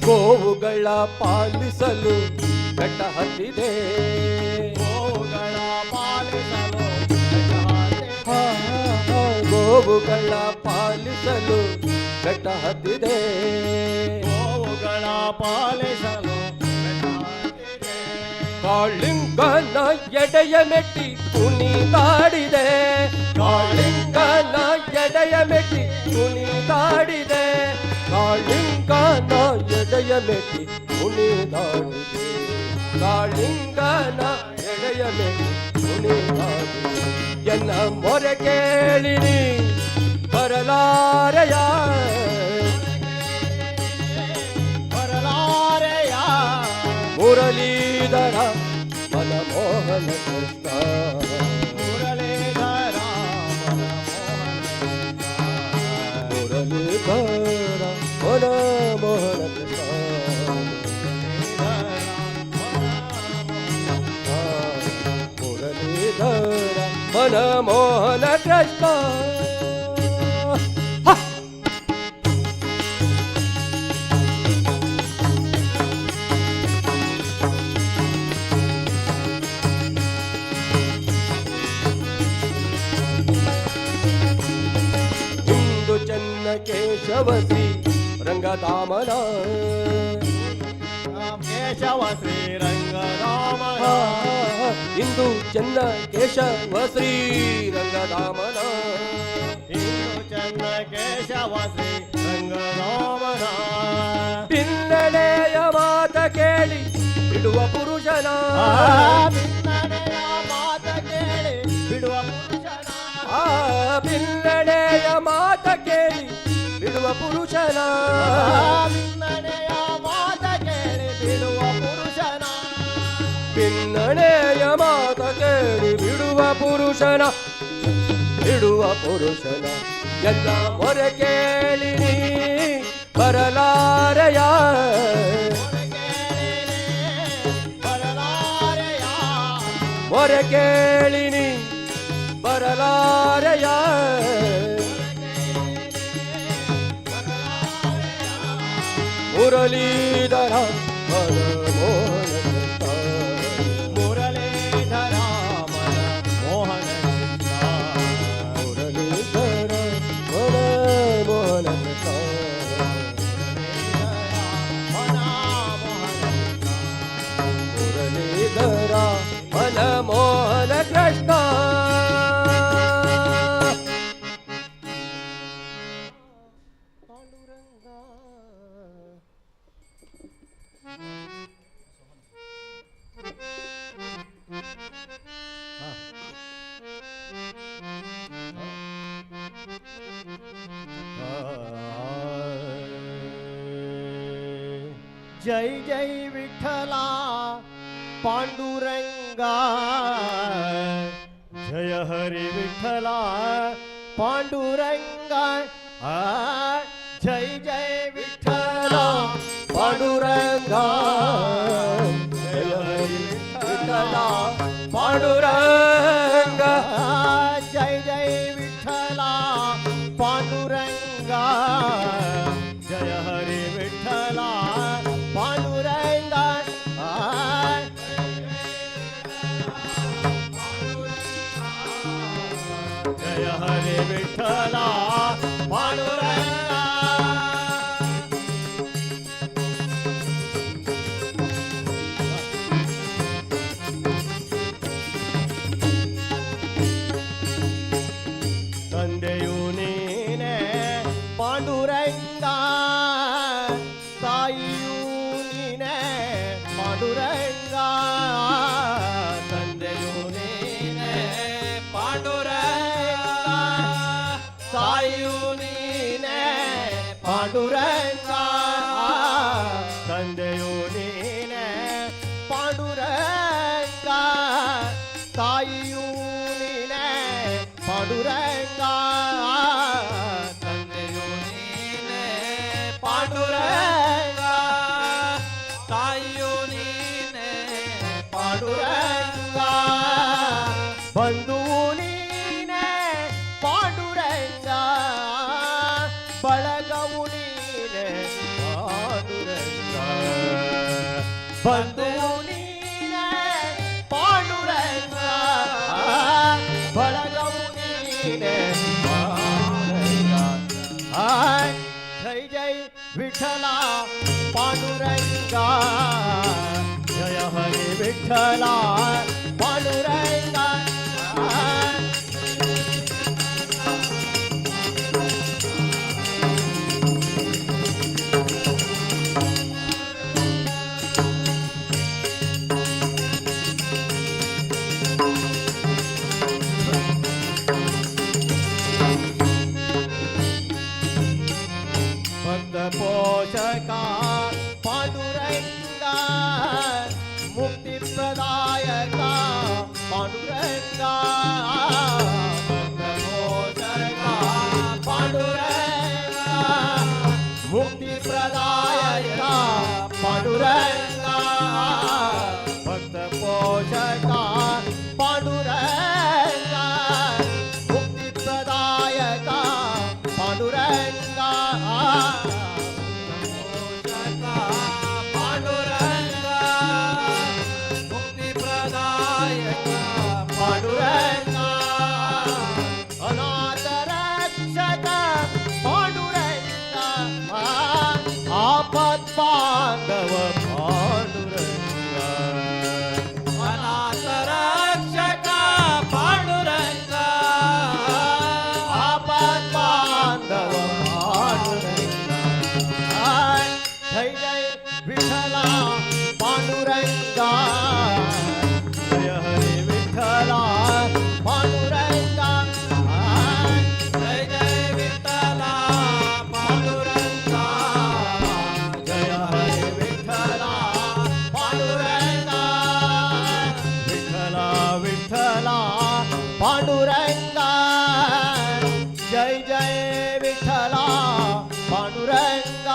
ಗೋವುಗಳ ಪಾಲಿಸಲು ಬೆಟ್ಟ ಹತ್ತಿದೆ, ಗೋವುಗಳ ಪಾಲಿಸಲು, ಗೋವುಗಳ ಪಾಲಿಸಲು ಬೆಟ್ಟ ಹತ್ತಿದೆ, ಗೋವುಗಳ ಪಾಲಿಸಲು. ಕಾಳಿಂಗನ ಎಡೆಯ ಮೆಟ್ಟಿ ಕುಣಿದಾಡಿದೆ, ಕಾಳಿಂಗನ ಎಡೆಯ ಮೆಟ್ಟಿ ಕುಣಿದಾಡಿದೆ, ಕಾಳಿಂಗನ ಎಡೆಯ ಮೆಟ್ಟಿ ಕುಣಿದಾಡಿದೆ, ಕಾಳಿಂಗನ ಎಡೆಯ ಮೆಟ್ಟಿ ಕುಣಿದಾಡಿದೆ. ಎನ್ನ ಮೊರೆ ಕೇಳಿ ನೀ ಬರಲಾರೆಯ, ಬರಲಾರೆಯ. ಮುರಳೀಧರ ಮನಮೋಹನ ಕೃಷ್ಣ, ಮುರಳೀಧರ ಮುರಳೀಧರ ಮನಮೋಹನ ಕೃಷ್ಣ, ಮುರಳೀಧರ ಮನಮೋಹನ ಕೃಷ್ಣ. ಇಂದು ಚನ್ನ ಕೇಶವ ಶ್ರೀ ರಂಗಧಾಮನ, ಕೇಶವ ಶ್ರೀರಂಗಧಾಮನ, ಇಂದು ಚನ್ನ ಕೇಶವ ಶ್ರೀ ರಂಗಧಾಮನ, ಇಂದು ಚನ್ನ ಕೇಶವ ಶ್ರೀರಂಗಧಾಮನ. ಬಿನ್ನಡೆಯ ಮಾತ ಕೇಳಿ ಬಿಡುವ ಪುರುಷನ, ಬಿನ್ನಡೆಯ ಮಾತ ಕೇಳಿ ಬಿಡುವ ಪುರುಷನ, ಬಿನ್ನಡೆಯ ಮಾತ ಕೇಳಿ ಬಿಡುವ ಪುರುಷನ, ಬಿನ್ನಡೆಯ ಮಾತ ಕೇಳಿ ಬಿಡುವ ಪುರುಷನ, ಬಿನ್ನಡೆಯ ಮಾತ ಕೇಳಿ ಬಿಡುವ ಪುರುಷನ, ಬಿಡುವ ಪುರುಷನ. ಎಲ್ಲ ಮೊರೆ ಕೇಳಿ ನೀ ಬರಲಾರೆಯ, ಬರಲಾರೆಯ, ಮೊರೆ ಕೇಳಿ ನೀ ಬರಲಾರೆಯ. ಮುರಳೀಧರ ಮನಮೋಹನ ಕೃಷ್ಣ, ಮುರಳೀಧರ ಮನಮೋಹನ ಕೃಷ್ಣ, ಮುರಳೀಧರ ಮನಮೋಹನ ಕೃಷ್ಣ, ಮನಮೋಹನ, ಮುರಳೀಧರ ಮನಮೋಹನ ಕೃಷ್ಣ. ಜೈ ಜೈ ವಿಠಲ ಪಾಂಡುರಂಗ, ಜಯ ಹರಿ ವಿಠಲ ಪಾಂಡುರಂಗ, ಜೈ ಜೈ ವಿಠಲ ಪಾಂಡುರಂಗ, ಜಯ ಹರಿ ವಿಠಲ ಪಾಂಡುರಂಗ. विठ्ठला पांडुरंगा. ತಂದೆಯು ನೀನೆ ಪಾಂಡುರಂಗ, ತಾಯಿಯೂ ನೀನೆ ಪಾಂಡುರಂಗ. ತಂದೆಯು ನೀನೆ ಪಾಂಡುರಂಗ, ತಾಯಿಯೂ ನೀನೆ ಪಾಂಡುರಂಗ. ತಂದೆಯು ನೀನೆ ಪಾಂಡುರಂಗ, ತಾಯಿಯೂ ನೀನೆ ಪಾಂಡುರಂಗ. ತಂದೆಯು ನೀನೆ ಪಾಂಡುರಂಗ, ತಾಯಿಯು ನೀನೆ ಪಾಂಡುರಂಗ. ಬಂಧುವು ನೀನೆ ಪಾಂಡುರಂಗ, ಬಳಗವು ನೀನೆ ಪಾಂಡುರಂಗ. ಬಂಧುವು ನೀನೆ ಪಾಂಡುರಂಗ, ಬಳಗವು ನೀನೆ ಪಾಂಡುರಂಗ. ಆಯ್ ಜೈ ಜೈ ವಿಠಲ ಪಾಂಡುರಂಗ, ಜಯ ಹರಿ ವಿಠಲ ಪಾಂಡುರಂಗ. ಭಕ್ತ ಪೋಷಕ ಪಾಂಡುರಂಗ, ಮುಕ್ತಿ ಪ್ರದಾಯಕ ಪಾಂಡುರಂಗ. ಭಕ್ತ ಪೋಷಕ ಪಾಂಡುರಂಗ, ಮುಕ್ತಿ ಪ್ರದಾಯಕ ಪಾಂಡುರಂಗ. ಭಕ್ತ ಪೋಷಕ ಪಾಂಡುರಂಗ, ಮುಕ್ತಿ ಪ್ರದಾಯಕ ಪಾಂಡುರಂಗ. ಪೋಷಕ ಪಾಂಡುರಂಗ, ಮುಕ್ತಿ ಪ್ರದಾಯಕ ಪಾಂಡುರಂಗ. ಅನಾಥ ರಕ್ಷಕ ಪಾಂಡುರಂಗ, ಆಪತ್ ಬಾಂಧವ ಪಾಂಡುರಂಗ. ಅನಾಥ ರಕ್ಷಕ ಪಾಂಡುರಂಗ, ಆಪತ್ ಬಾಂಧವ ಪಾಂಡುರಂಗ. ಜೈ ಜೈ ವಿಠಲ ಪಾಂಡುರಂಗ, ಜಯ ಹರಿ ವಿಠಲ ಪಾಂಡುರಂಗ. ಜಯ ಜಯ ವಿಠಲ ಪಾಂಡುರಂಗ, ಜಯ ಹರಿ ವಿಠಲ ಪಾಂಡುರಂಗ. ವಿಠಲ ವಿಠಲ ಪಾಂಡುರಂಗ, ಜೈ ಜಯ ವಿಠಲ ಪಾಂಡುರಂಗ.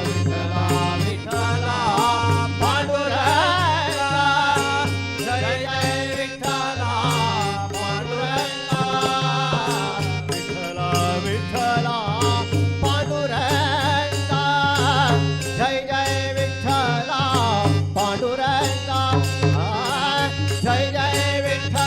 ವಿಠಲ ವಿಠಲ ಪಾಂಡುರಂಗ, ಜಯ ಜಯ ವಿಠಲ ಪಾಂಡುರಂಗ. ವಿಠಲ ವಿಠಲ ಪಾಂಡುರಂಗ, ಜಯ ಜಯ ವಿಠಲ ಪಾಂಡುರಂಗ. ಜಯ ಜಯ ವಿಠಲ.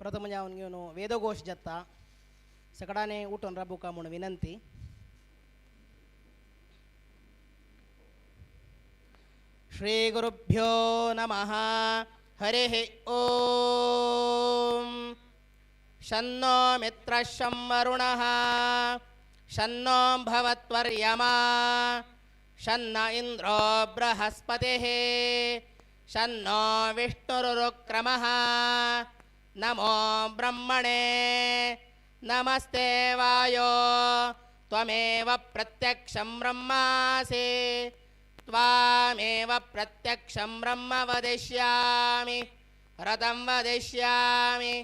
प्रथम जावन घेवन वेदघोश जाता सगळ्यांनी उठून राबूका म्हूण विनंती. श्री गुरुभ्यो नमः. हरिः ओम. शन्नो मित्रः शं वरुणः शन्नो भवत्वर्यमा शन्न इन्द्रो बृहस्पतिः शन्नो विष्णुरुक्रमः. नमो ब्रह्मणे नमस्ते वायो त्वमेव प्रत्यक्षं ब्रह्मासि त्वामेव प्रत्यक्षं ब्रह्म वदिष्यामि रतं वदिष्यामि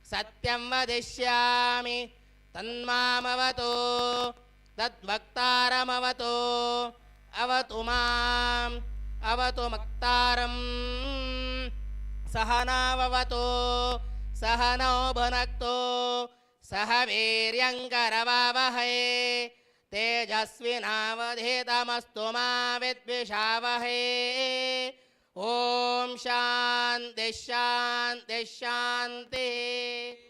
सत्यं वदिष्यामि तन्मामवतु तद्वक्तारमवतु अवतु माम् अवतु मक्तारम्. सहनाववतु सहनौ भुनक्तु सह वीर्यङ्करवावहै तेजस्विनावधीतमस्तु मा विद्विषावहै. ॐ शान्ति शान्ति शान्तिः.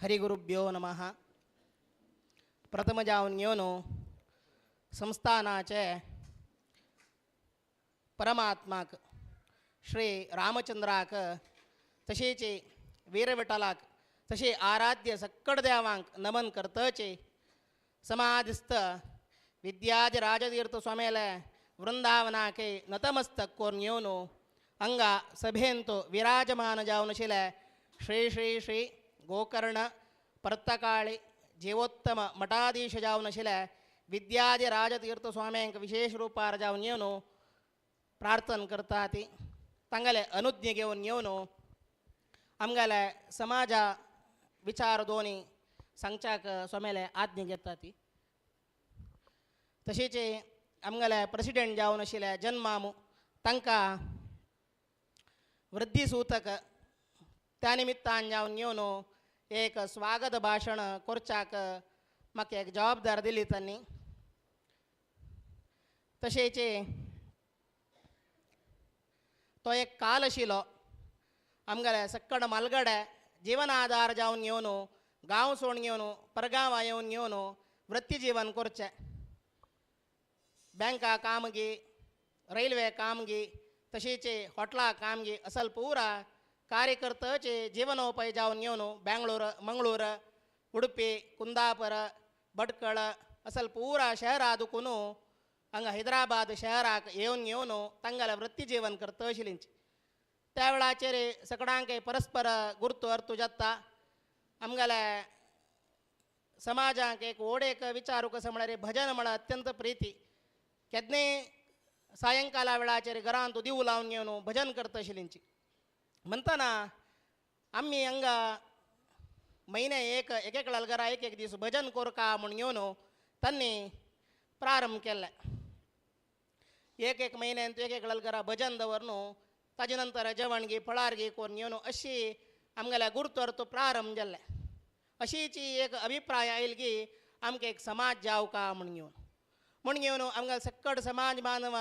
हरिगुरुभ्यो नमः. प्रथम जावन घेवन संस्थानाचे परमात्माक श्री रामचंद्राक तशेंच वीरविठलाक तशें आराध्य सक्कड देवांक नमन करतचे समाधिस्थ विद्याधिराजतीर्थ स्वामेले वृंदावनाके नतमस्तक करून घेवन हांगा सभेंत विराजमान जावन आशिल्ले श्री श्री श्री गोकर्ण पर्तकाळी जीवोत्तम मठाधीश जावन आशिल्ले विद्याधिराजतीर्थ स्वाम्यांक विशेष रुपार जावन येवन प्रार्थना करता ती तांगेले अनुज्ञ घेवन येवन आमगेले समाजा विचार दोनी सांगच्याक स्वाम्याले आज्ञा घेता ती. तशेंच आमगेले प्रेसिडेंट जावन आशिल्ले जन्मामू तांकां वृद्धिसूतक त्या निमित्तान जावन येवन एक स्वागत भाशण करच्याक म्हाका एक जबाबदार दिली तांणी. तशेंच तो एक काल आशिल्लो आमगेले सक्कड मालगडे जिवनाधार जावन घेवन गांव सोडून घेवन परगांवां येवन घेवन वृत्ती जीवन करचें. बँका कामगी रेल्वे कामगी तशेंच हॉटला कामगी असल पुरा कार्यकर्त्याचे जीवनोपाय जावन घेवन बेंगळूर मंगळूर उडुपी कुंदापुर भटकळ असल पुरा शहरा दुकून हांगा हैदराबाद शहराक येवन घेवन तांगेलें वृत्ती जीवन करता आशिल्लींची. त्या वेळाचेर सगळ्यांक परस्पर गुर्तू अर्थ जाता. आमगेले समाजाक एक ओड एक विचारू कसो म्हळ्यार भजन म्हळ्यार अत्यंत प्रिती. केन्नाय सायंकाला वेळाचेर घरांत दिवू लावन घेवन भजन करता आशिल्लींची. म्हणटना आमी हांगा म्हयने एक एक एकल्या घरा एक एक दीस भजन करका म्हूण घेवन तांणी प्रारंभ केल्लें. एक एक म्हयन्यान एक एकल्या घरा भजन दवर ताजे नंतर जेवणगी फळारगी करून घेवन अशी आमगेल्या गुरुत्वार प्रारंभ जाल्लें. अशीच एक अभिप्राय आयल की आमकां एक समाज जावका म्हूण घेवन म्हूण घेवन आमकां सक्कड समाज बांधव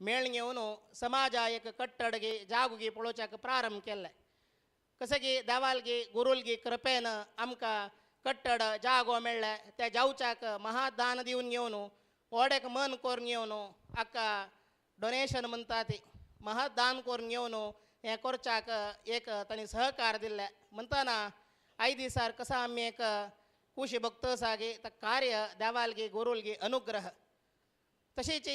मेळ घेवन समाजा एक कट्टडगी जागोगी पळोवच्याक प्रारंभ केल्लें. कशें की देवालगी गुरुलगी कृपेन आमकां कट्टड जागो मेळ्ळें त्या जावच्याक महादान दिवन घेवन ओडेक मन करून घेवन हाका डोनेशन म्हणटा ती महादान करून घेवन हें करच्याक एक तांणी सहकार दिल्लें. म्हणटना आयज दिसार कसा आमी एक खुशी भक्त आसा की कार्य देवालगी गुरुलगी अनुग्रह. तशेंच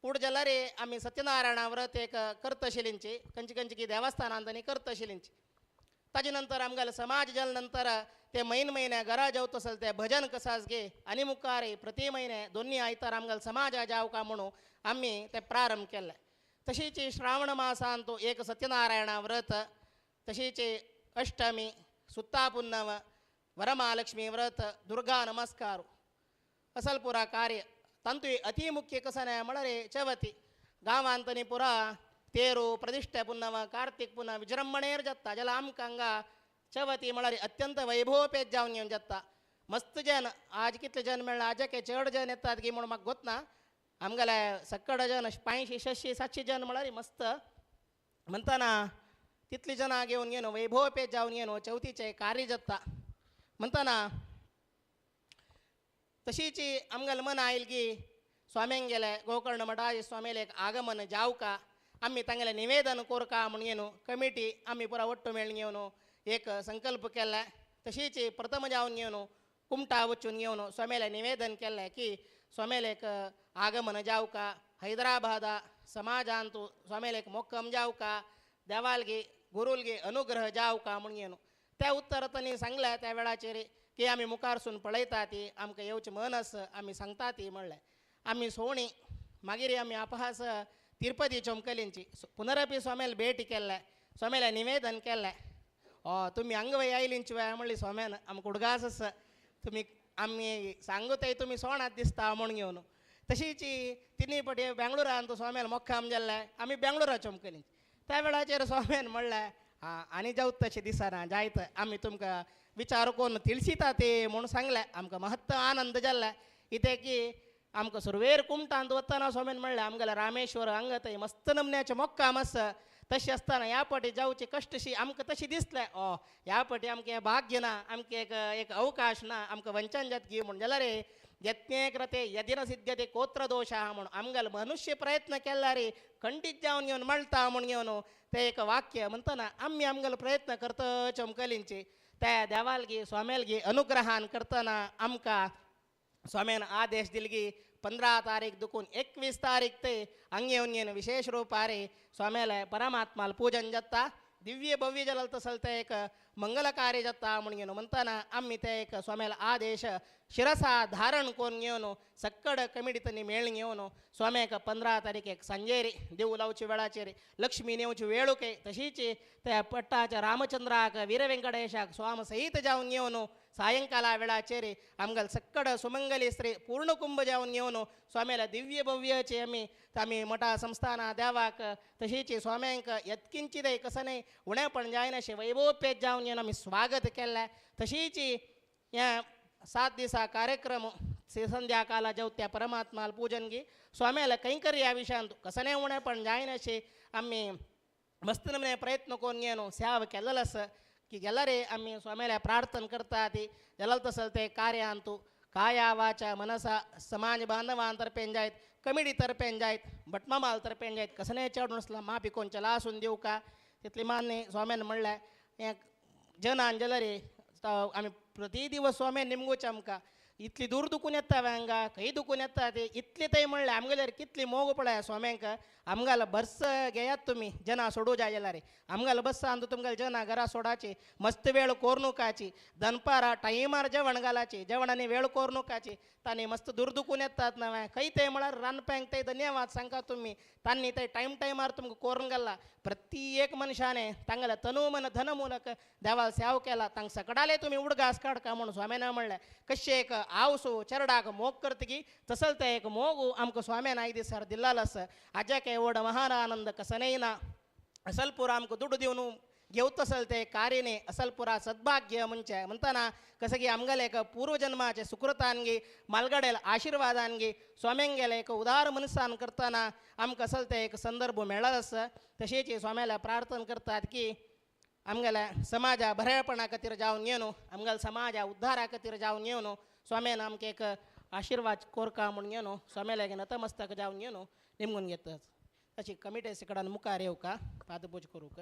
फुडें जाल्यार आमी सत्यनारायणा व्रत एक करता आशिल्लींची खंयची खंयची देवस्थानान तांणी करता आशिल्लींची. ताजे नंतर आमगेले समाज जाले नंतर ते म्हयने म्हयने घरा जेवता आसल ते भजन कसास गे आनी मुखार प्रति म्हयने दोन्ही आयतार आमगेले समाजा जावका म्हणून आमी ते प्रारंभ केल्ले. तशीच श्रावण मासांत एक सत्यनारायणा व्रत तशीच अष्टमी सुत्ता पुन्नव वरमहालक्ष्मी व्रत दुर्गा नमस्कार असल पुरा कार्य. तांतूय अति मुख्य कसं न्हय म्हळ्यार चवथी गांवांत आनी पुरा ತೇರು ಪ್ರತಿಷ್ಠೆ ಪುನ್ನವ ಕಾರ್ತಿಕ್ ಪುನಃ ವಿಜೃಂಭಣೇರ್ ಜತ್ತ ಜಲ आमकां हांगा चवथी म्हळ्यार अत्यंत वैभवोपेत जावन घेवन जाता. मस्त जन आज कितले जन मेळ्ळा आजके चड जन येतात की म्हणून म्हाका गोत ना. आमगेले सक्कड जन 500 600 700 जन म्हळ्यार मस्त म्हणताना तितली जनां घेवन घेवन वैभवोपेत जावन घेवन चवथीचें कार्य जाता. म्हणताना तशीच आमगेलें मन आयल की स्वाम्यांगेले गोकर्ण मठाचे स्वाम्याले एक आगमन जावका आमी तांगेलें निवेदन कोरका म्हूण घेवन कमिटी आमी पुरा ಒಟ್ಟು मेळून घेवन एक संकल्प केल्ले. तशीच प्रथम जावन घेवन कुमटा वचून घेवन स्वाम्याले निवेदन केल्लें की स्वाम्याले एक आगमन जावका हैदराबादा समाजांतु स्वाम्याले एक मोक्कम जावका देवालगी गुरुलगी अनुग्रह जावका म्हूण घेवन त्या उत्तर तांणी सांगलें त्या वेळाचेर की आमी मुखारसून पळयता ती आमकां येवचें मन आसा आमी सांगता ती म्हणलें. आमी सोवणी मागीर आमी अपहास तिरुपती चमकलींची पुनरपी स्वाम्याला भेट केल्लें स्वाम्याला निवेदन केल्लें. तुमी हांगा वय आयलींची वय म्हणली स्वाम्यान आमकां उडगास आसा तुमी आमी सांगताय तुमी सोणात दिसता म्हूण घेवन. तशीच तिनूय पटी बेंगळुरान स्वाम्यान मोक्काम जाल्लें आमी बेंगळुरा चमकलींची त्या वेळाचेर स्वाम्यान म्हणलें आं आनी जावं तशें दिसना जायत आमी तुमकां विचार करून तिळसिता ते म्हूण सांगलें. आमकां महत्व आनंद जाल्लें कितें की आमकां सुरवेर कुमटांत वतना स्वाम्यान म्हणलें आमगेलें रामेश्वर हांगा थंय मस्त नमन्याचें मोक्काम आसा तशें आसतना ह्या पाटी जावची कश्टशी आमकां तशें दिसलें. ह्या पाटी आमकां हें भाग्य ना आमकां एक एक अवकाश ना आमकां वंचन जात की म्हूण जाल्यार रे यत्ने कृते यदि न सिद्ध्यते कोत्र दोश म्हूण आमगेलो मनुष्य प्रयत्न केल्यार रे खंडीत जावन घेवन मेळटा म्हूण घेवन तें एक वाक्य म्हणटना आमी आमगेलो प्रयत्न करता चमकलींची त्या देवालगी स्वाम्यालगी अनुग्रहान करतना आमकां स्वाम्यान आदेश दिलगी 15 तारीख दुखून 21 तारीख ते हांगा येवन घेवन विशेष रुपारे स्वाम्याले परमात्माल पूजन जाता दिव्य भव्य जल तसल ते एक मंगल कार्य जाता म्हूण घेवन म्हणटना आमी ते एक स्वाम्याल आदेश शिरसा धारण करून घेवन सक्कड कमिटींनी मेळून घेवन स्वाम्याक 15 तारीख सांजेर देव लावचे वेळाचेर लक्ष्मी नेवची वेळुके तशीच त्या पट्टाच्या रामचंद्राक वीरवेंकटेशाक स्वाम सहित जावन घेवन सायंकाला वेळाचेर आमगेले सक्कड सुमंगली स्त्री पूर्ण कुंभ जावन घेवन स्वाम्याला दिव्य भव्याचे आमी आमी मठा संस्थाना देवाक तशीच स्वाम्यांक यत्किंचित कसं उणेपण जायनाशें वैभवोपेत जावन घेवन आमी स्वागत केल्लें. तशीच ह्या 7 दिसा कार्यक्रम संध्या काला जेवत्या परमात्माल पूजन गी स्वाम्याला कैंकर्य ह्या विशयांत कसं उणेपण जायनाशें आमी मस्त नमने प्रयत्न करून घेवन सेवा केलेलो आसा की गेल्यार आमी स्वाम्याला प्रार्थना करता ती जाल्यार तसल ते कार्यांतु काया वाचा मनसा समाज बांधवां तर्फेन जायत कमिटी तर्फेन जायत भटमामाल तर्फेन जायत कसलें चड नासला माफी कोणच्या लासून दिवं का तितली मान्य स्वाम्यान म्हणलें हें जनान जाल्यार आमी प्रति दिवस स्वाम्यान निमगोचे आमकां इतली दूर दुखून येता हांगा खंय दुखून येता ते इतले थंय म्हणलें आमगेल्यार कितली मोग पळय स्वाम्यांक आमगाल बस घेयात तुमी जना सोडू जाय जाल्यार आमगाल बस अंदू तुमकां जना घरा सोडाची मस्त वेळ कोरनुकाची दनपारा टायमार जेवण घालाची जेवणांनी वेळ कोरनुकाची तांणी मस्त दूर दुखून येतात नवें खंय ते म्हळ्यार रांदप्यांक ते धन्यवाद सांगा तुमी तांणी ते टायम टायमार तुमकां कोरून घाला. प्रत्येक मनशाने तांगेले तनु मन धन मूलक देवाल सेव केला तांकां सकडाले तुमी उडगास काडका म्हणून स्वाम्यान म्हणलें. कशें एक आवसो चरडाक मोग करतकी तसल ते एक मोग आमकां स्वाम्यान आयज दिसार दिल्लो आसा. हाज्याक व्हड महान आनंद कसनय ना असलपुरा आमकां दुडू दिवन घेवत असल ते कार्य असलपुरा सद्भाग्य म्हणचे म्हणटना कसं की आमगेले एक पूर्वजन्माचे सुकृतान गी मालगडेल आशिर्वादान गी स्वाम्यांगेले एक उदार मनसान करतना आमकां असल ते एक संदर्भ मेळत आसा. तशेंच स्वाम्याला प्रार्थना करतात की आमगेल्या समाजा बरेपणा खातीर जावन येवन आमगेल्या समाजा उद्धारा खातीर जावन येवन स्वाम्यान आमकां एक आशिर्वाद कोरका म्हूण घेवन स्वाम्याला नतमस्तक जावन घेवन निमगून घेतात. तशी कमिटी कडेन मुखार येवका पादपूज करूंक.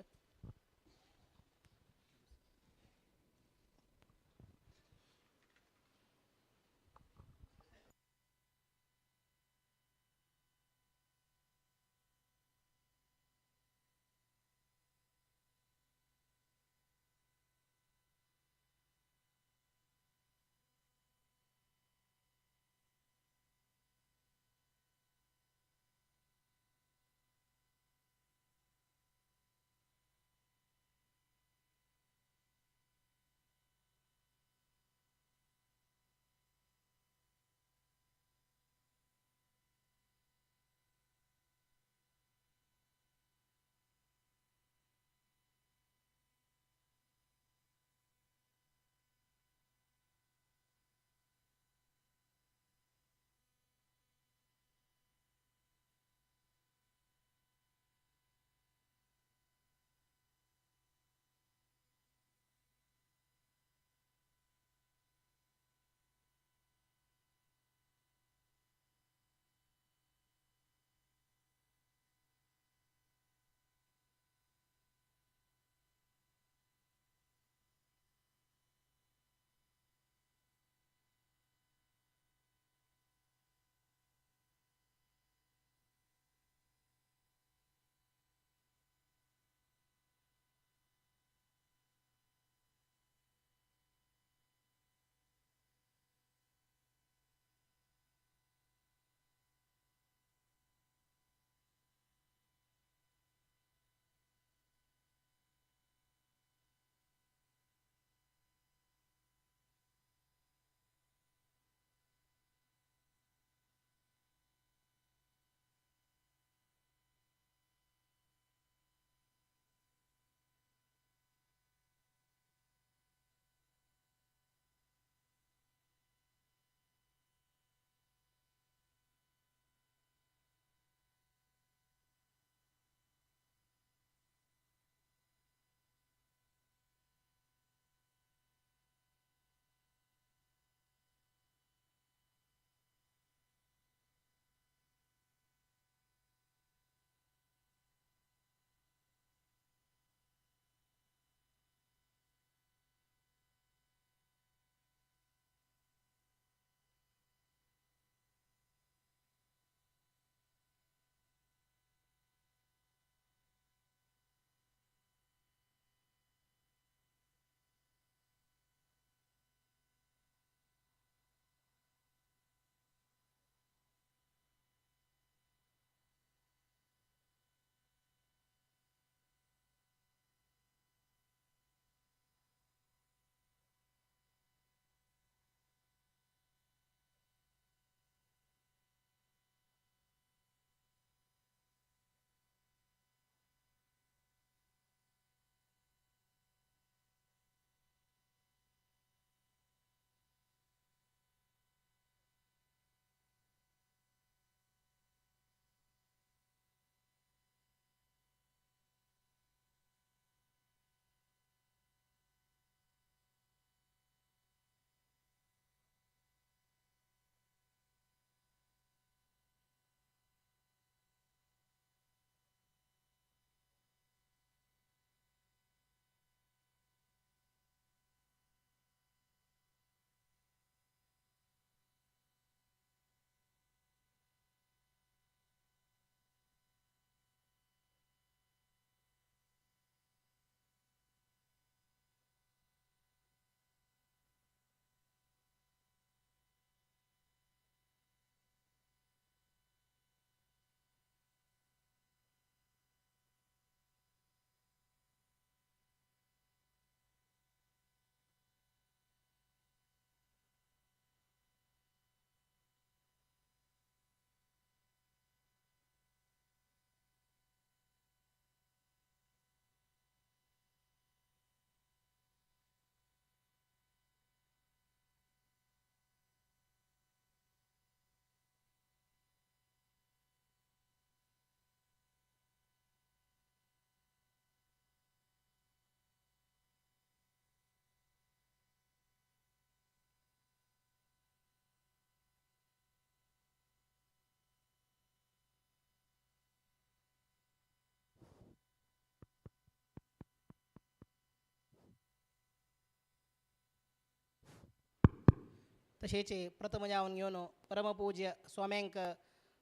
तशेंच प्रथम जावन घेवन परमपूज्य स्वाम्यांक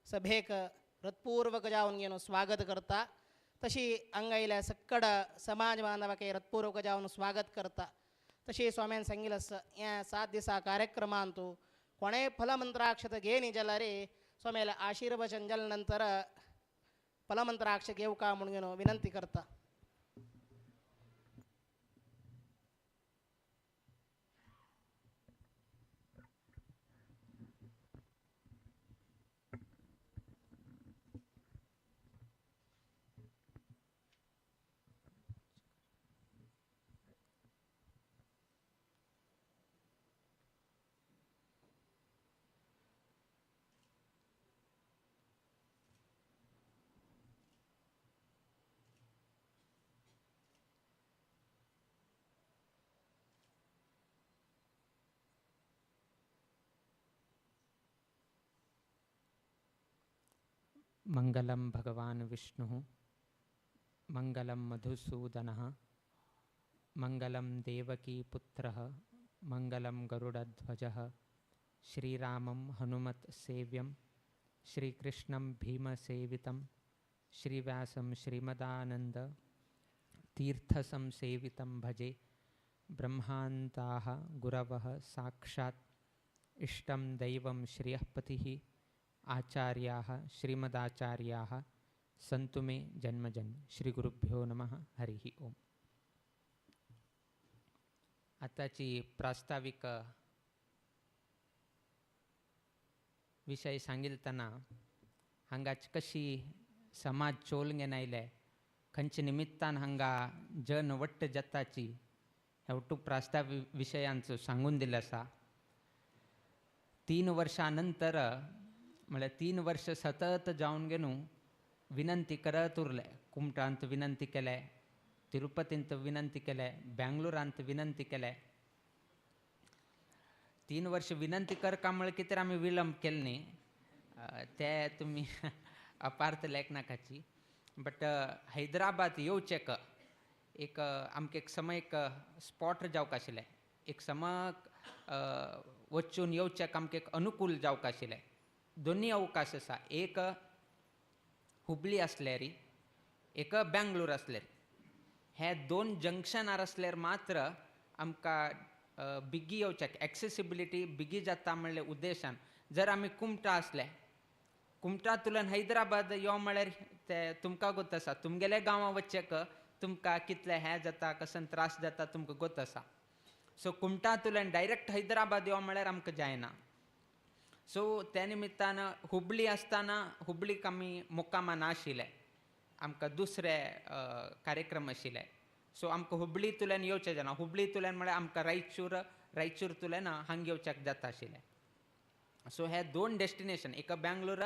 सभेक हृत्पूर्वक जावन घेवन स्वागत करता. तशी हांगा सक्कड समाज बांधवाक हृत्पूर्वक जावन स्वागत करता. तशी स्वाम्यान सांगिल्लें आसा ह्या 7 दिसा कार्यक्रमांत कोणेय फलमंत्राक्षत घेनी जाल्यार स्वाम्याले आशीर्वचन जाल्या नंतर फलमंत्राक्ष घेवका म्हणून घेवन विनंती करता. मंगलम भगवान विष्णुः, मंगलम मधुसूदनः, मंगलम देवकी पुत्रः, मंगलम गरुडध्वजः, श्रीरामं हनुमत् सेव्यं, श्रीकृष्णं भीमसेवितं, श्रीव्यासं श्रीमदानंद तीर्थसंसेवितं भजे. ब्रह्मान्ताः गुरवः साक्षात् इष्टं दैवं श्रियःपतिः, आचार्याः श्रीमदाचार्याः सन्तु मे जन्म जन्म. श्री गुरुभ्यो नमः. हरिः ओम. आताची प्रास्ताविक विषय सांगिलतना हांगाच कशी समाज चोलंगे आयले, खंयच्या निमित्तान हांगा जन वट्ट जाताची ह्या वट्टू प्रास्ताविक विशयांचो सांगून दिलें आसा. 3 वर्षां नंतर म्हळ्यार 3 वर्ष सतत जावन घेवन विनंती करत उरले. कुमटांत विनंती केले, तिरुपतींत विनंती केले, बेंगलोरांत विनंती केले. 3 वर्ष विनंती कर का म्हळ्यार कितें आमी विलंब केले न्ही, ते तुमी अपार्थ लेखनाकाची. बट हैदराबाद येवचें एक आमकां एक समय एक स्पॉट जावंक आशिल्लें, एक समक वचून येवचें आमकां एक अनुकूल जावंक आशिल्लें. दोन्ही अवकाश आसा, एक हुबळी आसल्यार एक बेंगलोर आसल्यार. हे 2 जंक्शनार आसल्यार मात्र आमकां बेगी येवच्याक एक्सेसिबिलिटी बेगी जाता म्हणले उद्देशान. जर आमी कुमटा आसले, कुमटांतल्यान हैदराबाद यो म्हळ्यार ते तुमकां गोत आसा, तुमगेल्या गांवां वचचेक तुमकां कितले हें जाता, कसन त्रास जाता तुमकां गोत आसा. सो कुमटांतल्यान डायरेक्ट हैदराबाद यो म्हळ्यार आमकां जायना. सो त्या निमित्तान हुबळी आसतना हुबळीक आमी मुक्कामा नाशिल्ले, आमकां दुसरे कार्यक्रम आशिल्ले. सो आमकां हुबळींतल्यान येवचें जायना. हुबळींतल्यान म्हळ्यार आमकां रायचूर, रायचूरतल्यान हांगा येवच्याक जाता आशिल्लें. सो हे 2 डेस्टिनेशन, एक बेंगलोर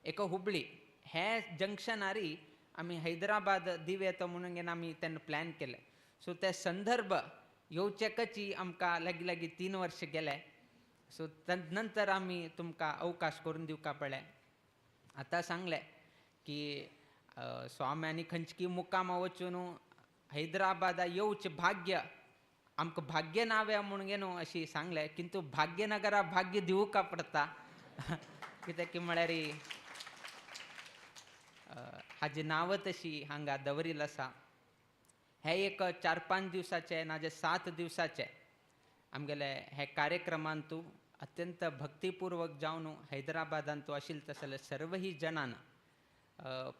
एक हुबळी, हे जंक्शनारी आमी हैदराबाद दिव येता म्हणून घेवन आमी तेन्ना प्लॅन केलें. सो ते संदर्भ येवच्याकच आमकां लागीं लागीं 3 वर्ष गेले. सो नंतर आमी तुमकां अवकाश करून दिवका पडलें. आतां सांगलें की स्वाम्यांनी खंयची मुक्कामा वचून हैदराबादा येवचें भाग्य आमकां भाग्य नाव्या म्हणून घेवन अशी सांगलें, किंतु भाग्यनगरा भाग्य दिवका पडटा. कित्याक की म्हळ्यार हाजी नांव तशी हांगा दवरिल्लें आसा. हे एक 4-5 दिवसाचे नाजाल्यार 7 दिवसाचे आमगेले हे कार्यक्रमांतू अत्यंत भक्तिपूर्वक जावन हैदराबादांतू आशिल्ले तसले सर्वही जणान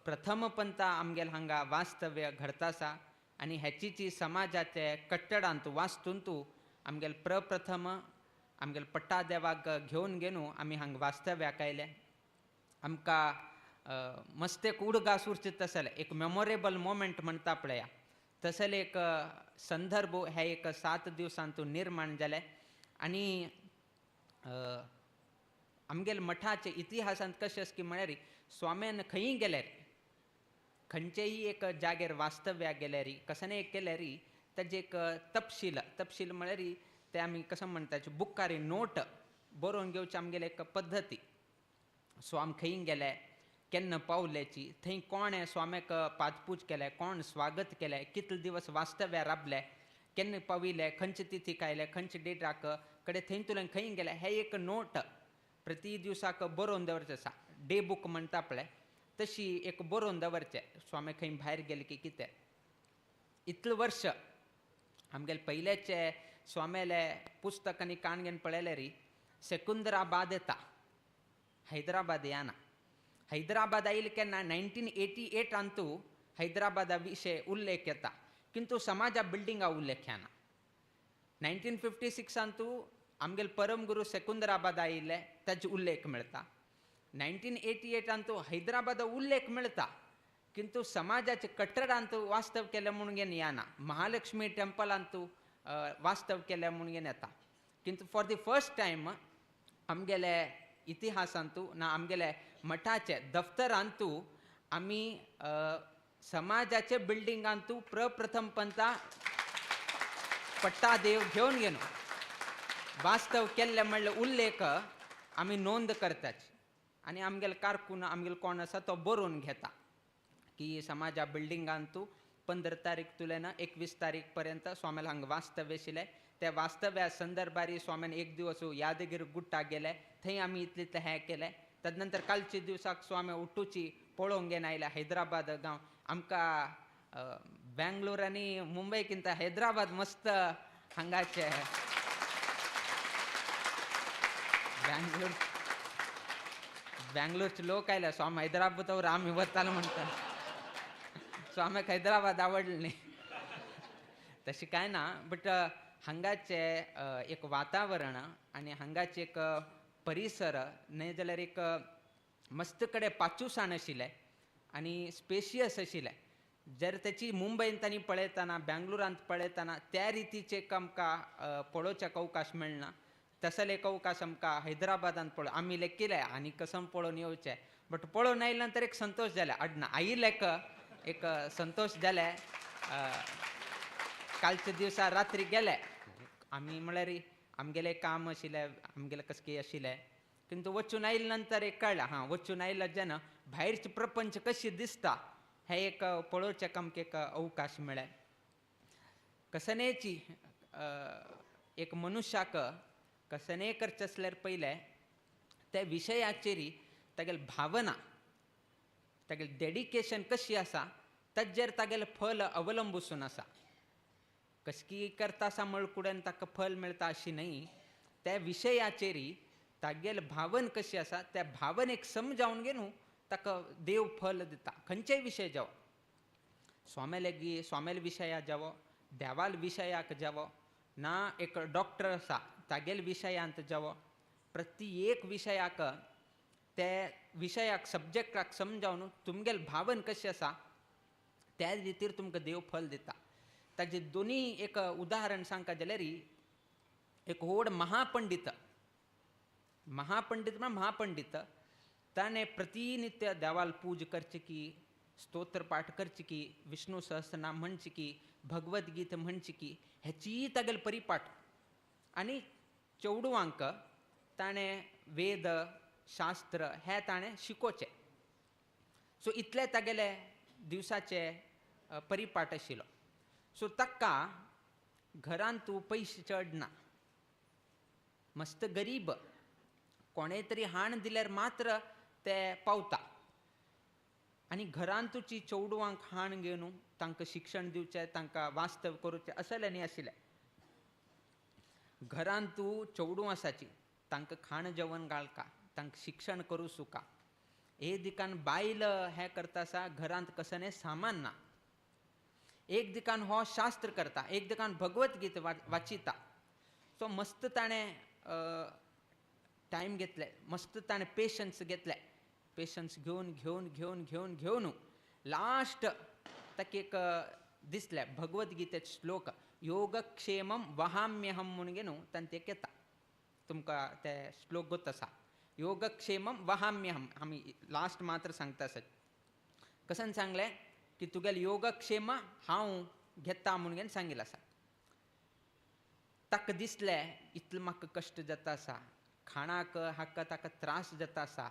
प्रथम पंता आमगेले हांगा वास्तव्य घडता आसा. आनी हेचीची समाजाचे कट्टडांत वास्तूंतू आमगेले प्रप्रथम आमगेले पट्टादेवाक घेवन घेवन आमी हांगा वास्तव्याक आयले. आमकां मस्त एक उडगास उरचे तसले एक मेमोरेबल मोमेंट म्हणटा पळया तसले एक संदर्भ हे एक 7 दिवसांतू निर्माण जाले. आनी आमगेले मठाचे इतिहासांत कशें आसा की म्हळ्यार स्वाम्यान खंयी गेल्यार, खंयचेय एक जाग्यार वास्तव्याक गेल्यार, कसलें एक केल्यार ताजें एक तपशील, तपशील म्हळ्यार ते आमी कशें म्हणटा बुकार नोट बरोवन घेवची आमगेले एक पद्दती. स्वाम खंय गेले, केन्ना पावल्याची, थंय कोणें स्वाम्याक पादपूज केलें, कोण स्वागत केलें, कितले दिवस वास्तव्यार राबले, केन्ना पाविल्ले, खंयचे तिथीक आयले, खंयचे डेटाक कडे थंय तुल्यान खंय गेले, हे एक नोट प्रति दिवसाक बरोवन दवरचें आसा. डे बूक म्हणटा पळय तशी एक बरोवन दवरचें, स्वामी खंय भायर गेले की कितें. इतलें वर्स आमगेले पयल्याचे स्वाम्याले पुस्तक आनी काण घेवन पळयल्यार सेकुंदराबाद येता, हैदराबाद येना. हैदराबाद आयले केन्ना 1988 हैदराबादा विशय उल्लेख येता, किंतु समाजा बिल्डिंगा उल्लेख येना. 1956 आमगेले परमगुरू सेकुंदराबाद आयिल्ले ताजो उल्लेख मेळटा. 1988 हैदराबादा उल्लेख मेळटा, किंतु समाजाचे कट्टरांत वास्तव केलें म्हणून घेवन येना. महालक्ष्मी टेम्पलांतू वास्तव केलें म्हणून घेवन येता, किंतु फॉर the first time आमगेले इतिहासांतू ना आमगेले मठाचे दफ्तरांतू आमी समाजाचे बिल्डिंगांतू प्रप्रथम पंता पट्टादेव घेवन गेलो वास्तव केल्ले म्हणल्यार उल्लेख आमी नोंद करतात आनी आमगेले कारकून आमगेलो कोण आसा तो बरोवन घेता की समाजा बिल्डिंगांतू 15 तारीख तुल्यान 21 तारीख पर्यंत स्वामीला हांगा वास्तव्य आशिल्लें. त्या वास्तव्या संदर्भार स्वामीन एक दिवस यादगीर गुट्टा गेले, थंय आमी इतलें इतलें हें केलें. तदनंतर कालच्या दिवसाक स्वामी उठूची पळोवंक घेवन आयले हैदराबाद गांव. आमकां बेंगलोर आनी मुंबयकिंत हैदराबाद मस्त हांगाचे बेंगलोर बेंगलोरचे लोक आयले स्वामी हैदराबाद आमी वताले म्हणटा. स्वाम्याक हैदराबाद आवडलें न्ही, तशें कांय ना, बट हांगाचें एक वातावरण आनी हांगाचें एक परिसर न्हय जाल्यार एक मस्त कडेन पाचूसाण आशिल्लें आनी स्पेशियस आशिल्लें. जर तेची मुंबयंत आनी पळयतना बेंगलोरांत पळयतना त्या रितीचें एक आमकां पळोवच्याक अवकाश मेळना. तसले एक अवकाश आमकां हैदराबादांत पळोव आमी लेखिलें आनी कसम पळोवन येवचें, बट पळोवन आयले नंतर एक संतोश जाले आडना आयिल्ले एक संतोश जाले. कालच्या दिवसा रात्री गेले आमी, म्हळ्यार आमगेलें काम आशिल्लें आमगेलें कसं कितें आशिल्लें, किंतु वचून आयले नंतर एक कळ्ळें हां वचून आयले जेन्ना भायरचें प्रपंच कशें दिसता हें एक पळोवच्याक आमकां एक अवकाश मेळ्ळें. कसनेची एक मनुष्याक कसने करचें आसल्यार पयलें त्या विशयाचेर तागेली भावना तागेलें डेडिकेशन कशी आसा ताजेर तागेलें फल अवलंबून आसा. कसकी करता आसा म्हळ्यार ताका फल मेळटा अशी न्हय, त्या विशयाचेर तागेलें भावन कशी आसा त्या भावनेक समजावन घेवन ताका देव फल दिता. खंयचेय विशय जावो, स्वाम्याले स्वाम्याले विशया जावो, देवाल विशयाक जावो, ना एक डॉक्टर आसा तागेले विशयांत जावो, प्रति एक विशयाक ते विशयाक सब्जेक्टाक समजावन तुमगेलें भावन कशें आसा त्या रितीर तुमकां देव फल दिता. ताजे दोनी एक उदाहरण सांगता जाल्यार एक व्हड महापंडित, महापंडित म्हळ्यार महापंडित, ताणें प्रतिनित्य देवाल पूज करची की, स्तोत्र पाठ करची की, विष्णु सहस्रनाम म्हणची की, भगवद्गीता म्हणची की, हेचीय तागेले परिपाठ. आनी चेडवांक ताणें वेद शास्त्र हें ताणें शिकोवचें. सो इतले तागेले दिवसाचे परिपाठ आशिल्लो. सो ताका घरांत पयशे चड ना, मस्त गरीब, कोणें तरी हाण दिल्यार मात्र ते पावता. आनी घरांतूची चेडवांक हाण घेवन तांकां शिक्षण दिवचें, तांकां वास्तव करूचें असलें न्ही आशिल्लें. घरांतू चेडूं आसाची तांकां खाण जेवण घालका, तांकां शिक्षण करूं सुका. हे दिकान बायल हें करता आसा, घरांत कसलें सामान ना. एक दिकान हो शास्त्र करता, एक दिकान भगवद्गीता वाचिता. सो मस्त ताणें टायम घेतले, मस्त ताणें पेशन्स घेतले. पेशन्स घेवन घेवन घेवन घेवन घेवन लास्ट ताका एक दिसलें भगवद्गीतेचो श्लोक, योगक्षेमं वहाम्यहं म्हणून घेवन तांचे एक येता. तुमकां ते श्लोक गोत आसा, योगक्षेमं वहाम्यहं. आमी लास्ट मात्र सांगता आसत कसन सांगलें की तुगेलें योगक्षेम हांव घेता म्हणून घेवन सांगिल्लें आसा. ताका दिसलें इतलें म्हाका कश्ट जाता आसा, खाणाक हाका ताका त्रास जाता आसा,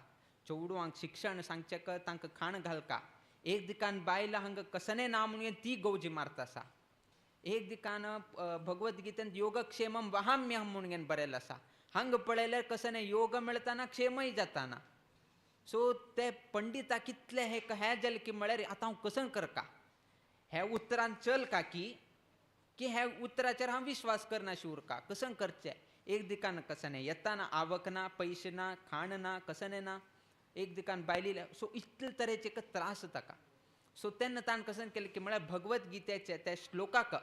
चेडवांक शिक्षण सांगचें तांकां खाण घालका, एक दिकान बायल हांगा कसने ना म्हणून ती गवजी मारता आसा. एक दिकान भगवद्गीतेन योगक्षेमम वहाम्यहम म्हणून बरयलें आसा. हांगा पळयल्यार कसं न्ही योग मेळताना क्षेमय जाताना. सो ते पंडिता कितले हे हें जालें की म्हळ्यार आतां हांव कसं करका, ह्या उतरान चल का की की ह्या उतराचेर हांव विश्वास करना उरका, कसं करचें. एक दिकान कसं न्ही येताना आवक ना, पयशे ना, खाण ना, कसं न्ही ना, एक दिकान बायली. सो इतले तरेचे एक त्रास ताका. सो तेन्ना ताणें कसं केलें की म्हळ्यार भगवद्गीतेचे त्या श्लोकाक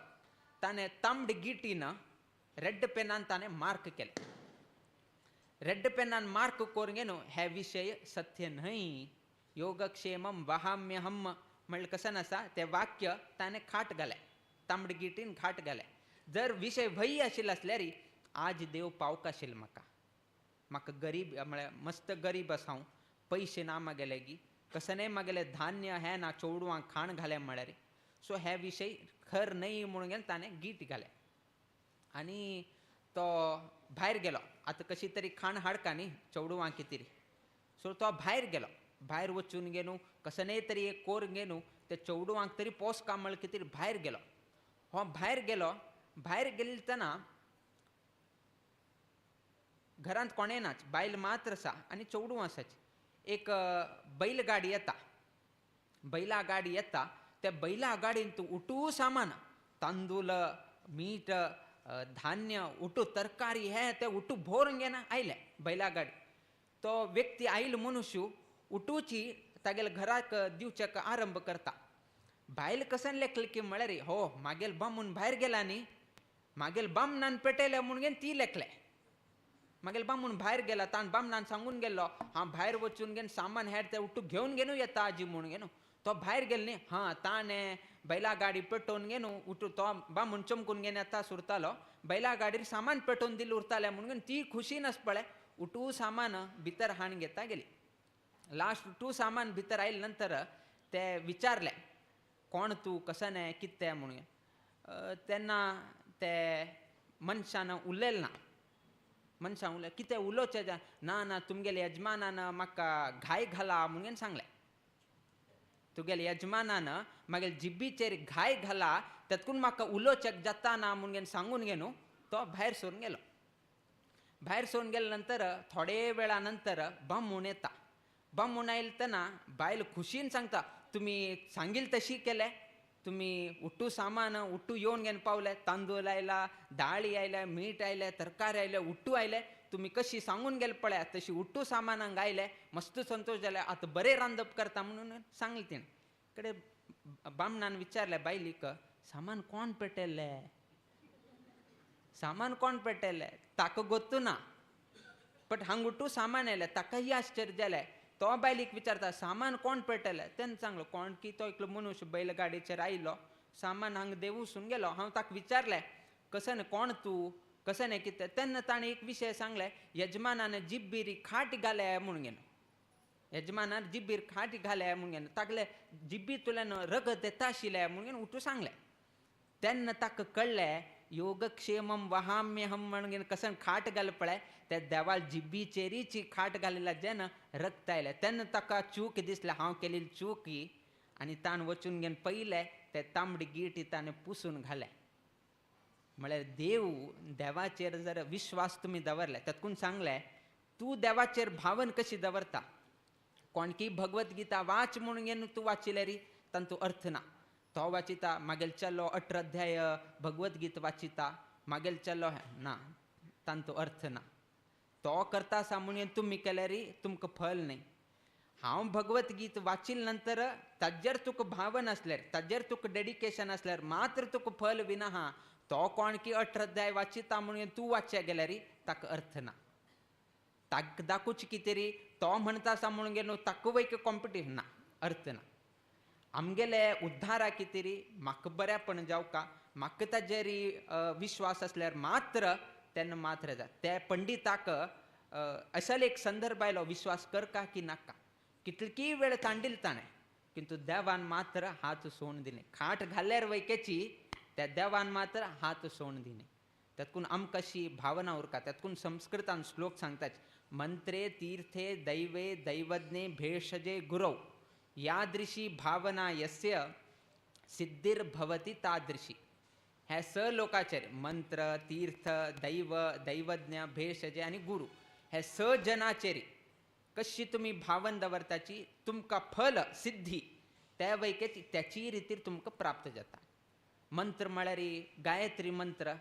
ताणें तांबडे गिटीन रेड पेनान ताणें मार्क केलें. रेड पेनान मार्क करून न्हू हे विशय सत्य न्हय, योगक्षेमम वहाम्यहम म्हणलें कसं आसा तें वाक्य ताणें खाट घालें, तांबडे गिटीन खाट घालें. जर विशय भंय आशिल्लो आसल्यार आज देव पावका आशिल्लो म्हाका, म्हाका गरीब म्हळ्यार मस्त गरीब आसा हांव, पयशे ना म्हागेले गी, कसं म्हागेलें धान्य हें ना, चेडवांक खाण घालें म्हळ्यार. सो हे विशय खर न्हय म्हणून ताणें गीट घालें आनी तो भायर गेलो. आतां कशी तरी खाण हाडका न्ही चेडवांक कितें. सो तो भायर गेलो, भायर वचून घेवन कसं तरी एक कोर घेवन ते चेडवांक तरी पोसका म्हळ्यार कितें भायर गेलो. हो भायर गेलो, भायर गेले तेन्ना घरांत कोणें नाच, बायल मात्र आसा आनी चेडूं आसाच. एक बैलगाडी येता, बैला गाडी येता, त्या बैला गाडीन उठू सामान, तांदूळ, मीठ, धान्य, उठू तरकारी हे ते उठू भोरून घेना आयले बैला गाडी. तो व्यक्ती आयल मनुष्य उठूची तागेले घराक दिवच्याक आरंभ करता. बायल कसन लेखले की म्हळ्यार हो मागेल बामून भायर गेला न्ही, मागेल बामणान पेटयले म्हणून ती लेखले. मागेल बामून भायर गेला, ताण बामणान सांगून गेल्लो हांव भायर वचून घेवन सामान हेर ते उठू घेवन घेवन येता आजी म्हणून घेवन. तो भायर गेलो न्ही, हां ताणें बैला गाडी पेटोवन घेवन उठू तो बामून चमकून घेवन येता सुरतालो, बैला गाडीर सामान पेटोवन दिलें उरतालें म्हणून ती खुशीन आस पळय उठू सामान भितर हाण घेता गेली. लास्ट टू सामान भितर आयले नंतर ते विचारले कोण तूं, कसं न्ही, कितें म्हणून. तेन्ना ते मनशान उलयलें ना, मनशान उलय कितें उलोवचें ना, ना तुमगेले यजमानान म्हाका घाय घाला म्हणून सांगलें. तुगेले यजमानान मागीर जिब्बीचेर घाय घाला तेतकून म्हाका उलोवचें जाता ना म्हणून सांगून घेवन तो भायर सरून गेलो. भायर सरून गेले नंतर थोडे वेळा नंतर बामूण येता. बामूण आयले तेन्ना बायल खुशीन सांगता तुमी सांगील तशी केलें, तुमी उठू सामान उठू येवन घेवन पावले, तांदूळ आयला, दाळी आयल्या, मीठ आयलें, तरकारी आयले, उठू आयले, तुमी कशी सांगून गेले पळया तशी उठू सामान हांगा आयले, मस्त संतोश जाले, आतां बरें रांदप करता म्हणून सांगलें तिणें. कडे बामणान विचारलें बायलीक सामान कोण पेटयल्लें, सामान कोण पेटयल्लें, ताका गोत्तू ना, बट हांगा उठू सामान आयलें. ताकाय आश्चर्य जालें. तो बायलीक विचारता सामान कोण पेटयलें, तेन्ना सांगलो कोण की तो एकलो मनुष्य बैलगाडीचेर आयलो, सामान हांगा देंवूसून गेलो. हांव ताका विचारलें कसं कोण तूं, कसं न्ही कितें, तेन्ना ताणें एक विशय सांगलें यजमानान जिब्बीर खाट घाले म्हणून घेवन, यजमानान जिब्बीर खाट घाले म्हणून घेवन तागले जिब्बीतल्यान रगत येता आशिल्लें म्हणून घेवन उठू सांगलें. तेन्ना ताका कळ्ळें योगक्षेमम वहाम्यहम म्हणून कसं खाट घाल पळय त्या देवाल जिब्बीचेरीची खाट घालिल्ल्या जेन्ना रक्त आयलें तेन्ना ताका चूक दिसलें हांव केलेली चूक ही, आनी ताण वचून घेवन पयलें ते तांबडी गिटी ताणें पुसून घालें. म्हळ्यार देव देवाचेर जर विश्वास तुमी दवरले, तातूंत सांगलें तूं देवाचेर भावन कशी दवरता, कोणकी भगवद्गीता वाच म्हणून घेवन तूं वाचिल्यार तांचो अर्थ ना. तो वाचिता मागेल चलो 18 अध्याय भगवद्गीता वाचिता मागेल चलो ना, तांचो अर्थ ना. तो करता आसा म्हणून तुमी केल्यार तुमकां फल न्हय. हांव भगवद्गीता वाचिल नंतर ताजेर तुका भावन आसल्यार, ताजेर तुका डेडिकेशन आसल्यार मात्र तुका फल विना हा. तो कोण की 18 अध्याय वाचिता म्हणून तूं वाचचे गेल्यार ताका अर्थ ना. ताका दाखोवचें कितें तरी तो म्हणटा आसा म्हणून गेलो ताका वय कॉम्पिटिशन ना, अर्थ ना. आमगेले उद्धारा कितें म्हाका बऱ्यापण जावका, म्हाका ताजेर विश्वास आसल्यार मात्र तेन्ना मात्र जाता. त्या पंडिताक असल एक संदर्भ आयलो विश्वास करका की नाका, कितली वेळ तांडील ताणें, किंतु देवान मात्र हात सोडून दिले. खाट घाल्यार वैकेची त्या देवान मात्र हात सोडून दिले. त्यातून आमकां अशी भावना उरका. त्यातून संस्कृतान श्लोक सांगतात मंत्रे तीर्थे दैवे दैवज्ञे भेषजे गुरौ यादृशी भावना यस्य सिद्धिर्भवति तादृशी. हे स लोकाचेर मंत्र तीर्थ दैव दैवज्ञ भेषज आनी गुरु हे स जनाचेर कशी तुमी भावन दवरताची तुमकां फल सिद्धी त्या वैकेची त्याची रितीर तुमकां प्राप्त जाता. मंत्र म्हळ्यार गायत्री मंत्र.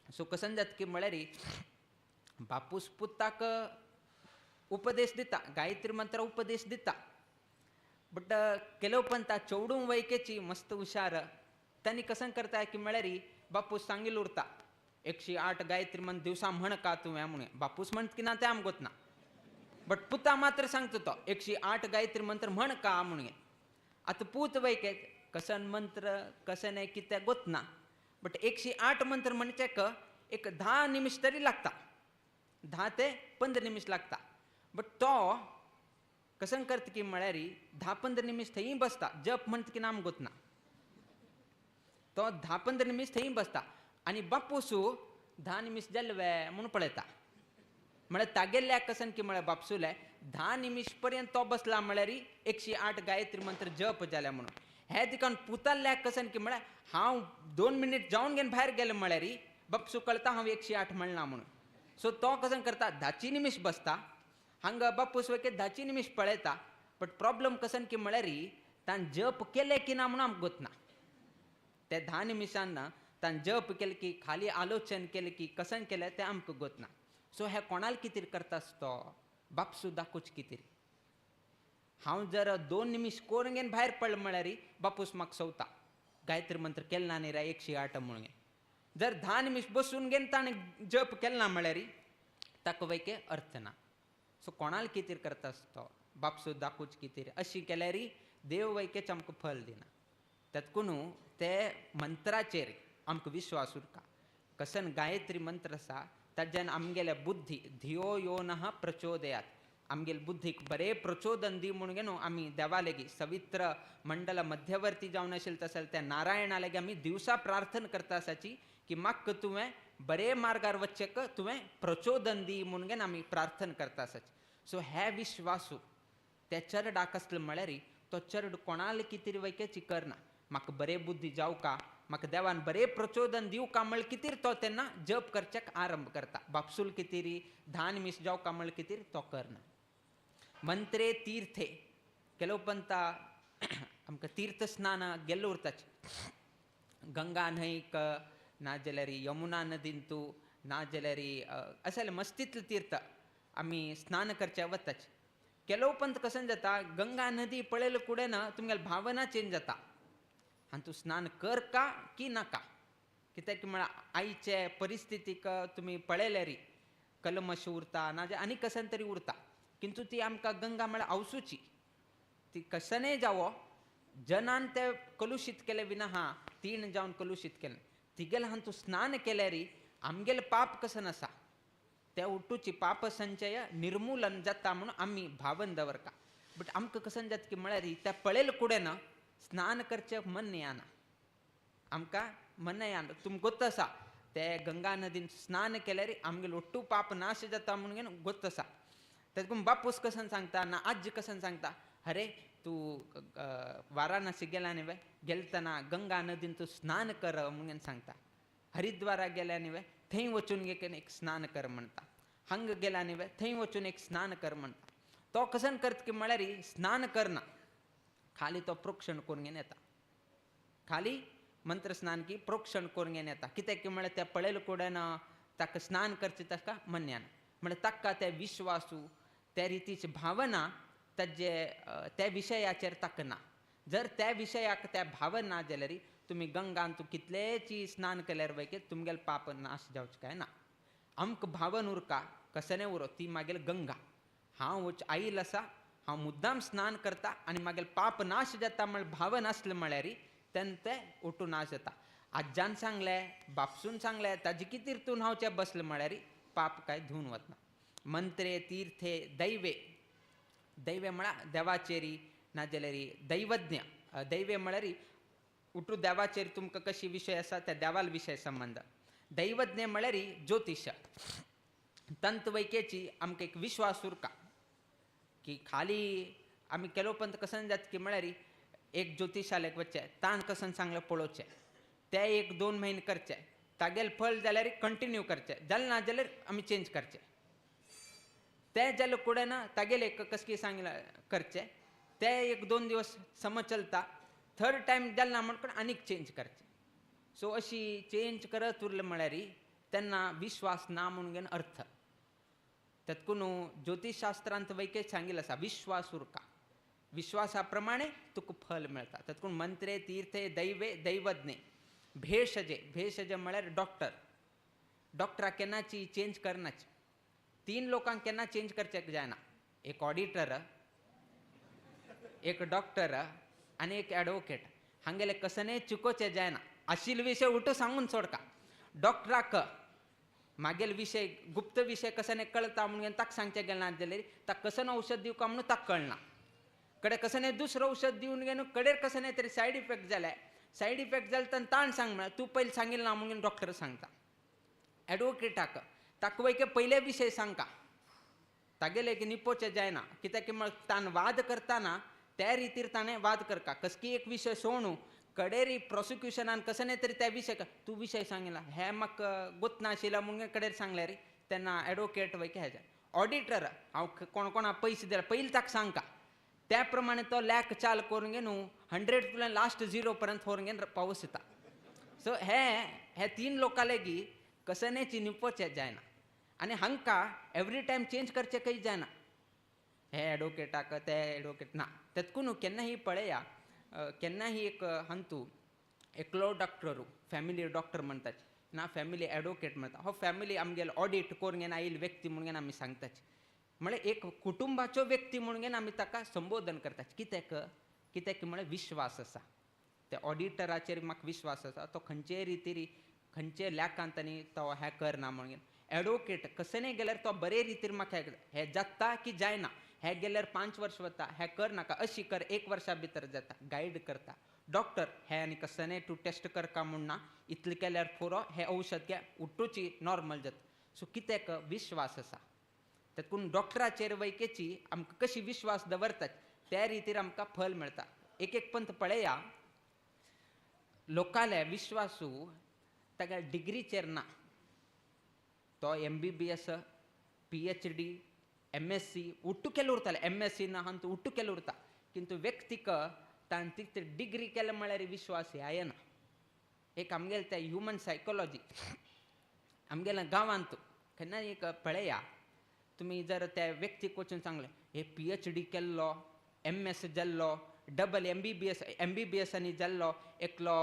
सो कसन जाता की म्हळ्यार बापूस पुताक उपदेश दिता, गायत्री मंत्र उपदेश दिता, बट केलो पण ता चेडूं वैकेची मस्त हुशार तांणी कसन करता की म्हळ्यार बापूस सांगील उरता 108 गायत्री मंत्र दिवसा म्हण का तुवें म्हणून. बापूस म्हणत की ना तें आमकां गोत ना, बट पुता मात्र सांगता तो 108 गायत्री मंत्र म्हण का म्हणून. आतां पूत वैके कसन मंत्र कसन कितें गोत ना, बट 108 मंत्र म्हणचे एक 10 निमिष तरी लागता, 10 ते 15 निमिष लागता. बट तो कसन करता की म्हळ्यार 10-15 निमिष थंय बसता, जप म्हणटा की ना आमकां गोत ना, तो 10-15 निमिष थंय बसता आनी बापूसू 10 निमिष जाले वे म्हणून पळयता. म्हळ्यार तागेल्या कसन की म्हळ्यार बापसुले 10 निमिष पर्यंत तो बसला म्हळ्यार 108 गायत्री मंत्र जप जाल्या म्हणून. हे दिकान पुताल्या कसन की म्हळ्यार हांव 2 मिनीट जावन घेवन भायर गेलें म्हळ्यार बापसू कळटा हांव 108 म्हणला म्हणून. सो तो कसन करता 10 निमिष बसता, हांगा बापूस वयके 10 निमिष पळयता, बट प्रॉब्लम कसन की म्हळ्यार ताण जप केलें की ना म्हणून आमकां गोत ना. ते 10 निमिषान ताण जप केलें की खाली आलोचन केलें की कसन केलें तें आमकां गोत ना. सो हे कोणाल कितें करता आसतो बापसू दाखोवच कितें. हांव जर 2 निमिष कोरून घेवन भायर पडलें म्हळ्यार बापूस म्हाका सवता गायत्री मंत्र केलें ना न्ही रे 108 म्हणून. जर 10 निमिष बसून घेवन ताणें जप केलें ना म्हळ्यार ताका वयके अर्थ ना. सो कोणाल कितें करता आसतो बापसू दाखोवच कितें. अशी केल्यार देव वैकेच आमकां फल दिना. तेतकून ते मंत्राचेर आमकां विश्वास उरता. कसन गायत्री मंत्र आसा ताज्यान आमगेल्या बुद्धी धियो यो नः प्रचोदयात, आमगेले बुद्धीक बरें प्रचोदन दी म्हणून न्हू आमी देवा लेगी सवित्र मंडल मध्यवर्ती जावन आशिल्लें तशें त्या नारायणा लेगी आमी दिवसा प्रार्थना करता आसाची की म्हाका तुवें बरे मार्गार वचचें तुवें प्रचोदन दी म्हणून आमी प्रार्थना करता आसाची. सो हे विश्वासू त्या चरडाक आसलो म्हळ्यार तो चरड कोणाले कितें वैकेची करना. म्हाका बरें बुद्धी जावं का, म्हाका देवान बरें प्रचोदन दिवं का म्हळ्यार कितें तो तेन्ना जप करच्याक आरंभ करता. बापसूल कितें 10 निमिष जावं का म्हळ्यार कितें तो करना. मंत्रे तीर्थे केलो पंता आमकां तीर्थ स्नान गेल्लो उरताची, गंगा न्हंयक ना जाल्यार यमुना नदींतू ना जाल्यार अशें मस्तीतलें तीर्थ आमी स्नान करच्या वताची. केलो पंत कशें जाता गंगा नदी पळयले कुडें ना तुमगेली भावना चेंज जाता आनी तूं स्नान कर का की नाका. कित्याक म्हळ्यार आयचे परिस्थितीक तुमी पळयल्यार कलमश उरता ना आनी कशें तरी उरता, किंतु ती आमकां गंगा म्हळ्यार आवसूची, ती कशेंय जावो जनान ते कलुशीत केले विना हा तीण जावन कलुशीत केलें तिगेलें हांव तूं स्नान केल्यार आमगेलें पाप कशें आसा त्या उट्टूची पाप संचय निर्मूलन जाता म्हणून आमी भावन दवरता. बट आमकां कशें जाता की म्हळ्यार त्या पळयले कुडें ना स्नान करचें मन येना, आमकां मन येना. तुमकां गोत आसा ते गंगा नदीन स्नान केल्यार आमगेलो ఒट्टू पाप नाश जाता म्हणून गोत आसा. तेतून बापूस कसन सांगता ना आजी कसन सांगता, अरे तूं वाराणसी गेला न्ही वे गेलतना गंगा नदीन तूं स्नान कर म्हणून सांगता. हरिद्वारा गेल्या न्ही वे थंय वचून एक स्नान कर म्हणटा. हांगा गेला न्ही वे थंय वचून एक स्नान कर म्हणटा. तो कसन करता की म्हळ्यार स्नान करना, खाली तो प्रोक्षण करून घेवन येता, खाली मंत्र स्नान की प्रोक्षण करून घेवन येता. कित्याक की म्हळ्यार त्या पळयले कुडेन ताका स्नान करचें ताका मन्यान म्हळ्यार ताका त्या विश्वासू त्या रितीची भावना ताजे त्या विशयाचेर ताका ना. जर त्या विशयाक त्या भावना जाल्यार तुमी गंगान तूं कितलेची स्नान केल्यार वयके तुमगेले पाप नाश जावचें काय ना. आमकां भावन उरका कशें उरो ती मागीर गंगा, हांव वच आयल आसा हांव मुद्दाम स्नान करता आनी मागीर पाप नाश जाता म्हळ्यार भावन आसलें म्हळ्यार तेन्ना तें ओटू नाश जाता. आज्जान सांगलें बापसून सांगलें ताजे कितें तूं न्हांवचें बसलें म्हळ्यार पाप काय धुवन वतना. मंत्रे तीर्थे दैवे, दैवे म्हळ्यार देवाचेरी नाजाल्यार दैवज्ञ, दैवे म्हळ्यार उठू देवाचेर तुमकां कशी विशय आसा त्या देवाल विशय संबंद. दैवज्ञ म्हळ्यार ज्योतिश तंतवैकेची आमकां एक विश्वास उरका की खाली आमी केलो पंत कसन जाता की म्हळ्यार एक ज्योतिशालयक वचचें ताण कसन सांगलें पळोवचें ते 1-2 म्हयने करचे, तागेले फल जाल्यार कंटिन्यू करचे, जालें ना जाल्यार आमी चेंज करचे. ते जाले कुडें ना तागेले एक कसकी सांगला करचे, ते 1-2 दिवस समज चलता, थर्ड टायम जालें ना म्हणून आनीक चेंज करचे. सो अशी चेंज करत उरले म्हळ्यार तेन्ना विश्वास ना म्हणून घेवन अर्थ. तेतकून ज्योतिषशास्त्रांत वैके सांगिल्लें आसा विश्वास उरका, विश्वासा प्रमाणे तुका फल मेळटा. तेतकून मंत्रे तीर्थे दैवे दैवज्ञे भेषजे, भेषजे म्हळ्यार डॉक्टर, डॉक्टराक केन्नाची चेंज करनाची. 3 लोकांक केन्ना चेंज करचें जायना, एक ऑडिटर, एक डॉक्टर आनी एक एडवोकेट. हांगेले कसने चुकोचें जायना, आशिल्ले विशय उठू सांगून सोडका. डॉक्टराक मागेल विशय गुप्त विशय कसने कळता म्हणून ताका सांगचें गेलें ना जाल्यार ताका कसने औषध दिवका म्हणून ताका कळना, कडे कसने दुसरो औषध दिवन घेवन कडेर कसने तरी सायड इफेक्ट जाले, सायड इफेक्ट जाले तेन्ना ताण सांग म्हळ्यार तूं पयलीं सांगिल्लें ना म्हणून डॉक्टर सांगता. एडवोकेटाक ताका वयके पयले विशय सांगका, तागेले की निपोचें जायना, कित्याक म्हळ्यार ताण वाद करतना त्या रितीर ताणें वाद करका, कसकी एक विशय सोणू कडेरी प्रोसिक्युशनान कसने तरी त्या विशय तूं विशय सांगिला हें म्हाका गोत नाशिल्लें म्हणून कडेर सांगलें रे, तेन्ना एडवोकेट वयके हेजें. ऑडिटर हांव कोण कोणा पयशे दिला पयलीं ताका सांगका, त्या प्रमाणे तो लॅक चाल करून घे न्हू 100 लास्ट 0 पर्यंत व्हरून घेवन पावस येता. सो हे हे 3 लोकां लेगी कसनेची निपोचें जायना आनी हांकां एवरी टायम चेंज करचें काही जायना, हे एडवोकेटाक ते एडवोकेट ना. तेतकून केन्नाही पळया, केन्नाही एक हांतू एकलो डॉक्टरू फॅमिली डॉक्टर म्हणटात ना, फॅमिली एडवोकेट म्हणटा, हो फॅमिली आमगेलो ऑडिट करून घेवन आयिल्लो व्यक्ती म्हणून आमी सांगताची, म्हळ्यार एक कुटुंबाचो व्यक्ती म्हणून घेवन आमी ताका संबोधन करतात. कित्याक कित्याक म्हळ्यार विश्वास आसा त्या ऑडिटराचेर, म्हाका विश्वास आसा तो खंयचेय रितीर खंयचे लेखांत आनी तो हें करना म्हणून. एडवोकेट कसने गेल्यार तो बरे रितीर म्हाका हें जाता की जायना, हें गेल्यार 5 वर्स वता, हें कर नाका अशी कर 1 वर्सा भितर जाता, गायड करता. डॉक्टर हें आनी कसने तूं टेस्ट करका म्हूण ना, इतलें केल्यार पुरो, हें औषध घे उठूची नॉर्मल जाता. सो कित्याक विश्वास आसा. तेतकून डॉक्टराचेर वैकेची आमकां कशी विश्वास दवरतात त्या रितीर आमकां फल मेळटा. एक एक पंत पळया लोकाले विश्वासू ताका डिग्रीचेर ना, तो MBBS PhD MSc उट्टू केलें उरतालें, MSc ना हांतू उट्टू केलें उरता, किंतु व्यक्तीक ताणें तितली डिग्री केलें म्हळ्यार विश्वास येना. एक आमगेलें तें ह्युमन सायकोलॉजी आमगेल्या गांवांत केन्ना एक पळया तुमी जर त्या व्यक्तीक वचून सांगलें हे PhD केल्लो, MS जाल्लो, डबल MBBS आनी जाल्लो एकलो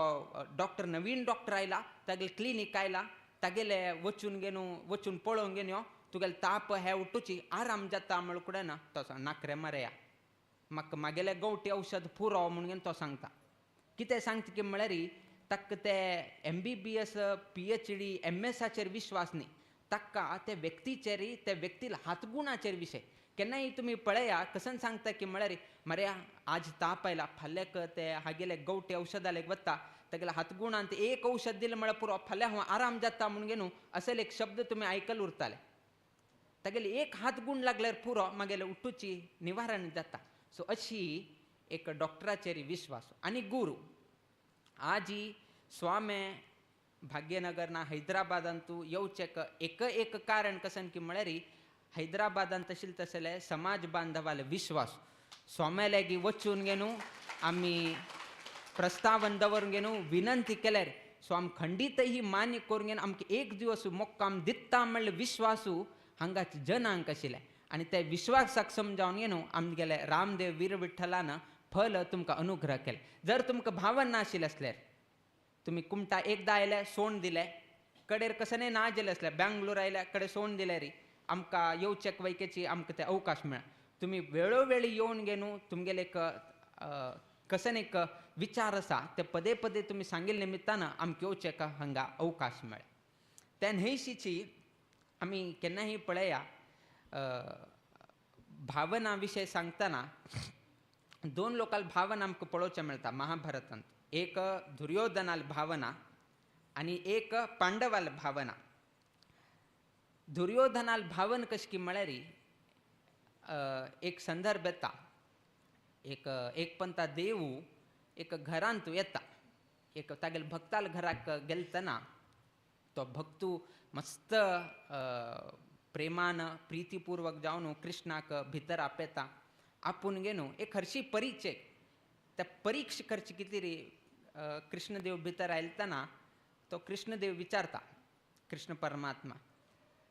डॉक्टर, नवीन डॉक्टर आयला तागेले क्लिनीक आयला, तागेले वचून घेवन वचून पळोवन घेवन यो तुगेले ताप हे उठूची आराम जाता म्हळ्यार कुडें ना, तो सांग नाकरे मरेया म्हाका मागेले गवटी औषध पुरो म्हणून घेवन तो सांगता. कितें सांगता की म्हळ्यार ताका ते MBBS PhD MSाचेर विश्वास न्ही, ताका ते व्यक्तीचेर त्या व्यक्तीला हातगुणाचेर विशय. केन्नाय तुमी पळया कसन सांगता की म्हळ्यार मरे आज ताप आयला फाल्याक ते हागेले गवटे औषधालेक वता तागेले हातगुणांत एक औषध दिलें म्हळ्यार पुरो फाल्यां हांव आराम जाता म्हणून घेवन असले एक शब्द तुमी आयकल उरताले, तागेले एक हातगुण लागल्यार पुरो मागेले उठूची निवारण जाता. सो अशी एक डॉक्टराचेर विश्वास. आनी गुरू आजी स्वामे भाग्यनगर ना हैदराबादांतू येवचें एक एक कारण कसन की म्हळ्यार हैदराबादान तशें तसले समाज बांधवाले विश्वास स्वाम्या लागीं वचून घेवन आमी प्रस्तावन दवरून घेवन विनंती केल्यार स्वाम खंडीतही मान्य करून घेवन आमकां एक दिवस मोक्काम दिता म्हणल्यार विश्वासू हांगाचे जनांक आशिल्लें आनी त्या विश्वासाक समजावन घेवन आमगेले रामदेव वीर विठ्ठलान फल तुमकां अनुग्रह केले. जर तुमकां भावन नाशिल्लें आसल्यार तुमी कुमटा एकदां आयले सोण दिले कडेर कसने ना गेले आसले बेंगलोर आयल्या कडेन सोण दिले री आमकां येवचेक वैकेची आमकां ते अवकाश मेळ्ळा. तुमी वेळोवेळी येवन घेवन तुमगेले एक कसन एक विचार आसा ते पदे पदे तुमी सांगिल्ले निमित्तान आमकां येवचेक हांगा अवकाश मेळ्ळा. त्या न्हयशीची आमी केन्नाय पळया भावना विशय सांगतना 2 लोकांल भावना आमकां पळोवचें मेळटा महाभारतांत, एक दुर्योधनाल भावना आनी एक पांडवाल भावना. दुर्योधनाल भावन कशी की म्हळ्यार एक संदर्भ येता, एक एक पंता देवू एक घरांत येता एक तागेले भक्ताल घराक गेलतना तो भक्तू मस्त प्रेमान प्रीतिपूर्वक जावन कृष्णाक भितर आपयता. आपूण घेवन एक हरशी परिचय त्या परीक्ष करची कितें रे. कृष्णदेव भितर आयलतना तो कृष्णदेव विचारता कृष्ण परमात्मा,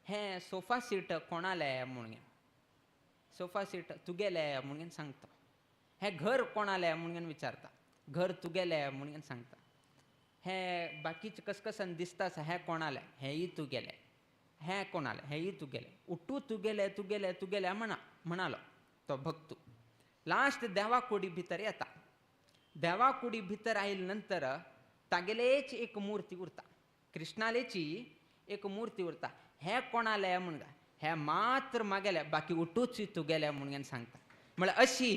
हें सोफा सीट कोणालें म्हणून. सोफा सीट तुगेलें म्हणून सांगता. हें घर कोणालें म्हणून विचारता. घर तुगेलें म्हणून सांगता. हें बाकीचें कसकसन दिसता आसा हें कोणालें, हेंय तुगेलें, हें कोणालें, हेंय तुगेलें, उठू तुगेलें तुगेलें तुगेलें म्हणालो तो भक्तू. लास्ट देवा कुडी भितर येता. देवा कुडी भितर आयले नंतर तागेलेच एक मूर्ती उरता, कृष्णालेची एक मूर्ती उरता. हें कोणालें म्हणून, हें मात्र मागेलें, बाकी उठूच तुगेलें म्हणून सांगता. म्हळ्यार अशी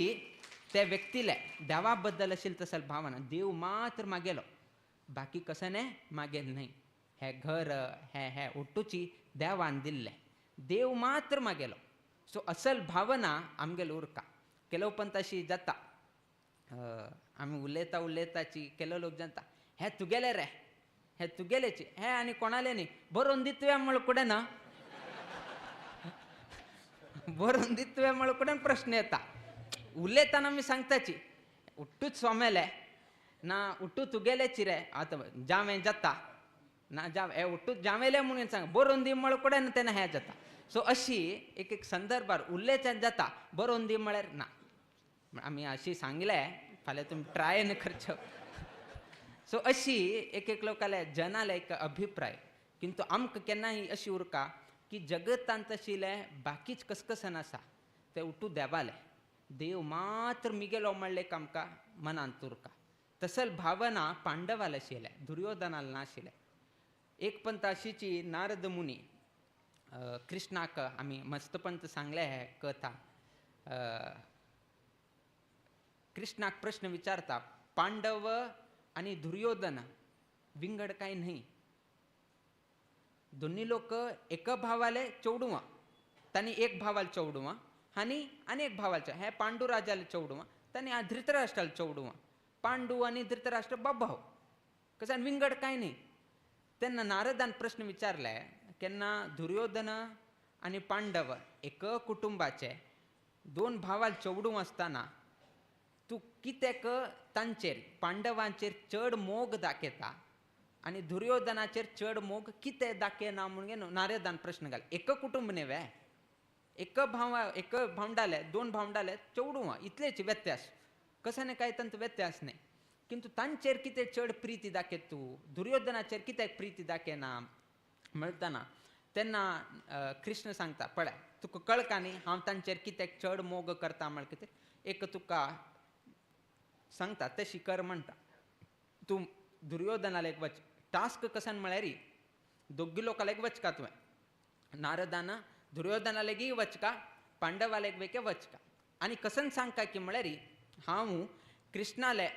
त्या व्यक्तीले देवा बद्दल आशिल्ली तसल भावना, देव मात्र मागेलो, बाकी कसने मागेल न्हय. हें घर हें हें उठूची देवान दिल्लें, देव मात्र मागेलो. सो असल भावना आमगेल उरका. केलो पण तशी जाता, आमी उलयता उलयताची केलो लोक जाता हें तुगेलें रे, हें तुगेलेची, हें आनी कोणालें न्ही, बरोवन दितवे म्हळ्यार कडेन ना, बरोवन दितवे म्हळ्यार कडेन प्रश्न येता. उलयतना आमी सांगताची उठ्ठूच स्वामेलें ना, उठू तुगेलेची रे, आतां जावें जाता ना, जाव हे उठ्ठूच जावेलें म्हणून सांग, बरोवन दी म्हळ्यार कडेन तेन्ना हें जाता. सो अशी एक एक संदर्भार उलयच्यान जाता, बरोवन दी म्हळ्यार ना. आमी अशी सांगलें फाल्यां तुमी ट्राय न्हय करचो. सो अशी एक एक लोकाले जनाले एक अभिप्राय. किंतु आमकां केन्नाय अशी उरका की जगतांत आशिल्लें बाकीच कसकसन आसा तें उठू देवालें, देव मात्र मिगेलो म्हणलें एक आमकां मनांत उरका. तसल भावना पांडवाले आशिल्लें, दुर्योधनाल नाशिल्लें. एक पंत अशीची नारद मुनी कृष्णाक आमी मस्तपंत सांगलें हे कथा. कृष्णाक प्रश्न विचारता, पांडव आनी दुर्योधन विंगड काय न्हय, दोन्ही लोक एका भावाले चेडुवां, तांणी एक भावाले चेडुवां आनी आनी एक भावाले, हे पांडू राजाले चेडुवां, तांणी धृतराष्ट्राले चेडुवां. पांडू आनी धृतराष्ट्र बाप भाव, कशें विंगड काय न्हय. तेन्ना नारदान प्रश्न विचारले केन्ना दुर्योधन आनी पांडव एक कुटुंबाचे दोन भावाल चेडूं आसतना तूं कित्याक तांचेर पांडवांचेर चड मोग दाखयता आनी दुर्योधनाचेर चड मोग कितें दाखयना म्हणून नारदान प्रश्न घाल. एक कुटुंब न्ही वे, एक भावा एक भावंडाले दोन भावंडाले चेडूं, इतलेच व्यत्यास, कशें काय तांचो व्यत्यास न्ही. किंतु तांचेर कितें चड प्रिती दाखयत तूं, दुर्योधनाचेर कित्याक प्रिती दाखयना म्हणटना तेन्ना कृष्ण सांगता, पळय तुका कळका न्ही हांव तांचेर कित्याक चड मोग करता म्हळ्यार कितें, एक तुका सांगता तशी कर म्हणटा. तूं दुर्योधनाला एक वच, टास्क कसन म्हळ्यार दोग्गी लोकांक एक वचका तुवें, नारदान दुर्योधना लेगीत वचका, पांडवाले वेके वचका, आनी कसन सांगका की म्हळ्यार हांव कृष्णाले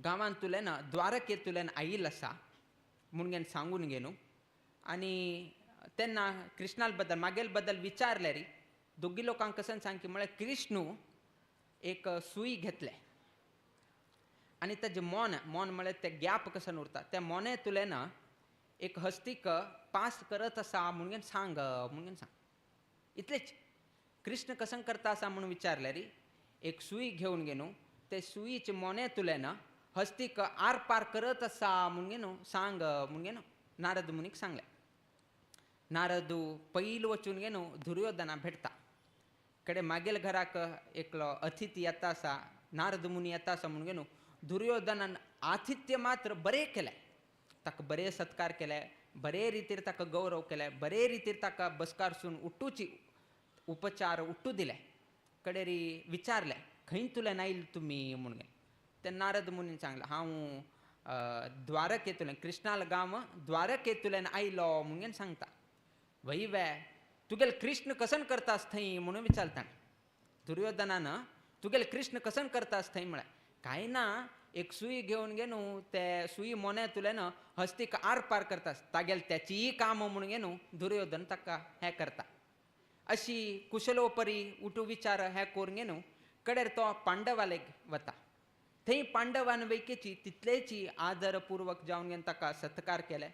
गांवांतुल्यान द्वारकेंतुल्यान आयिल्लो आसा म्हणून सांगून घेनु. आनी तेन्ना कृष्णा बद्दल मागेल बद्दल विचारले री दोगी लोकांक कसन सांग की म्हळ्यार कृष्णू एक सुई घेतले आनी ताजें मोन, मोन म्हळ्यार तें गॅप कसन उरता, त्या मोनेंतुल्यान एक हस्तीक पास करत आसा म्हणून सांग, म्हणून सांग. इतलेच कृष्ण कसन करता आसा म्हणून विचारले री एक सुई घेवन घेनु ते सुईचे मोनेंतुल्यान हस्तीक आर पार करत आसा म्हणून सांग म्हणून नारद मुनीक सांगलें. नारद पयलीं वचून घेनु दुर्योधना भेटता, कडे मागेल घराक एकलो अतिथी येता आसा, नारद मुनी येता आसा म्हणून घेनु दुर्योधनान आतिथ्य मात्र बरें केलें, ताका बरें सत्कार केले, बरे रितीर ताका गौरव केले, बरे रितीर ताका बसकारसून उठूची उपचार उठू दिले. कडेरी विचारलें खंय तुल्यान आयले तुमी म्हणून. ते नारद मुनीन सांगलें हांव द्वारकेंतल्यान कृष्णाल गांव द्वारकेंतल्यान आयलो म्हणून सांगता. वय वे तुगेले कृष्ण कसन करतास थंय म्हणून विचारता दुर्योधनान, तुगेले कृष्ण कसन करतास थंय म्हळ्यार कांय ना, एक सुई घेवन घेनु ते सुई मोनेंतुल्यान हस्तीक आर पार करतास, तागेले त्याचीय काम म्हणून घेनु दुर्योधन ताका हें करता. अशी कुशलोपरी उठू विचार हें करून घेनु कडेर तो पांडवालेक वता. थंय पांडवान वैकेची तितलेची आदरपूर्वक जावन घेवन ताका सत्कार केले.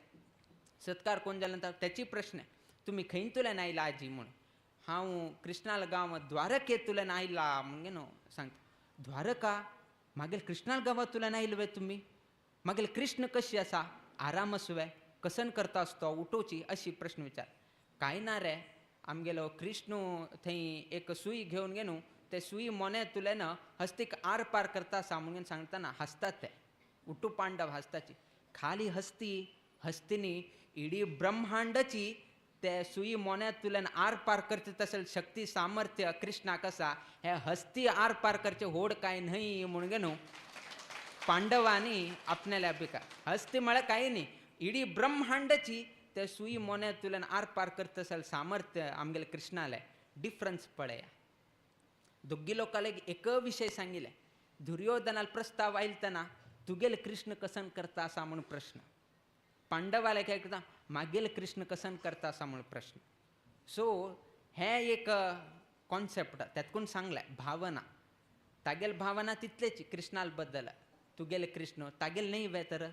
सत्कार कोण जाले नंतर त्याची प्रश्न तुमी खंयतल्यान आयला आजी म्हूण. हांव कृष्णाल गांव द्वारकेंतल्यान आयला म्हणून न्हू सांगता. द्वारका मागीर कृष्णाल गांवांतल्यान आयले वे तुमी, मागीर कृष्ण कशी आसा, आराम आसवे, कसन करता आसतो उठोवची अशी प्रश्न विचार. कांय ना रे, आमगेलो कृष्ण थंय एक सुई घेवन घेवन ते सुई मोन्यांतल्यान हस्तीक आर पार करता आसा म्हणून सांगतना हांसतात ते उठू पांडव हांसताची. खाली हस्ती हस्तिनी इडी ब्रह्मांडची ते सुई मोन्यांतल्यान आर पार करचे तशें शक्ती सामर्थ्य कृष्णाक आसा. हे हस्ती आर पार करचे होड काय न्हय म्हणून न्हू पांडवांनी आपणाल्या बिका हस्ती म्हळ्यार काय न्ही, इडी ब्रह्मांडची ते सुई मोन्यांतल्यान आर पार करता असेल सामर्थ्य आमगेले कृष्णाले. डिफरन्स पळया, दोगी लोकांक एक विशय सांगिल्ले. दुर्योधनाल प्रस्ताव आयलतना तुगेले कृष्ण कसन करता आसा म्हूण प्रश्न, पांडवाले काय करता मागेले कृष्ण कसन करता आसा म्हूण प्रश्न. सो हें एक कॉन्सेप्ट त्यातकून सांगलें भावना, तागेल भावना तितलेची कृष्णाल बद्दल, तुगेले कृष्ण तागेल न्हय वे, तर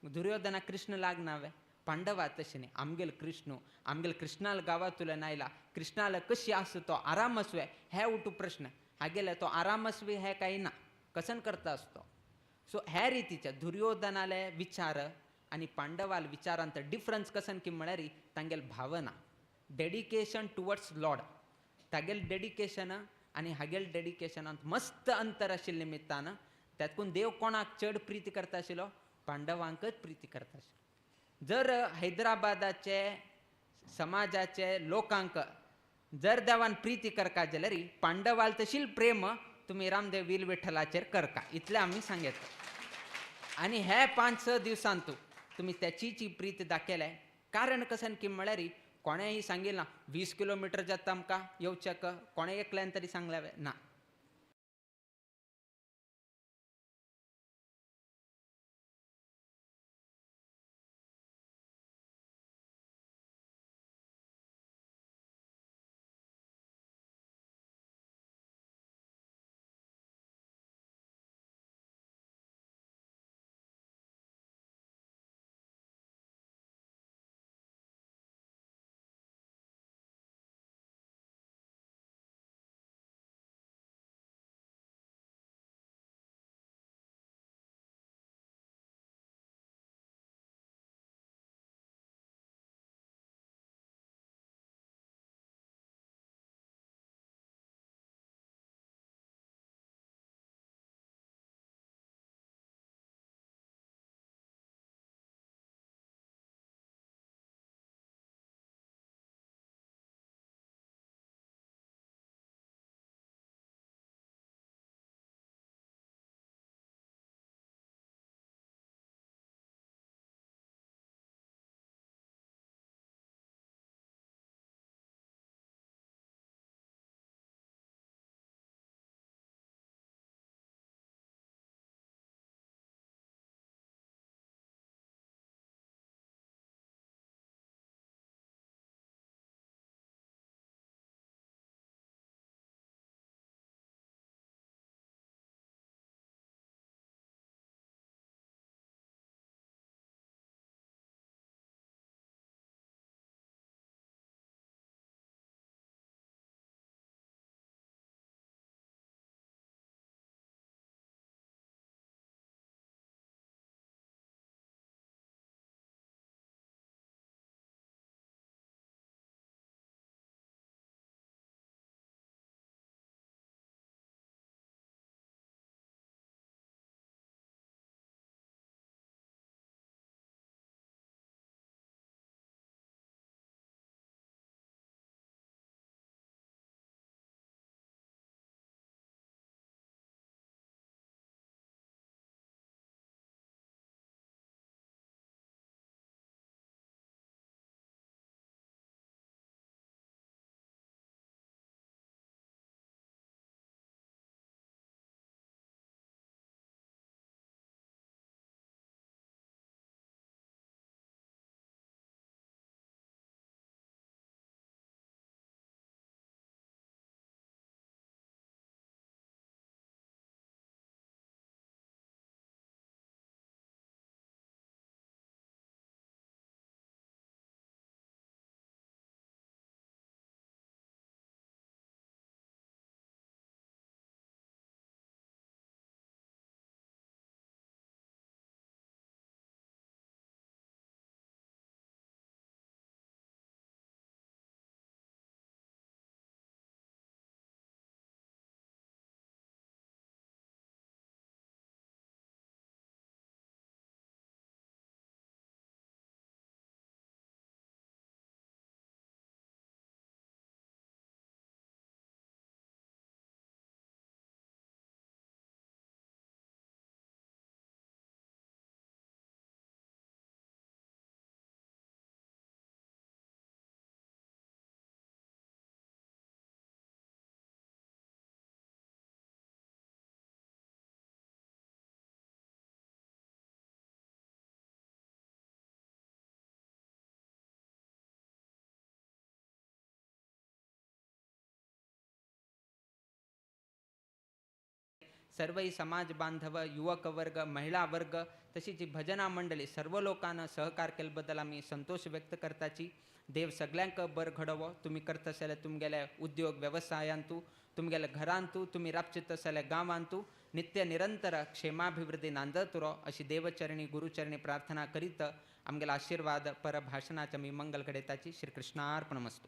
दुर्योधना कृष्ण लागना वे. पांडवा तशें न्ही, आमगेल कृष्ण आमगेल कृष्णाल गांवांतल्यान आयला, कृष्णाल कशी आसा तो आराम आसवे हे उठू प्रश्न, हागेले तो आराम आसवे हे काय ना, कसन करता आसतो. सो ह्या रितीचे दुर्योधनाले विचार आनी पांडवाल विचारांत डिफरन्स कसन की म्हळ्यार तांगेल भावना, डेडिकेशन टुवर्ड्स लॉर्ड. तागेल डेडिकेशन आनी हागेल डेडिकेशनांत मस्त अंतर आशिल्ले निमित्तान त्यातकून देव कोणाक चड प्रिती करता आशिल्लो, पांडवांकच प्रिती करता आशिल्लो. जर हैदराबादाचे समाजाचे लोकांक जर देवान प्रिती करका जाल्यार पांडवाल तशील प्रेम तुमी रामदेव वीर विठ्ठलाचेर करका, इतलें आमी सांगता. आनी हे 5-6 दिवसांतू तुमी त्याची प्रीत दाखयले. कारण कशें की म्हळ्यार कोणेंय सांगिल्लें ना 20 किलोमिटर जाता आमकां येवच्याक, कोणें एकल्यान तरी सांगलें ना. सर्वही समाज बांधव, युवक वर्ग, महिला वर्ग तशीच भजना मंडळी सर्व लोकांना सहकार केल्याबद्दल आमी संतोष व्यक्त करताची. देव सगळ्यांक बर घडोवो. तुमी करत आसले तुमगेल्या उद्योग व्यवसायांतू, तुमगेल्या घरांतू, तुमी राबचित आसल्या गांवांतू नित्य निरंतर क्षेमाभिवृद्धी नांदत उरो अशी देवचरणी गुरुचरणी प्रार्थना करीत आमगेला आशीर्वाद पर भाषणाच्या मी मंगल घडयताची. श्रीकृष्णार्पणमस्तु.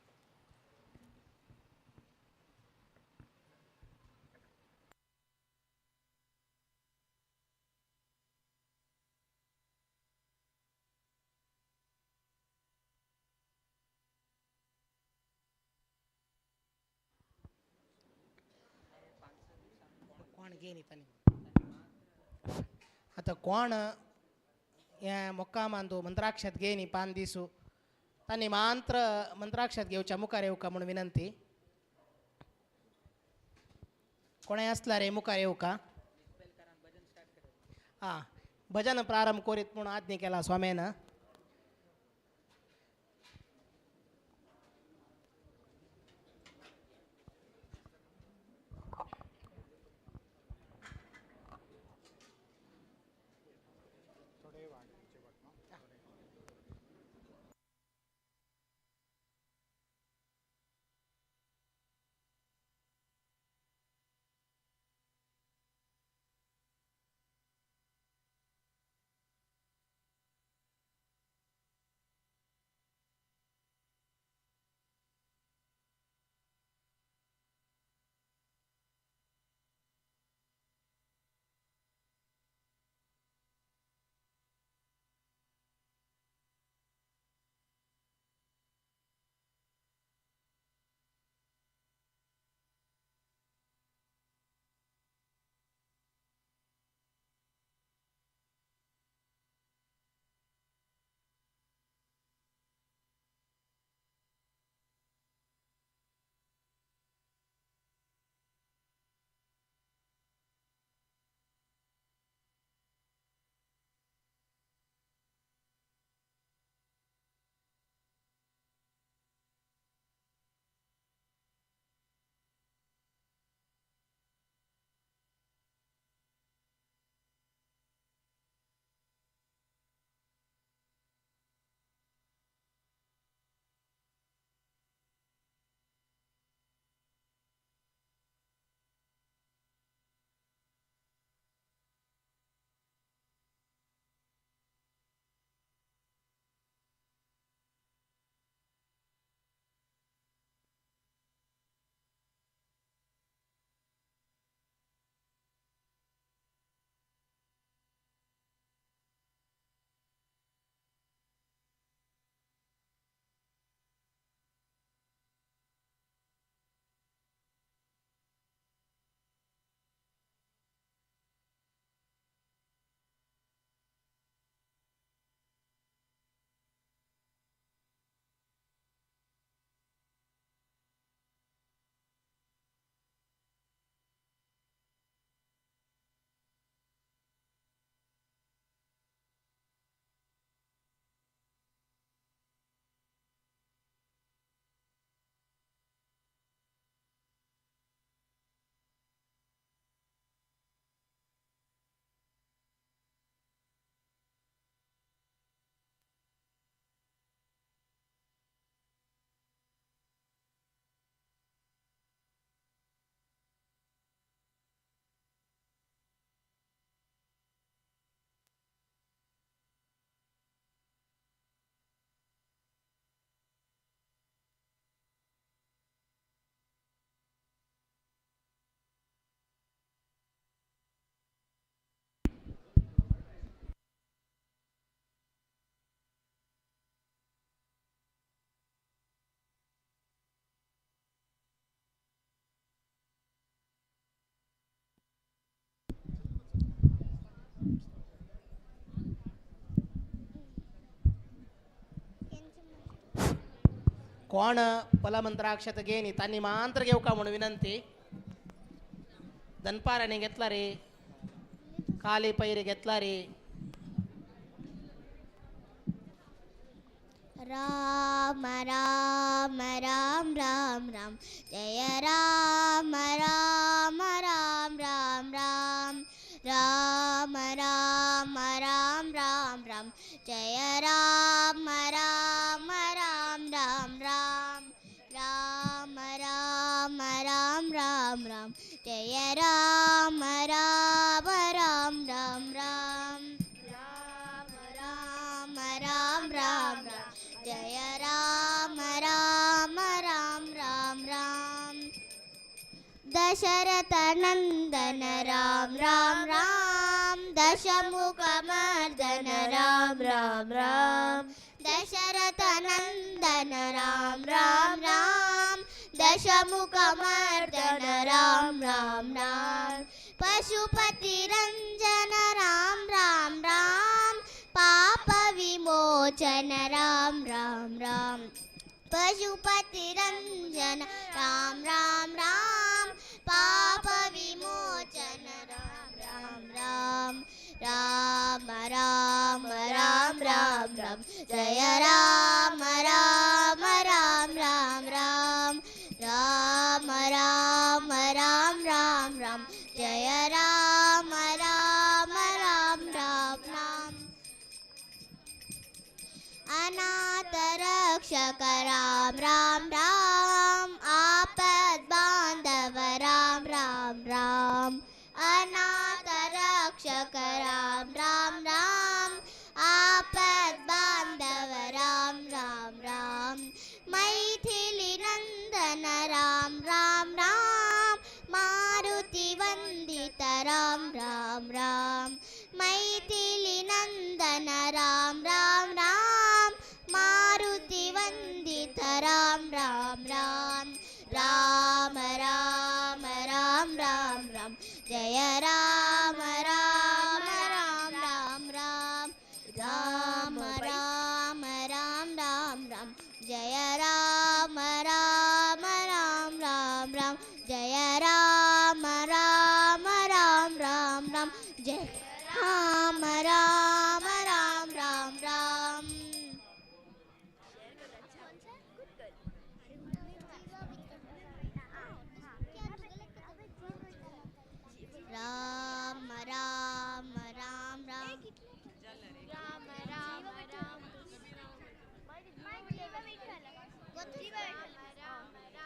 कोण घेन तांणी आतां कोण हे मोक्कामांतू मंत्राक्षत घेनी पान दिसू तांणी मांत्र मंत्राक्षत घेवच्या मुखार येवका म्हूण विनंती. कोणें आसल्यार रे मुखार येवका. आं भजन प्रारंभ करीत म्हूण आज्ञा केला स्वाम्यान. कोण फलमंत्राक्षत घेनी तांणी मांत्र घेवका म्हणून विनंती. दनपारांनी घेतला रे, काली पैरी घेतला रे. राम राम राम राम राम जय राम राम राम राम राम जय राम राम राम राम राम राम राम राम राम राम जय राम राम राम राम राम राम राम राम राम राम जय राम राम राम राम राम दशरथ नंदन राम राम राम दशमुखमर्दन राम राम राम दशरथ नंदन राम राम राम दशमुखमर्दन राम राम राम पशुपति रंजन राम राम राम पाप विमोचन राम राम राम पशुपति रंजन राम राम राम पाप विमोचन राम राम राम राम राम राम राम राम जय राम राम राम राम राम राम राम राम राम राम जय राम राम राम राम राम अनाथ रक्षक राम राम राम आपद बांधव राम राम राम अनाथ रक्षक राम राम राम आपद बांधव राम राम राम मैथिली नंदन राम राम राम मारुति वंदित राम राम राम मैथिली नंदन राम राम राम मारुति वंदित राम राम राम राम राम राम राम राम जय राम राम राम राम राम राम राम राम राम राम जय राम राम राम राम राम जय राम राम राम राम राम जय Ram Ram Ram Ram Ram. Ram Ram Ram Ram Ram Ram Ram.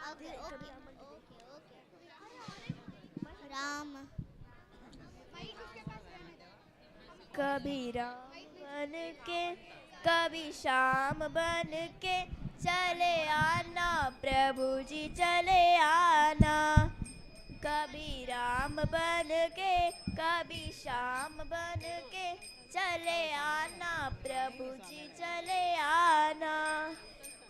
Okay okay okay okay Ram. कभी राम बन के कभी श्याम बन के चले आना प्रभु जी चले आना। कभी राम बन के कभी श्याम बन के चले आना प्रभु जी चले आना।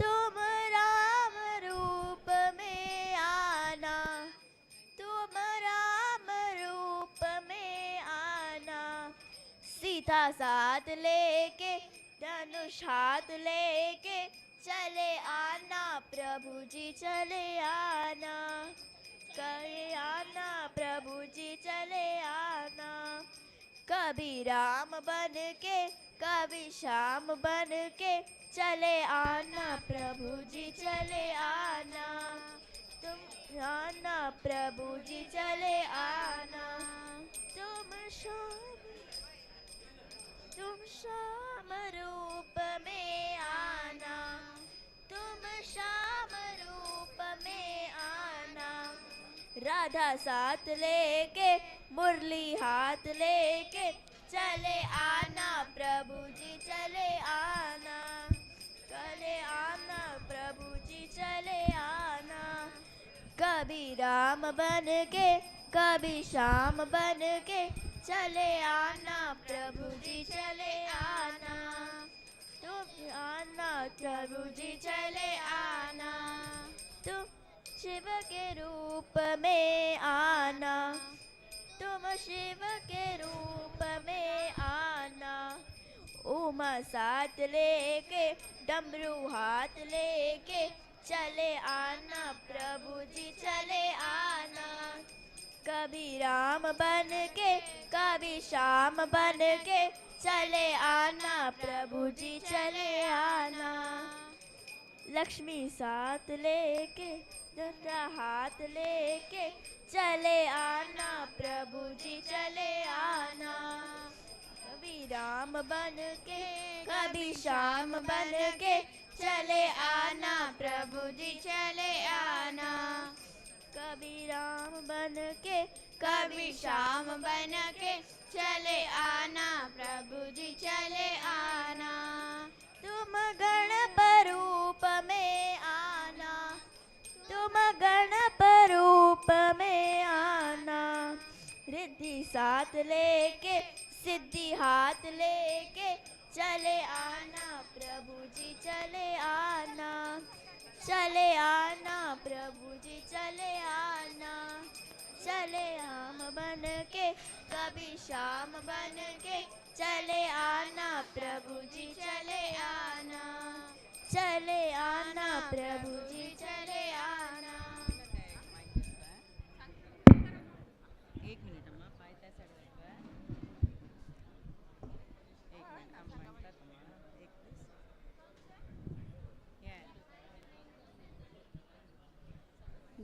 तुम राम रूप में आना, तुम राम रूप में आना। सीता साथ लेके धनुष हाथ लेके चले आना प्रभु जी चले आना। चले आना प्रभु जी चले आना। कभी राम बन के कभी श्याम बन के चले आना प्रभु जी चले आना। तुम आना प्रभु जी चले आना। तुम श्याम रूप में आना, तुम श्याम रूप में आना। राधा साथ लेके मुरली हाथ लेके चले आना प्रभु जी चले आना। चले आना प्रभु जी चले आना। कभी राम बन के कभी श्याम बन के चले आना प्रभु जी चले आना। तुम आना प्रभु जी चले आना। तुम शिव के रूप में आना, तुम शिव के रूप में आना। उमा साथ लेके डमरू हाथ लेके चले आना प्रभु जी चले आना। कभी राम बन के कभी श्याम बन के चले आना प्रभु जी चले आना। लक्ष्मी साथ लेके दूसरा हाथ लेके चले आना प्रभु जी चले आना। कभी राम बन के कभी श्याम बन के चले आना प्रभु जी चले आना। कभी राम बन के कभी श्याम बन के चले आना प्रभु जी चले आना। तुम गणप रूप में आना, तुम गणप रूप में आना। रिद्धि साथ लेके सिद्धि हाथ लेके चले आना प्रभु जी चले आना। चले आना प्रभु जी चले आना। चले राम बन के कभी श्याम बन के चले आना प्रभु जी चले आना। चले आना प्रभु जी चले आना। एक मिनिट अम्मा, पाय त्या साईडला एक मिनिट म्हणतात तुम्हाला एक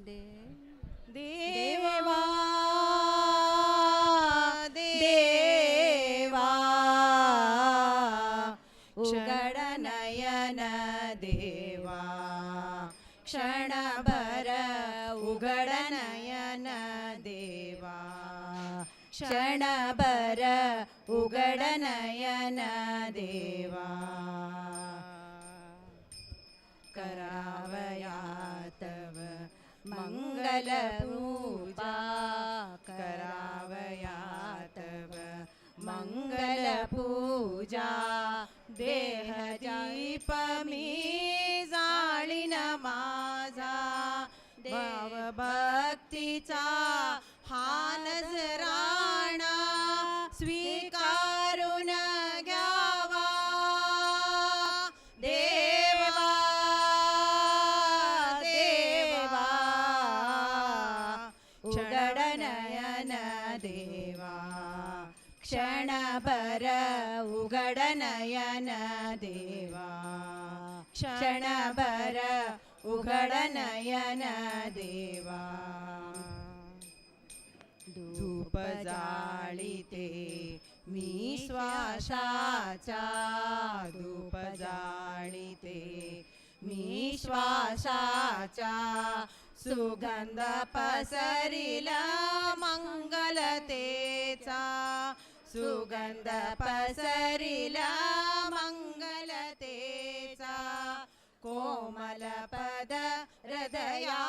देवा देवा उघड नयन देवा, क्षणभर उघड नयन देवा, क्षणभर उघड नयन देवा। करावया तव मंगल पूजा, करावया तव मंगल पूजा। देह दीप मी जाळीन माझा, भाव भक्तीचा हा नजराणा स्वीकारून घ्यावा। देवा देवा उघड नयन देवा, क्षणभर उघड नयन देवा, क्षणभर उघड नयन देवा। धूप जाळीते मी श्वासाचा, धूप जाळीते मी श्वासाचा, सुगंध पसरिला मंगलतेचा, सुगंध पसरिला मंगलतेचा। कोमल पद हृदया